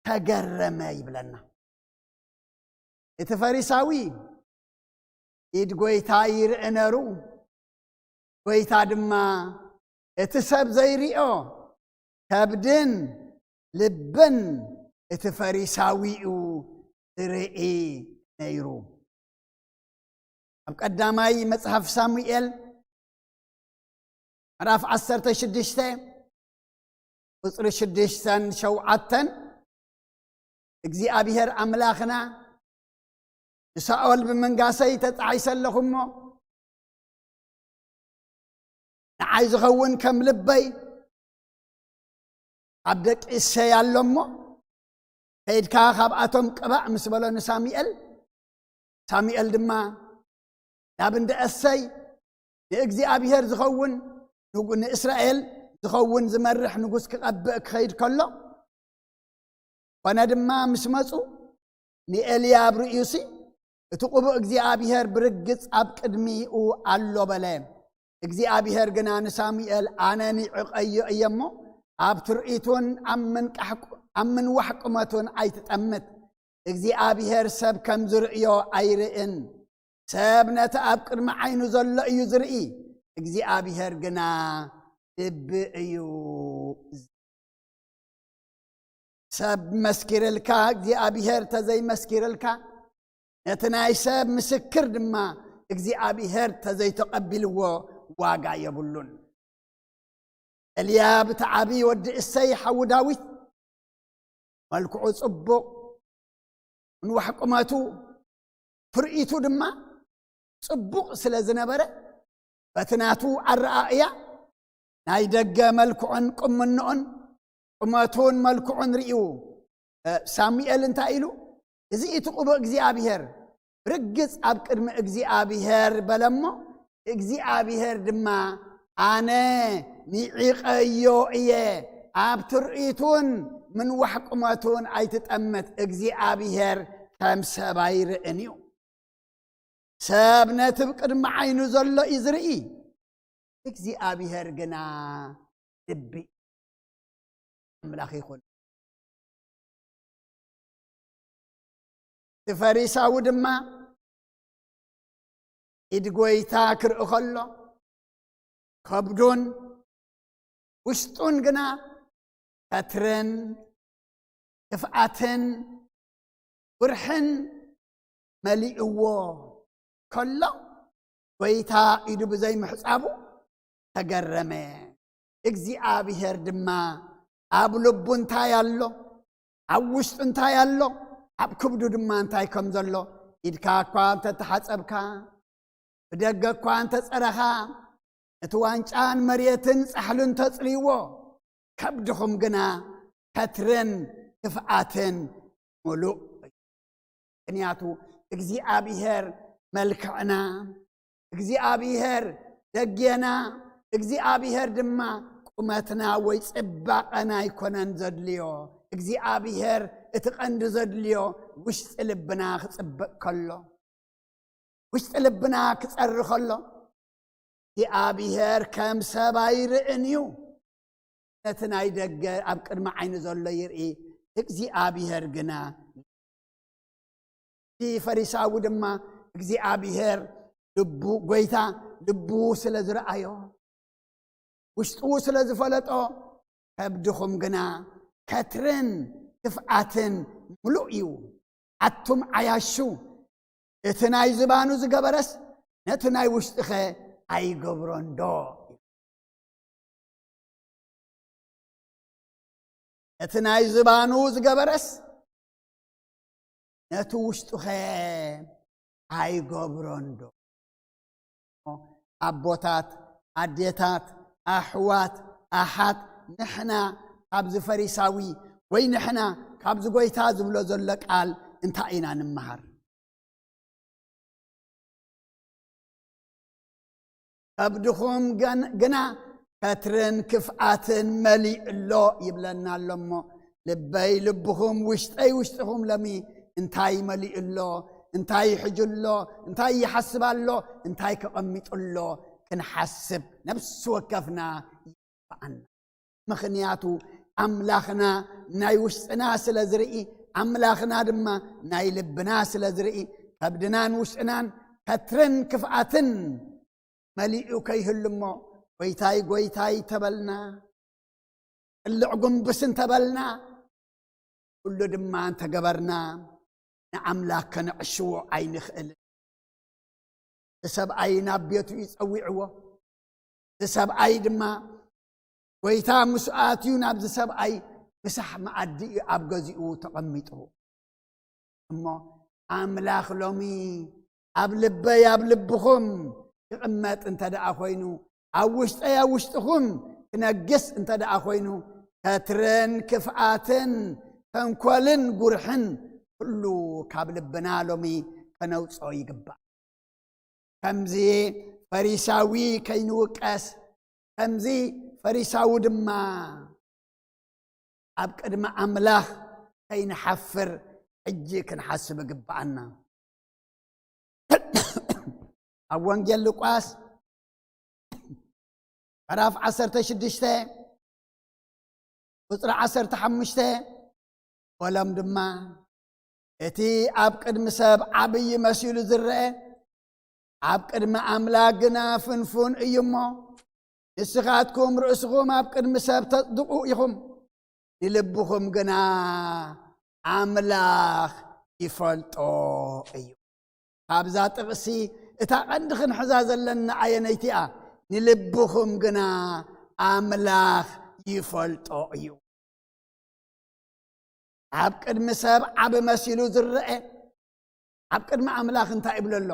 ተገረመ ይብለና። እቲ ፈሪሳዊ ኢድ ጎይታ ይርእ ነሩ፣ ጎይታ ድማ እቲ ሰብ ዘይርኦ ከብድን ልብን እቲ ፈሪሳዊኡ ዝርኢ ነይሩ። ኣብ ቀዳማይ መጽሓፍ ሳሙኤል ምዕራፍ ዓሰርተ ሽዱሽተ ቁጽሪ ሽዱሽተን ሸውዓተን፣ እግዚኣብሔር ኣምላኽና ንሳኦል ብምንጋሰይ ተጣዒሰ ኣለኹ እሞ፣ ንዓይ ዝኸውን ከም ልበይ ኣብ ደቂ እሰይ ኣሎ እሞ፣ ከይድካ ካብኣቶም ቅባእ ምስ በሎ ንሳሙኤል፣ ሳሙኤል ድማ ናብ እንደ እሰይ ንእግዚኣብሔር ዝኸውን ንጉ-፣ ንእስራኤል ዝኸውን ዝመርሕ ንጉስ ክቐብእ ክኸይድ ከሎ፣ ኮነ ድማ ምስ መጹ ንኤልያብ ርእዩሲ፣ እቲ ቅቡእ እግዚኣብሔር ብርግጽ ኣብ ቅድሚኡ ኣሎ በለ። እግዚኣብሔር ግና ንሳሙኤል፣ ኣነ ኒዕቐዮ እየ እሞ፣ ኣብ ትርኢቱን ኣብ ምንቃሕ ቁ-፣ ኣብ ምንዋሕ ቁመቱን ኣይትጠምት። እግዚኣብሔር ሰብ ከም ዝርእዮ ኣይርእን። ሰብ ነቲ ኣብ ቅድሚ ዓይኑ ዘሎ እዩ ዝርኢ፣ እግዚኣብሔር ግና ልቢ እዩ። ሰብ መስኪርልካ፣ እግዚኣብሔር ተዘይመስኪርልካ፣ ነቲ ናይ ሰብ ምስክር ድማ እግዚኣብሔር ተዘይተቐቢልዎ ዋጋ የብሉን። ኤልያብ እቲ ዓቢ ወዲ እሰይ ሓዉ ዳዊት፣ መልክዑ ጽቡቕ፣ ምንዋሕ ቁመቱ፣ ትርኢቱ ድማ ጽቡቕ ስለ ዝነበረ፣ በቲ ናቱ ኣረኣእያ ናይ ደገ መልክዑን ቁምንኡን ቁመቱን መልክዑን ርእዩ፣ እ፣ ሳሙኤል እንታይ ኢሉ? "እዚ እቲ ቅቡእ እግዚኣብሔር ብርግጽ ኣብ ቅድሚ እግዚኣብሔር" በለ እሞ፣ እግዚኣብሔር ድማ "ኣነ ንዒቐዮ እየ፣ ኣብ ትርኢቱን ምንዋሕ ቁመቱን ኣይትጠምት፣ እግዚኣብሔር ከም ሰብ ኣይርእን እዩ። ሰብ ነቲ ብቅድሚ ዓይኑ ዘሎ እዩ ዝርኢ፣ እግዚኣብሔር ግና ልቢ ኣምላኽ ይኹን።" እቲ ፈሪሳዊ ድማ ኢድ ጐይታ ክርኢ ከሎ፣ ከብዱን ውሽጡን ግና ከትርን ክፍኣትን ቁርሕን መሊእዎ ከሎ፣ ጐይታ ኢዱ ብዘይምሕጻቡ ተገረመ። እግዚኣብሔር ድማ ኣብ ልቡ እንታይ ኣሎ፣ ኣብ ውሽጡ እንታይ ኣሎ፣ ኣብ ክብዱ ድማ እንታይ ከም ዘሎ፣ ኢድካ እኳ እንተተሓጸብካ፣ ብደገ እኳ እንተጸረኻ፣ እቲ ዋንጫን መሬትን ጻሕሉን ተጽርይዎ፣ ከብድኹም ግና ከትርን ክፍኣትን ምሉእ እዩ። ምኽንያቱ እግዚኣብሔር መልክዕና፣ እግዚኣብሔር ደጌና፣ እግዚኣብሔር ድማ ቁመትና ወይ ጽባቐና ኣይኮነን ዘድልዮ። እግዚኣብሔር እቲ ቀንዲ ዘድልዮ ውሽጢ ልብና ክጽብቕ ከሎ፣ ውሽጢ ልብና ክጸሪ ከሎ፣ እግዚኣብሔር ከም ሰብ ኣይርእን እዩ። ነቲ ናይ ደገ ኣብ ቅድሚ ዓይኑ ዘሎ ይርኢ፣ እግዚኣብሔር ግና። እቲ ፈሪሳዊ ድማ እግዚኣብሔር ልቡ፣ ጐይታ ልቡ ስለ ዝረኣዮ፣ ውሽጡ ስለ ዝፈለጦ፣ ከብድኹም ግና ከትርን ክፍኣትን ምሉእ እዩ። ኣቱም ዓያሹ፣ እቲ ናይ ዝባኑ ዝገበረስ ነቲ ናይ ውሽጥኸ ኣይገብሮን ዶ? እቲ ናይ ዝባኑ ዝገበረስ ነቲ ውሽጡኸ ኣይገብሮን ዶ? ኣቦታት፣ ኣዴታት፣ ኣሕዋት፣ ኣሓት፣ ንሕና ካብዚ ፈሪሳዊ ወይ ንሕና ካብዚ ጐይታ ዝብሎ ዘሎ ቃል እንታይ ኢና ንምሃር? ከብድኹም ገን-፣ ግና ከትርን ክፍኣትን መሊኡ ኣሎ ይብለና ኣሎ እሞ፣ ልበይ ልብኹም፣ ውሽጠይ ውሽጥኹም ሎሚ እንታይ መሊኡ ኣሎ፣ እንታይ ይሕጅ ኣሎ፣ እንታይ ይሓስብ ኣሎ፣ እንታይ ከቐሚጡ ኣሎ ክንሓስብ ነፍሲ ወከፍና ይግባኣና። ምኽንያቱ ኣምላኽና ናይ ውሽጥና ስለ ዝርኢ፣ ኣምላኽና ድማ ናይ ልብና ስለ ዝርኢ፣ ከብድናን ውሽጥናን ከትርን ክፍኣትን መሊኡ ከይህሉ እሞ፣ "ጐይታይ፣ ጐይታይ" ተበልና፣ ቅልዕ ጉንብስ እንተበልና፣ ኩሉ ድማ እንተገበርና፣ ንኣምላኽ ከነዕሽዎ ኣይንኽእልን። እቲ ሰብኣይ ናብ ቤቱ እዩ ጸዊዕዎ። እቲ ሰብኣይ ድማ፣ ጐይታ ምስ ኣትዩ ናብዚ ሰብኣይ ምሳሕ መኣዲ እዩ ኣብ ገዚኡ ተቐሚጡ። እሞ ኣምላኽ ሎሚ ኣብ ልበይ ኣብ ልብኹም ክቕመጥ እንተ ደኣ ኾይኑ፣ ኣብ ውሽጠይ ኣብ ውሽጥኹም ክነግስ እንተ ደኣ ኾይኑ፣ ከትርን ክፍኣትን ተንኮልን ጉርሕን ኩሉ ካብ ልብና ሎሚ ከነውጽኦ ይግባእ። ከምዚ ፈሪሳዊ ከይንውቀስ፣ ከምዚ ፈሪሳዊ ድማ ኣብ ቅድሚ ኣምላኽ ከይንሓፍር ሕጂ ክንሓስብ ይግብኣና። ኣብ ወንጌል ሉቃስ ምዕራፍ ዓሰርተ ሽዱሽተ ቁጽሪ ዓሰርተ ሓሙሽተ፣ በሎም ድማ፣ "እቲ ኣብ ቅድሚ ሰብ ዓብዪ መሲሉ ዝረአ፣ ኣብ ቅድሚ ኣምላኽ ግና ፍንፉን እዩ እሞ፣ ንስኻትኩም ርእስኹም ኣብ ቅድሚ ሰብ ተጽድቑ ኢኹም፣ ንልብኹም ግና ኣምላኽ ይፈልጦ እዩ።" ካብዛ ጥቕሲ እታ ቀንዲ ክንሕዛ ዘለና ኣየነይቲ እያ? "ንልብኹም ግና ኣምላኽ ይፈልጦ እዩ።" ኣብ ቅድሚ ሰብ ዓቢ መሲሉ ዝረአ፣ ኣብ ቅድሚ ኣምላኽ እንታይ ይብሎ ኣሎ?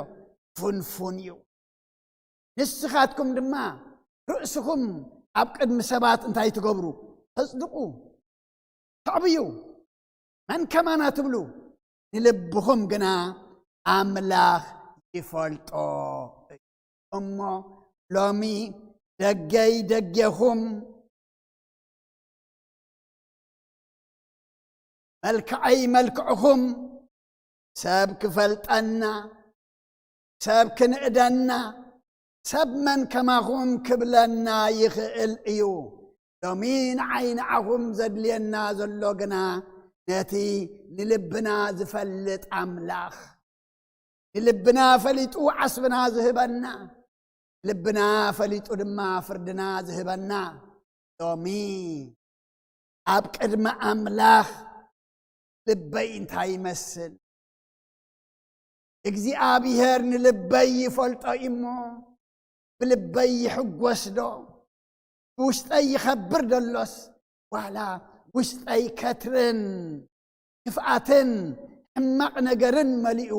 ፍንፉን እዩ። ንስኻትኩም ድማ ርእስኹም ኣብ ቅድሚ ሰባት እንታይ ትገብሩ? ተጽድቑ፣ ተዕብዩ፣ መን ከማና ትብሉ፣ ንልብኹም ግና ኣምላኽ ይፈልጦ እዩ። እሞ ሎሚ ደገይ ደጌኹም፣ መልክዐይ መልክዕኹም፣ ሰብ ክፈልጠና፣ ሰብ ክንእደና፣ ሰብ መን ከማኹም ክብለና ይኽእል እዩ። ሎሚ ንዓይ ንዓኹም ዘድልየና ዘሎ ግና ነቲ ንልብና ዝፈልጥ ኣምላኽ፣ ንልብና ፈሊጡ ዓስብና ዝህበና፣ ልብና ፈሊጡ ድማ ፍርድና ዝህበና፣ ሎሚ ኣብ ቅድሚ ኣምላኽ ልበይ እንታይ ይመስል? እግዚኣብሔር ንልበይ ይፈልጦ እሞ፣ ብልበይ ይሕጎስ ዶ? ብውሽጠይ ይኸብር ደሎስ፣ ዋላ ውሽጠይ ከትርን ክፍኣትን ሕማቕ ነገርን መሊኡ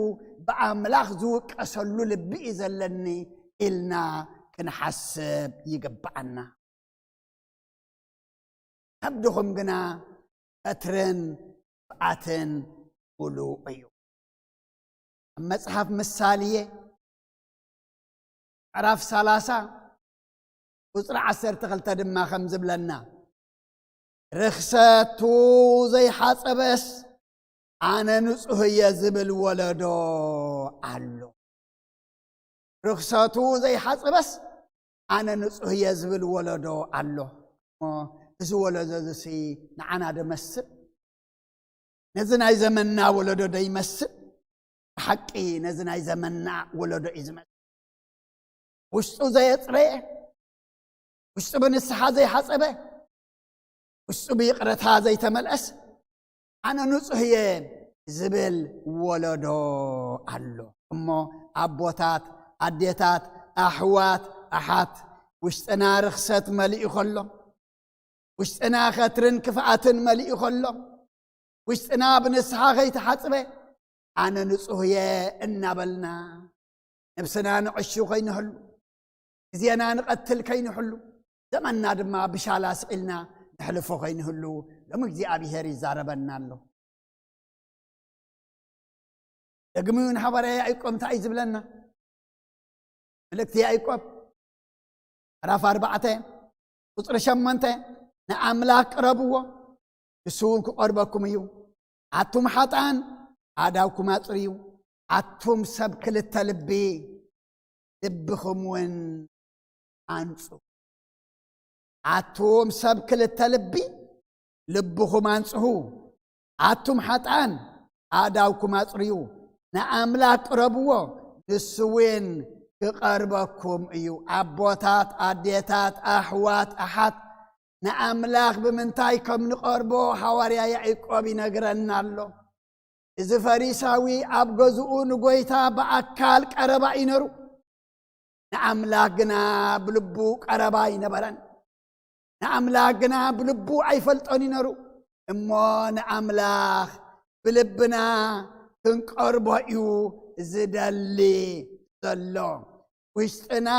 ብኣምላኽ ዝውቀሰሉ ልቢ እዩ ዘለኒ ኢልና ክንሓስብ ይግብኣና። ከብድኹም ግና ከትርን ክፍኣትን ሙሉእ እዩ። ኣብ መጽሓፍ ምሳሌ ምዕራፍ ሰላሳ ቁጽሪ ዓሰርተ ክልተ ድማ ከም ዝብለና፣ ርኽሰቱ ዘይሓጸበስ ኣነ ንጹህ እየ ዝብል ወለዶ ኣሎ። ርኽሰቱ ዘይሓጸበስ ኣነ ንጹህ እየ ዝብል ወለዶ ኣሎ። እሞ እዚ ወለዶ እዚ ንዓና ዶ ይመስል? ነዚ ናይ ዘመንና ወለዶ ዶ ይመስል? ብሓቂ ነዚ ናይ ዘመንና ወለዶ እዩ ዝመስል። ውሽጡ ዘየጽረየ፣ ውሽጡ ብንስሓ ዘይሓጸበ፣ ውሽጡ ብይቕረታ ዘይተመልአስ፣ ኣነ ንጹህ እየ ዝብል ወለዶ ኣሎ። እሞ ኣቦታት፣ ኣዴታት፣ ኣሕዋት፣ ኣሓት፣ ውሽጥና ርኽሰት መሊኡ ከሎ፣ ውሽጥና ኸትርን ክፍኣትን መሊኡ ከሎ፣ ውሽጥና ብንስሓ ኸይተሓጽበ፣ ኣነ ንጹህ እየ እናበልና፣ ነብስና ንዕሹ ኸይንህሉ፣ ግዜና ንቐትል ከይንህሉ፣ ዘመንና ድማ ብሻላ ስቕ ኢልና ነሕልፎ ኸይንህሉ፣ ሎም እግዚኣብሔር ይዛረበና ኣሎ። ደግሚኡ ንሓዋርያ ያዕቆብ እንታይ እዩ ዝብለና? መልእክቲ ያዕቆብ ምዕራፍ ኣርባዕተ ቁጽሪ ሸሞንተ፣ ንኣምላኽ ቅረብዎ፣ ንሱ እውን ክቐርበኩም እዩ። ኣቱም ሓጥኣን፣ ኣእዳውኩም ኣጽርዩ። ኣቱም ሰብ ክልተ ልቢ፣ ልብኹም እውን ኣንጹ። ኣቱም ሰብ ክልተ ልቢ፣ ልብኹም ኣንጽሁ። ኣቱም ሓጥኣን፣ ኣእዳውኩም ኣጽርዩ። ንኣምላኽ ቅረብዎ፣ ንሱ እውን ክቐርበኩም እዩ። ኣቦታት፣ ኣዴታት፣ ኣሕዋት፣ ኣሓት፣ ንኣምላኽ ብምንታይ ከም ንቐርቦ ሃዋርያ ያዕቆብ ይነግረና ኣሎ። እዚ ፈሪሳዊ ኣብ ገዝኡ ንጎይታ ብኣካል ቀረባ እዩ ነሩ። ንኣምላኽ ግና ብልቡ ቀረባ ኣይነበረን። ንኣምላኽ ግና ብልቡ ኣይፈልጦን እዩ ነሩ። እሞ ንኣምላኽ ብልብና ክንቀርቦ እዩ ዝደሊ ዘሎ። ውሽጥና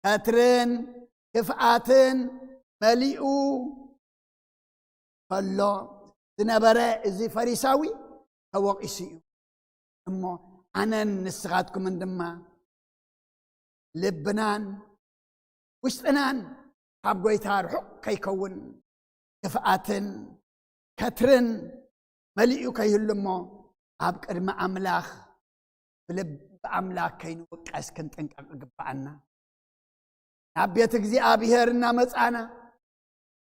ከትርን ክፍኣትን መሊኡ ከሎ ዝነበረ እዚ ፈሪሳዊ ተወቒሱ እዩ። እሞ ኣነን ንስኻትኩምን ድማ ልብናን ውሽጥናን ካብ ጎይታ ርሑቕ ከይከውን፣ ክፍኣትን ከትርን መሊኡ ከይህሉ እሞ ኣብ ቅድሚ ኣምላኽ ብልቢ ኣምላኽ ከይንውቀስ ክንጥንቀቕ ይግብኣና። ናብ ቤት እግዚኣብሔር እናመጻና፣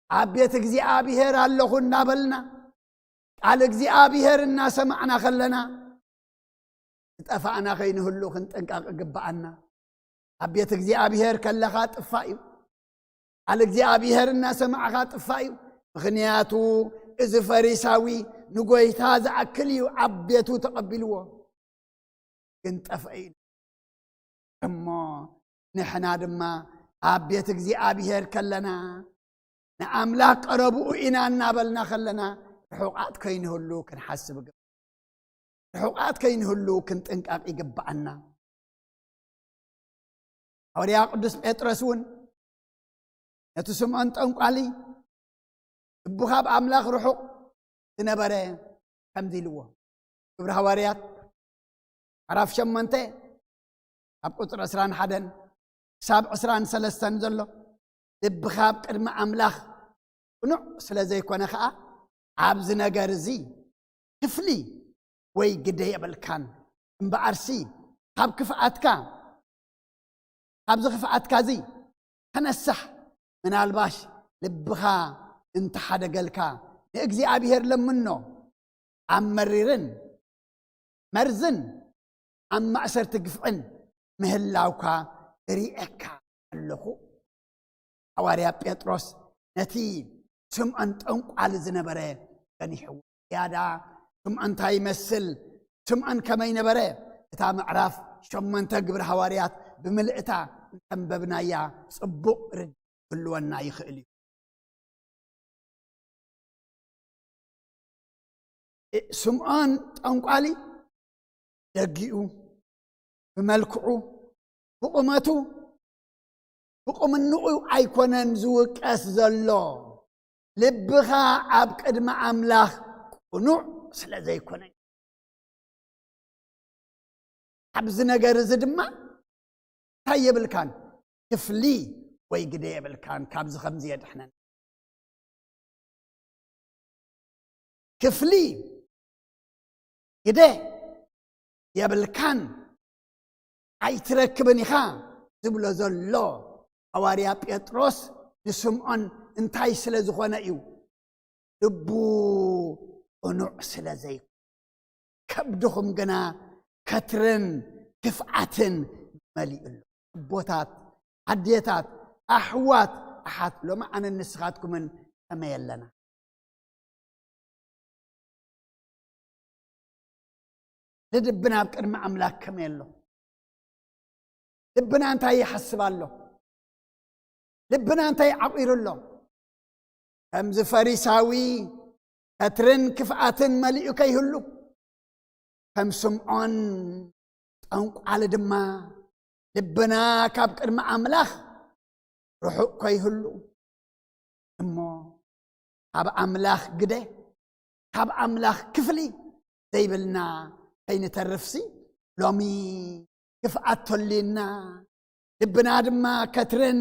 ኣብ ቤት እግዚኣብሔር ኣለኹ እናበልና፣ ቃል እግዚኣብሔር እናሰማዕና ከለና፣ ዝጠፋእና ከይንህሉ ክንጥንቀቕ ይግብኣና። ኣብ ቤት እግዚኣብሔር ከለኻ ጥፋእ እዩ። ቃል እግዚኣብሔር እናሰማዕኻ ጥፋእ እዩ። ምኽንያቱ እዚ ፈሪሳዊ ንጎይታ ዝኣክል እዩ ኣብ ቤቱ ተቐቢልዎ፣ ግን ጠፍአ እዩ። እሞ ንሕና ድማ ኣብ ቤት እግዚኣብሔር ከለና፣ ንኣምላኽ ቀረብኡ ኢና እናበልና ከለና፣ ርሑቓት ከይንህሉ ክንሓስብ ይግባእ። ርሑቓት ከይንህሉ ክንጥንቀቕ ይግብኣና። ሃዋርያ ቅዱስ ጴጥሮስ እውን ነቲ ስምዖን ጠንቋሊ፣ ልቡ ካብ ኣምላኽ ርሑቕ ዝነበረ፣ ከምዚ ኢልዎ። ግብሪ ሃዋርያት ምዕራፍ ሸሞንተ፣ ካብ ቁጽሪ ዕስራን ሓደን ክሳብ ዕስራን ሰለስተን ዘሎ፣ ልብኻ ኣብ ቅድሚ ኣምላኽ ቅኑዕ ስለ ዘይኮነ ኸኣ፣ ኣብዚ ነገር እዚ ክፍሊ ወይ ግደ የብልካን። እምበኣርሲ፣ ካብ ክፍኣትካ፣ ካብዚ ክፍኣትካ እዚ ተነሳሕ። ምናልባሽ ልብኻ እንተሓደገልካ፣ ንእግዚኣብሔር ለምኖ። ኣብ መሪርን መርዝን ኣብ ማእሰርቲ ግፍዕን ምህላውካ እርእየካ ኣለኹ። ሃዋርያ ጴጥሮስ ነቲ ስምዖን ጠንቋሊ ዝነበረ ጸኒሕዎ። ያዳ ስምዖን እንታይ ይመስል? ስምዖን ከመይ ነበረ? እታ ምዕራፍ ሸሞንተ ግብሪ ሃዋርያት ብምልእታ እንተንበብናያ ጽቡቕ ርድእ ክህልወና ይኽእል እዩ። እ-፣ ስምዖን ጠንቋሊ ደጊኡ፣ ብመልክዑ፣ ብቑመቱ፣ ብቑምንኡ ኣይኮነን ዝውቀስ ዘሎ። ልብኻ ኣብ ቅድሚ ኣምላኽ ቅኑዕ ስለ ዘይኮነ። ኣብዚ ነገር እዚ ድማ እንታይ የብልካን? ክፍሊ ወይ ግደ የብልካን። ካብዚ ከምዚ የድሕነን። ክፍሊ ግደ የብልካን፣ ኣይትረክብን ኢኻ ዝብሎ ዘሎ ሃዋርያ ጴጥሮስ ንስምዖን እንታይ ስለ ዝኾነ እዩ? ልቡ ቅኑዕ ስለ ዘይኮነ። ከብድኹም ግና ከትርን ክፍኣትን መሊኡ ኣሎ። ኣቦታት፣ ኣዴታት፣ ኣሕዋት፣ ኣሓት፣ ሎሚ ኣነን ንስኻትኩምን ከመይ ኣለና? ልድብና ኣብ ቅድሚ ኣምላኽ ከመይ ኣሎ? ልብና እንታይ ይሓስብ ኣሎ? ልብና እንታይ ዓቒሩ ኣሎ? ከምዚ ፈሪሳዊ ከትርን ክፍኣትን መሊኡ ከይህሉ፣ ከም ስምዖን ጠንቋሊ ድማ ልብና ካብ ቅድሚ ኣምላኽ ርሑቕ ከይህሉ እሞ፣ ካብ ኣምላኽ ግደ፣ ካብ ኣምላኽ ክፍሊ ዘይብልና ከይንተርፍሲ፣ ሎሚ ክፍኣት ተልዩና፣ ልብና ድማ ከትርን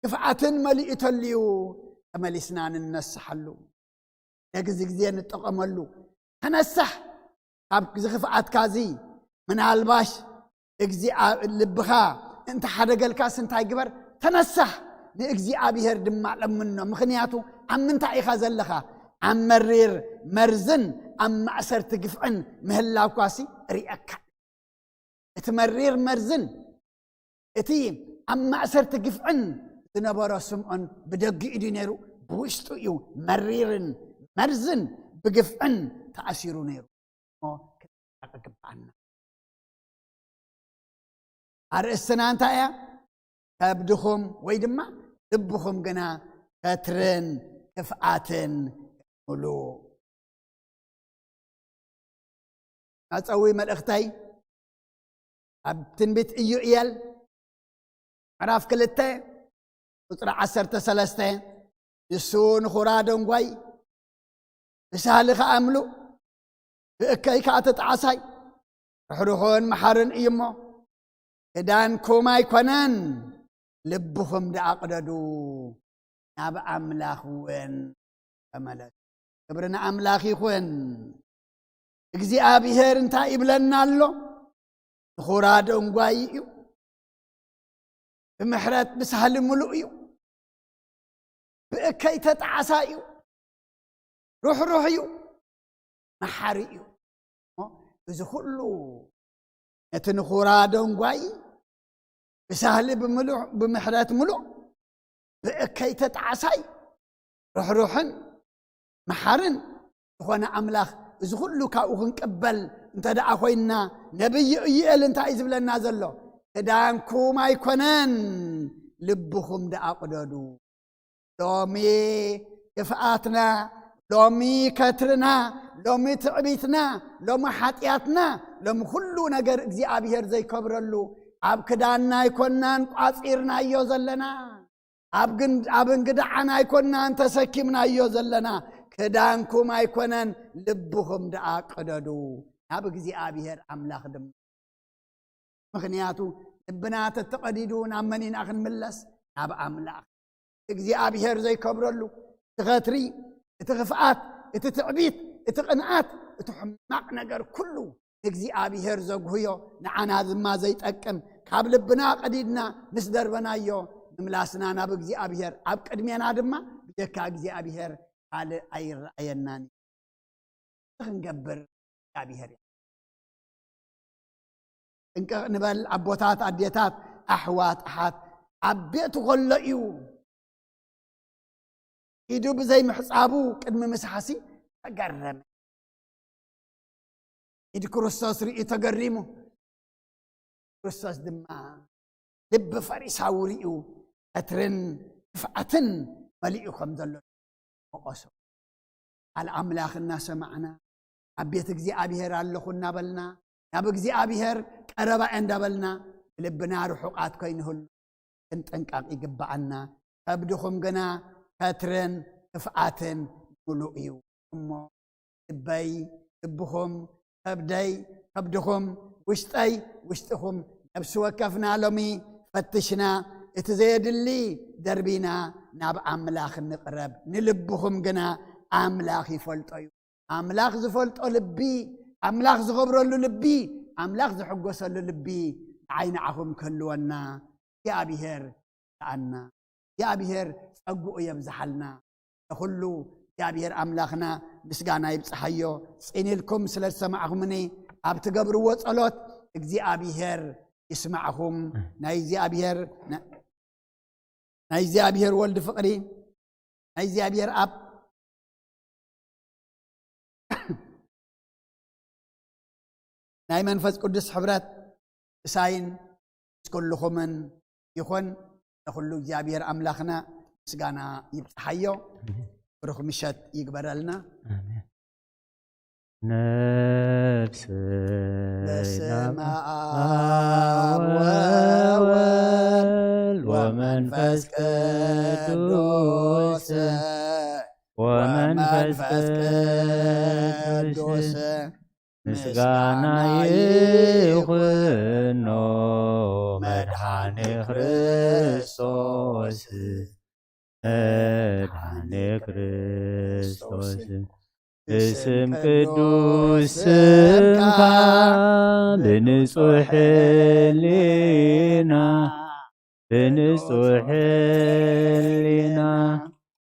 ክፍኣትን መሊኡ ተልዩ፣ ተመሊስና ንነስሓሉ። ነዚ ግዜ ንጠቐመሉ። ተነሳሕ፣ ካብ ዝኽፍኣትካ እዚ ምናልባሽ እግዚኣብ-፣ ልብኻ እንተሓደገልካስ እንታይ ግበር? ተነሳሕ፣ ንእግዚኣብሔር ድማ ለምኖ። ምኽንያቱ ኣብ ምንታይ ኢኻ ዘለኻ? ኣብ መሪር መርዝን ኣብ ማእሰርቲ ግፍዕን ምህላውካሲ ርእየካ። እቲ መሪር መርዝን እቲ ኣብ ማእሰርቲ ግፍዕን ዝነበሮ ስምዖን ብደጊኡ ድዩ ነይሩ? ብውሽጡ እዩ መሪርን መርዝን ብግፍዕን ተኣሲሩ ነይሩ። እሞ ክንጠንቀቕ ይግብኣና። ኣርእስትና እንታይ እያ? ከብድኹም ወይ ድማ ልብኹም ግና ከትርን ክፍኣትን ምሉእ። መጸዊ መልእኽተይ ኣብ ትንቢት ኢዩኤል ምዕራፍ ክልተ ቁጽሪ ዓሰርተ ሰለስተ፣ ንሱ ንኹራ ደንጓይ፣ ብሳህሊ ከኣ ምሉእ፣ ብእከይ ከኣ ተጣዓሳይ፣ ርሕሩኽን መሓርን እዩ እሞ፣ ክዳንኩም ኣይኮነን፣ ልብኹም ደኣ ቅደዱ፣ ናብ ኣምላኽ እውን ተመለሱ። ክብሪ ንኣምላኽ ይኹን። እግዚኣብሔር እንታይ ይብለና ኣሎ? ንኹራ ደንጓይ እዩ። ብምሕረት ብሳህሊ ምሉእ እዩ። ብእከይ ተጣዓሳይ እዩ። ርሕሩሕ እዩ። መሓሪ እዩ። እሞ እዚ ኩሉ ነቲ ንኹራ ደንጓይ ብሳህሊ ብምሉእ፣ ብምሕረት ምሉእ፣ ብእከይ ተጣዓሳይ፣ ርሕሩሕን መሓርን ዝኾነ ኣምላኽ እዚ ኩሉ ካብኡ ክንቅበል እንተ ደኣ ኮይንና፣ ነብይ ኢዩኤል እንታይ እዩ ዝብለና ዘሎ? ክዳንኩም ኣይኮነን፣ ልብኹም ደኣ ቅደዱ። ሎሚ ክፍኣትና፣ ሎሚ ከትርና፣ ሎሚ ትዕቢትና፣ ሎሚ ሓጢኣትና፣ ሎሚ ኩሉ ነገር እግዚኣብሔር ዘይከብረሉ ኣብ ክዳንና ኣይኮናን ቋጺርናዮ ዘለና፣ ኣብ እንግድዓና ኣይኮናን ተሰኪምናዮ ዘለና። ክዳንኩም ኣይኮነን፣ ልብኹም ደኣ ቅደዱ፣ ናብ እግዚኣብሔር ኣምላኽ ድማ። ምኽንያቱ ልብና ተተቐዲዱ ናብ መን ኢና ክንምለስ? ናብ ኣምላኽ። እግዚኣብሔር ዘይከብረሉ፣ እቲ ኸትሪ፣ እቲ ኽፍኣት፣ እቲ ትዕቢት፣ እቲ ቕንኣት፣ እቲ ሕማቕ ነገር ኩሉ እግዚኣብሔር ዘጉህዮ፣ ንዓና ድማ ዘይጠቅም፣ ካብ ልብና ቀዲድና ምስ ደርበናዮ፣ ምምላስና ናብ እግዚኣብሔር፣ ኣብ ቅድሜና ድማ ብጀካ እግዚኣብሔር ካልእ ኣይረኣየናን እዩ። ክንገብር እግዚኣብሔር እዩ። ጥንቅቕ ንበል ኣቦታት፣ ኣዴታት፣ ኣሕዋት፣ ኣሓት። ኣብ ቤቱ ከሎ እዩ ኢዱ ብዘይምሕጻቡ ቅድሚ ምስሓሲ ተገረመ። ኢድ ክርስቶስ ርእዩ ተገሪሙ። ክርስቶስ ድማ ልቢ ፈሪሳዊ ርእዩ፣ ቀትርን ክፍኣትን መሊኡ ከም ዘሎ ወቐሶ። ቃል ኣምላኽ እናሰማዕና፣ ኣብ ቤት እግዚኣብሔር ኣለኹ እናበልና፣ ናብ እግዚኣብሔር ቀረባ እየ እንዳበልና፣ ብልብና ርሑቓት ከይንህሉ ክንጥንቀቕ ይግብኣና። ከብድኹም ግና ከትርን ክፍኣትን ምሉእ እዩ። እሞ ልበይ ልብኹም፣ ከብደይ ከብድኹም፣ ውሽጠይ ውሽጥኹም፣ ነፍሲ ወከፍና ሎሚ ፈትሽና፣ እቲ ዘየድሊ ደርቢና ናብ ኣምላኽ ንቕረብ። ንልብኹም ግና ኣምላኽ ይፈልጦ እዩ። ኣምላኽ ዝፈልጦ ልቢ፣ ኣምላኽ ዝኸብረሉ ልቢ፣ ኣምላኽ ዝሕጎሰሉ ልቢ ንዓይ ንዓኹም ክህልወና እግዚኣብሔር ይርድኣና። እግዚኣብሔር ጸግኡ የብዝሓልና። ንኹሉ እግዚኣብሔር ኣምላኽና ምስጋና ይብጽሓዮ። ጽን ኢልኩም ስለ ዝሰማዕኹምኒ፣ ኣብ ትገብርዎ ጸሎት እግዚኣብሔር ይስማዕኹም። ናይ እግዚኣብሔር፣ ናይ እግዚኣብሔር ወልድ ፍቕሪ፣ ናይ እግዚኣብሔር ኣብ ናይ መንፈስ ቅዱስ ሕብረት ምሳይን ምስ ኩልኹምን ይኹን። ንኹሉ እግዚኣብሔር ኣምላኽና ምስጋና ይብጽሓዮ። ብሩኽ ምሸት ይግበረልና። ኣሜን። ነፍሰይ በስመ ናብ ኣብ ወወልድ ወመንፈስ ቅዱስ ወመንፈስ ቅዱስ ምስጋና ይኹኖ መድኃኔ ክርስቶስ፣ መድኃኔ ክርስቶስ። ብስም ቅዱስ ስምካ ብንጹሕ ሕሊና፣ ብንጹሕ ሕሊና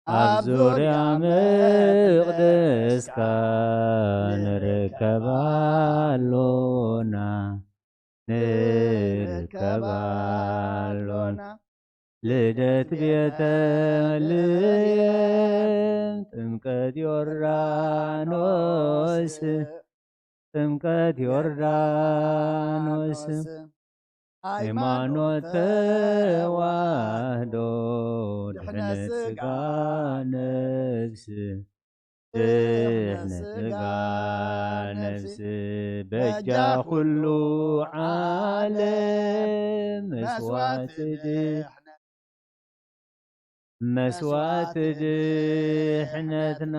ኣብ ዙርያ መቕደስካ ንርከብ ኣሎና፣ ንርከብ ኣሎና። ልደት ቤተልሔም፣ ጥምቀት ዮርዳኖስ፣ ጥምቀት ዮርዳኖስ፣ ሃይማኖት ተዋህዶ፣ ድሕነት ሥጋ ነፍስ፣ ድሕነት ሥጋ ነፍስ፣ በጃ ኩሉ ዓለም መስዋዕት ድሕነት። መስዋዕት ድሕነትና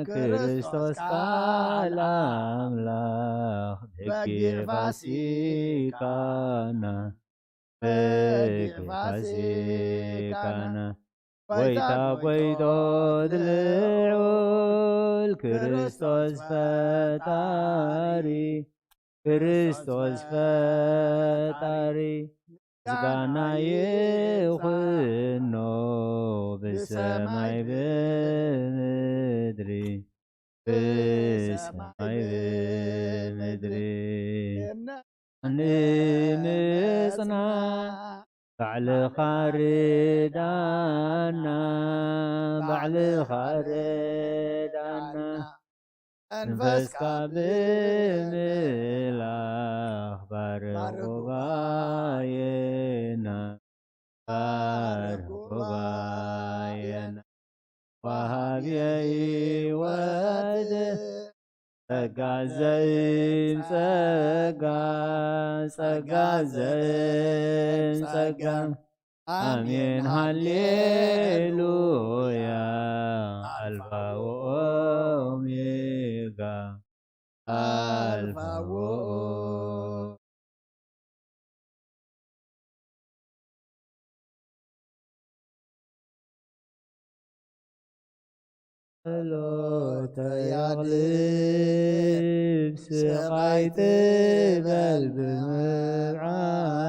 ክርስቶስ ቃል ኣምላኽ በጊዕ ፋሲካና፣ በጊዕ ፋሲካና፣ ጎይታ ጎይቶት ልዑል ክርስቶስ ፈጣሪ፣ ክርስቶስ ፈጣሪ፣ ምስጋና ይኹኖ ብሰማይ ብምድሪ፣ ብሰማይ ብምድሪ። ንምጽናዕ ባዕልኻ ርዳና፣ ባዕልኻ ርዳና። መንፈስካ ብምላኽ ባርኽ ጉባኤና፣ ባርኽ ጉባኤና። ወሃብየ ሕይወት ጸጋ ዘይም ጸጋ፣ ጸጋ ዘይም ጸጋ። ኣሜን ሃሌሉያ። ኣልፋ ወኦሜጋ፣ ኣልፋ ወኦ ጸሎተ የዕልብ ስቓይ ትበል ብምብዓተይ።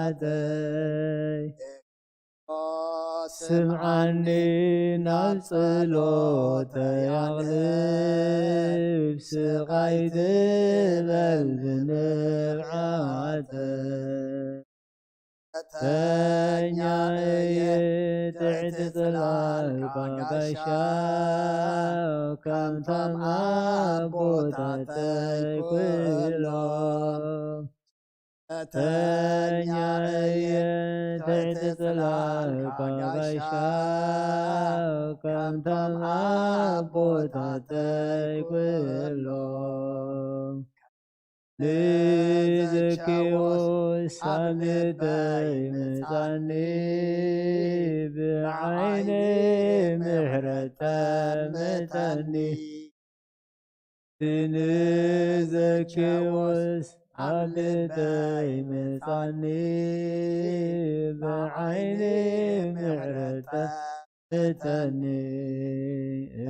ስምዓኒ ናብ ጸሎተ የዕልብ ስቓይ ትበል ብምብዓተይ። ተኛ እየ ትሕቲ ጽላልካ ጋሻ፣ ከምቶም ኣቦታተይ ኩሎም። ተኛ እየ ትሕቲ ጽላልካ ጋሻ፣ ከምቶም ኣቦታተይ ኩሎም። ንዘኪዎስ ኣብ ልበይ ምጻኒ፣ ብዓይኒ ምሕረት ጠምተኒ። ንዘኪዎስ ኣብ ልበይ ምጻኒ፣ ብዓይኒ ምሕረት ጠምተኒ።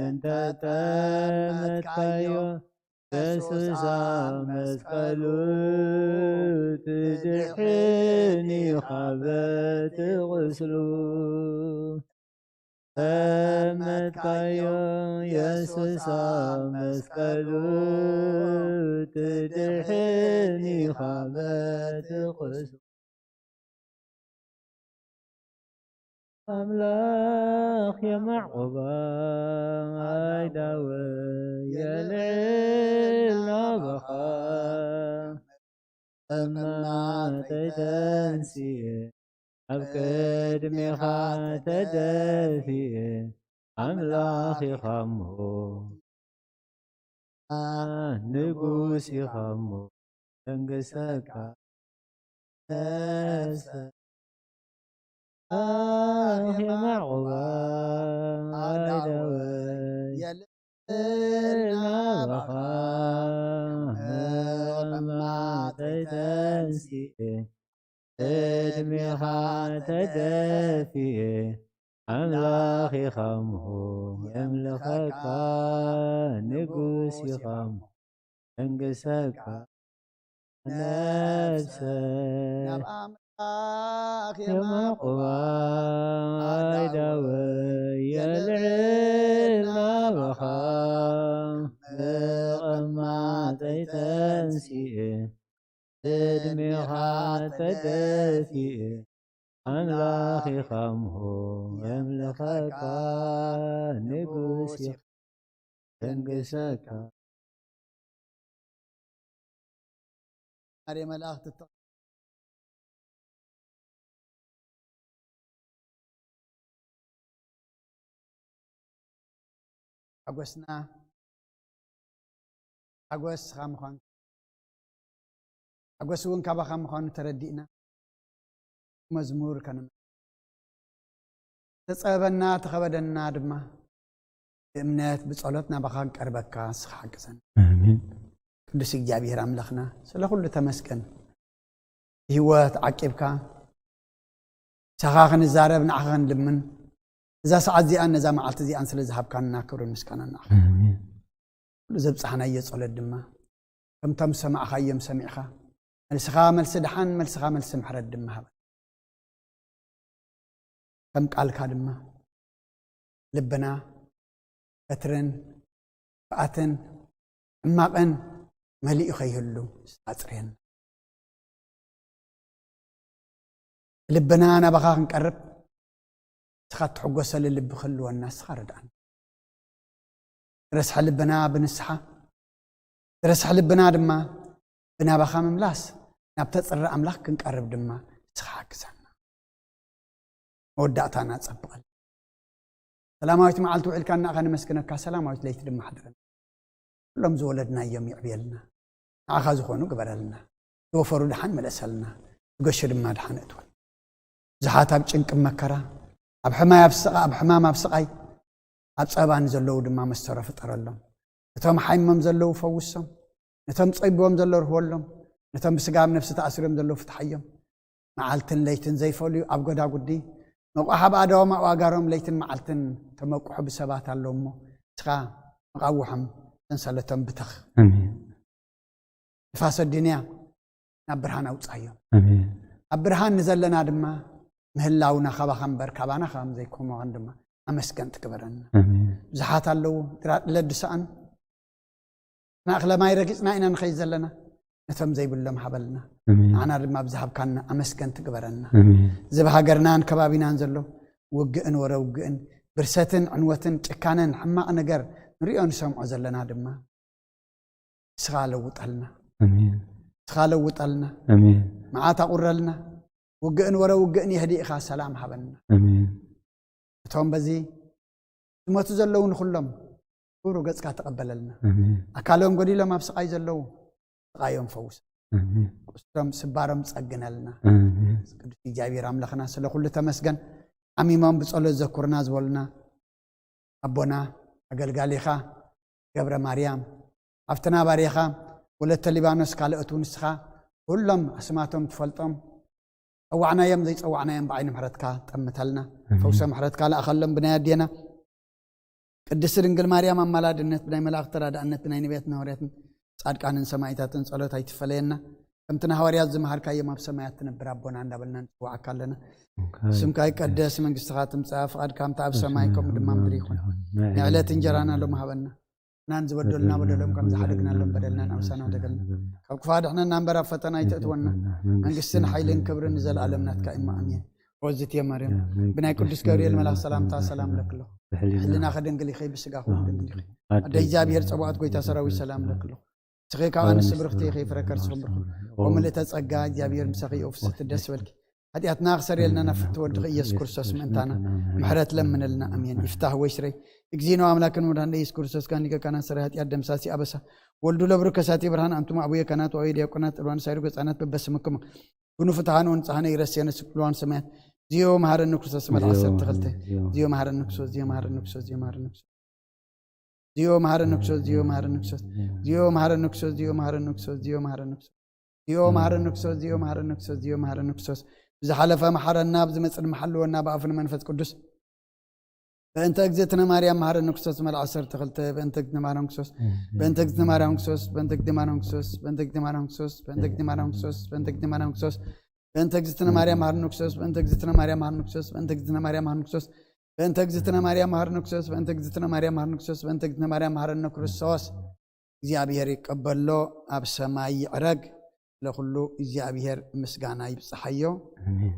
እንተ ጠመትካዮ የሱስ ኣብ መስቀሉ፣ ትድሕን ኢኻ በቲ ቁስሉ። ጠመትካዮ የሱስ ኣብ መስቀሉ፣ ትድሕን ኢኻ በቲ ቁስሉ። ኣምላኽ የማዕቁባ፣ ኣእዳወይ የልዕል ናባኻ። እማተይ ተንሲኤ፣ ኣብ ቅድሜኻ ተደፊኤ፣ ኣምላኽ ኢኻ እሞ፣ ንጉስ ኢኻ እሞ፣ መንግስተካ ነሰ። ኣምላኽ የማዕቁባ፣ ኣእዳወይ የልዕል ናባኻ። እማተይ ተንሲኤ፣ ቅድሜኻ ተደፊኤ፣ ኣምላኽ ኢኻ እሞ የምልኸካ፣ ንጉስ ኢኻ እሞ መንግሰካ። ነፍሰ ናብ ኣምላኽ የማዕቁባ፣ ኣእዳወይ የልዕል ናባኻ። ምቕማጠይ ተንሲኤ፣ ቅድሜኻ ተደፊኤ፣ ኣምላኽ ኢኻ እሞ የምልኸካ፣ ንጉስ ኢኻ የንግሰካ። ኣሬ መላእኽቲ እተ-፣ ሓጎስና ሓጎስ ስኻ ምዃን፣ ሓጎስ እውን ካባኻ ምዃኑ ተረዲእና፣ መዝሙር ከነመ-፣ ተጸበበና፣ ተኸበደና ድማ፣ ብእምነት ብጸሎት ናባኻ ክንቀርበካ ንስኻ ሓግዘና። ኣሜን። ቅዱስ እግዚኣብሔር ኣምላኽና፣ ስለ ኩሉ ተመስገን። ብህይወት ዓቂብካ፣ ንስኻ ክንዛረብ፣ ንዓኻ ክንልምን፣ እዛ ሰዓት እዚኣን ነዛ መዓልቲ እዚኣን ስለ ዝሃብካና ክብርን ምስጋናን ንዓኻ። ኣሜን። ኩሉ ዘብጻሕናዮ ጸሎት ድማ፣ ከምቶም ዝሰማዕካዮም ሰሚዕካ፣ መልስኻ መልሲ ደሓን፣ መልስኻ መልሲ ምሕረት ድማ ሃበ። ከም ቃልካ ድማ ልብና በትርን ክፍኣትን ሕማቕን መሊኡ ከይህሉ ኣጽርየና። ልብና ናባኻ ክንቀርብ፣ ንስኻ እትሕጎሰሉ ልቢ ክህልወና ንስኻ ርድኣና። ዝረስሐ ልብና ብንስሓ፣ ዝረስሐ ልብና ድማ ብናባኻ ምምላስ፣ ናብ ተጽሪ ኣምላኽ ክንቀርብ ድማ ንስኻ ሓግዘና። መወዳእታና ጸብቐልና። ሰላማዊት መዓልቲ ውዒልካና ከነመስግነካ፣ ሰላማዊት ለይቲ ድማ ሓድረና። ኩሎም ዝወለድናዮም ይዕብየልና። ንዓኻ ዝኾኑ ግበረልና። ዝወፈሩ ድሓን መለሰልና። ዝገሹ ድማ ድሓን እትወን። ብዙሓት ኣብ ጭንቂ መከራ፣ ኣብ ሕማይ ኣብ ስቓ-፣ ኣብ ሕማም ኣብ ስቓይ፣ ኣብ ጸባን ዘለዉ ድማ መስተሮ ፍጠረሎም። ነቶም ሓይሞም ዘለዉ ፈውሶም። ነቶም ጸቢቦም ዘለዉ ርህወሎም። ነቶም ብስጋ ኣብ ነፍሲ ተኣሲሮም ዘለዉ ፍትሓዮም። መዓልትን ለይትን ዘይፈልዩ ኣብ ጎዳጉዲ፣ መቋሕ ኣብ ኣእዳዎም ኣብ ኣጋሮም ለይትን መዓልትን ተመቁሑ ብሰባት ኣለዉ እሞ፣ ንስኻ መቓውሖም ሰንሰለቶም ብተኽ። ኣሜን። ንፋስ ኣዲንያ ናብ ብርሃን ኣውጻዮም። ኣሜን። ኣብ ብርሃን ንዘለና ድማ ምህላውና ካባኻ እምበር ካባና ከም ዘይኮመን ድማ ኣመስገን ትግበረና። ኣሜን። ብዙሓት ኣለዉ ድራጥ ለድሰኣን ንኣኽለ ማይ ረጊጽና ኢና ንኸይድ ዘለና፣ ነቶም ዘይብሎም ሃበልና። ኣሜን። ንዓና ድማ ብዝሃብካና ኣመስገን ትግበረና። ኣሜን። እዚ ብሃገርናን ከባቢናን ዘሎ ውግእን ወረ ውግእን፣ ብርሰትን ዕንወትን ጭካነን ሕማቕ ነገር ንሪኦ ንሰምዖ ዘለና ድማ ንስኻ ለውጠልና። ኣሜን። ንስኻ ለውጠልና። ኣሜን። መዓት ኣቑረልና። ውግእን ወረ ውግእን የህዲእኻ ሰላም ሃበና። ኣሜን። እቶም በዚ ዝሞቱ ዘለዉ ንኹሎም ክብሩ ገጽካ ተቐበለልና። ኣሜን። ኣካሎም ጎዲሎም ኣብ ስቓይ ዘለዉ ስቓዮም ፈውስ። ኣሜን። ቁስሎም ስባሮም ጸግነልና። ኣሜን። ቅዱስ እግዚኣብሔር ኣምላኽና ስለ ኩሉ ተመስገን። ዓሚሞም ብጸሎት ዘኩርና ዝበሉና ኣቦና ኣገልጋሊኻ ገብረ ማርያም፣ ኣብቲ ናባሪኻ ወለተ ሊባኖስ ካልኦት እውን ንስኻ ኩሎም ኣስማቶም ትፈልጦም ጸዋዕናዮም ዘይጸዋዕናዮም ብዓይኒ ምሕረትካ ጠምተልና። ኣሜን። ፈውሰ ምሕረትካ ለኣኸሎም ብናይ ኣዴና ቅድስቲ ድንግል ማርያም ኣማላድነት፣ ብናይ መላእኽቲ ተራዳእነት፣ ብናይ ነቢያትን ሃዋርያትን ጻድቃንን ሰማዕታትን ጸሎት ኣይትፈለየና። ከምቲ ንሃዋርያት ዝመሃርካዮም ኣብ ሰማያት ትነብር ኣቦና እንዳበልና ንጽውዓካ ኣለና። ስምካ ይቀደስ፣ መንግስትኻ ትምጻእ፣ ፍቓድካ ከምቲ ኣብ ሰማይ ከምኡ ድማ ምድሪ ይኹን። ናይ ዕለት እንጀራና ሎሚ ሃበና። ናን ዝበደሉና በደሎም ከም ዝሓደግናሎም በደልና ንኣምሳና ደገልና። ካብ ክፉእ ኣድሕነና እምበር ኣብ ፈተና ኣይተእትወና። መንግስትን ሓይልን ክብርን ንዘለኣለም ናትካ እዩ። ኣሜን። ወዝት የማርያም ብናይ ቅዱስ ገብርኤል መልኣክ ሰላምታ ሰላም ለክሎ። ሕልና ከደንግል ይኸይ ብስጋ ኹን ድንግል ይኸይ። ኣደ እግዚኣብሔር ጸባኦት ጎይታ ሰራዊት ሰላም ለክሎ። ንስኺ ካብ ኣንስቲ ብርኽቲ ኢኺ፣ ፍረ ከርስኺ ብሩኽ። ወምልእተ ጸጋ እግዚኣብሔር ምሳኺ እዩ። ፍስሕቲ ደስ በልኪ። ሓጢኣትና ክሰርየልና ናብ ፍትወ ወድኺ ኢየሱስ ክርስቶስ ምእንታና ምሕረት ለምንልና። ኣሜን። ይፍታህ ወይ ስረይ። እግዚእነ ወኣምላክነ ወመድኃኒነ ኢየሱስ ክርስቶስ ጋኒገ ካና ስረይ ሓጢኣት ደምሳሲ ኣበሳ። ወልዱ ለብሩ ከሳቲ ብርሃን ኣንቱም ኣቡየ ካህናት ወአቡየ ዲያቆናት እልዋን ሳይሩ ገጻናት በበስምክሙ። ኩኑ ፍትሃነ ወንጽሃነ ይረስየነ ስኩልዋን ሰማያት። ዚዮ መሃረኒ ክርስቶስ መልኣክ ዓሰርተ ክልተ። ዚዮ መሃረኒ ክርስቶስ፣ ዚዮ መሃረኒ ክርስቶስ፣ ዚዮ መሃረኒ ክርስቶስ። ዚዮ መሃረኒ ክርስቶስ፣ ዚዮ መሃረኒ ክርስቶስ። ዚዮ መሃረኒ ክርስቶስ፣ ዚዮ መሃረኒ ክርስቶስ፣ ዚዮ መሃረኒ ክርስቶስ። ዚዮ መሃረኒ ክርስቶስ፣ ዚዮ መሃረኒ ክርስቶስ፣ ዚዮ መሃረኒ ክርስቶስ። ብዝሓለፈ መሓረና፣ ብዝመጽእ ድማ ሓልወና፣ ብኣፉ ንመንፈስ ቅዱስ። በእንተ እግዝእትነ ማርያም መሃረኒ ክርስቶስ መልኣክ ዓሰርተ ክልተ። በእንተ እግዝእትነ ማርያም ክርስቶስ፣ በእንተ እግዝእትነ ማርያም ክርስቶስ፣ በእንተ እግዝእትነ ማርያም ክርስቶስ፣ በእንተ እግዝእትነ ማርያም ክርስቶስ፣ በእንተ እግዝእትነ ማርያም ክርስቶስ፣ በእንተ እግዝእትነ ማርያም ክርስቶስ፣ በእንተ እግዝእትነ ማርያም መሃረኒ ክርስቶስ፣ በእንተ እግዝእትነ ማርያም መሃረኒ ክርስቶስ፣ በእንተ እግዝእትነ ማርያም መሃረኒ ክርስቶስ፣ በእንተ እግዝእትነ ማርያም መሃረኒ ክርስቶስ፣ በእንተ እግዝእትነ ማርያም መሃረኒ ክርስቶስ። እግዚኣብሔር ይቀበሎ፣ ኣብ ሰማይ ይዕረግ። ለኩሉ እግዚኣብሔር ምስጋና ይብጽሓዮ። ኣሜን።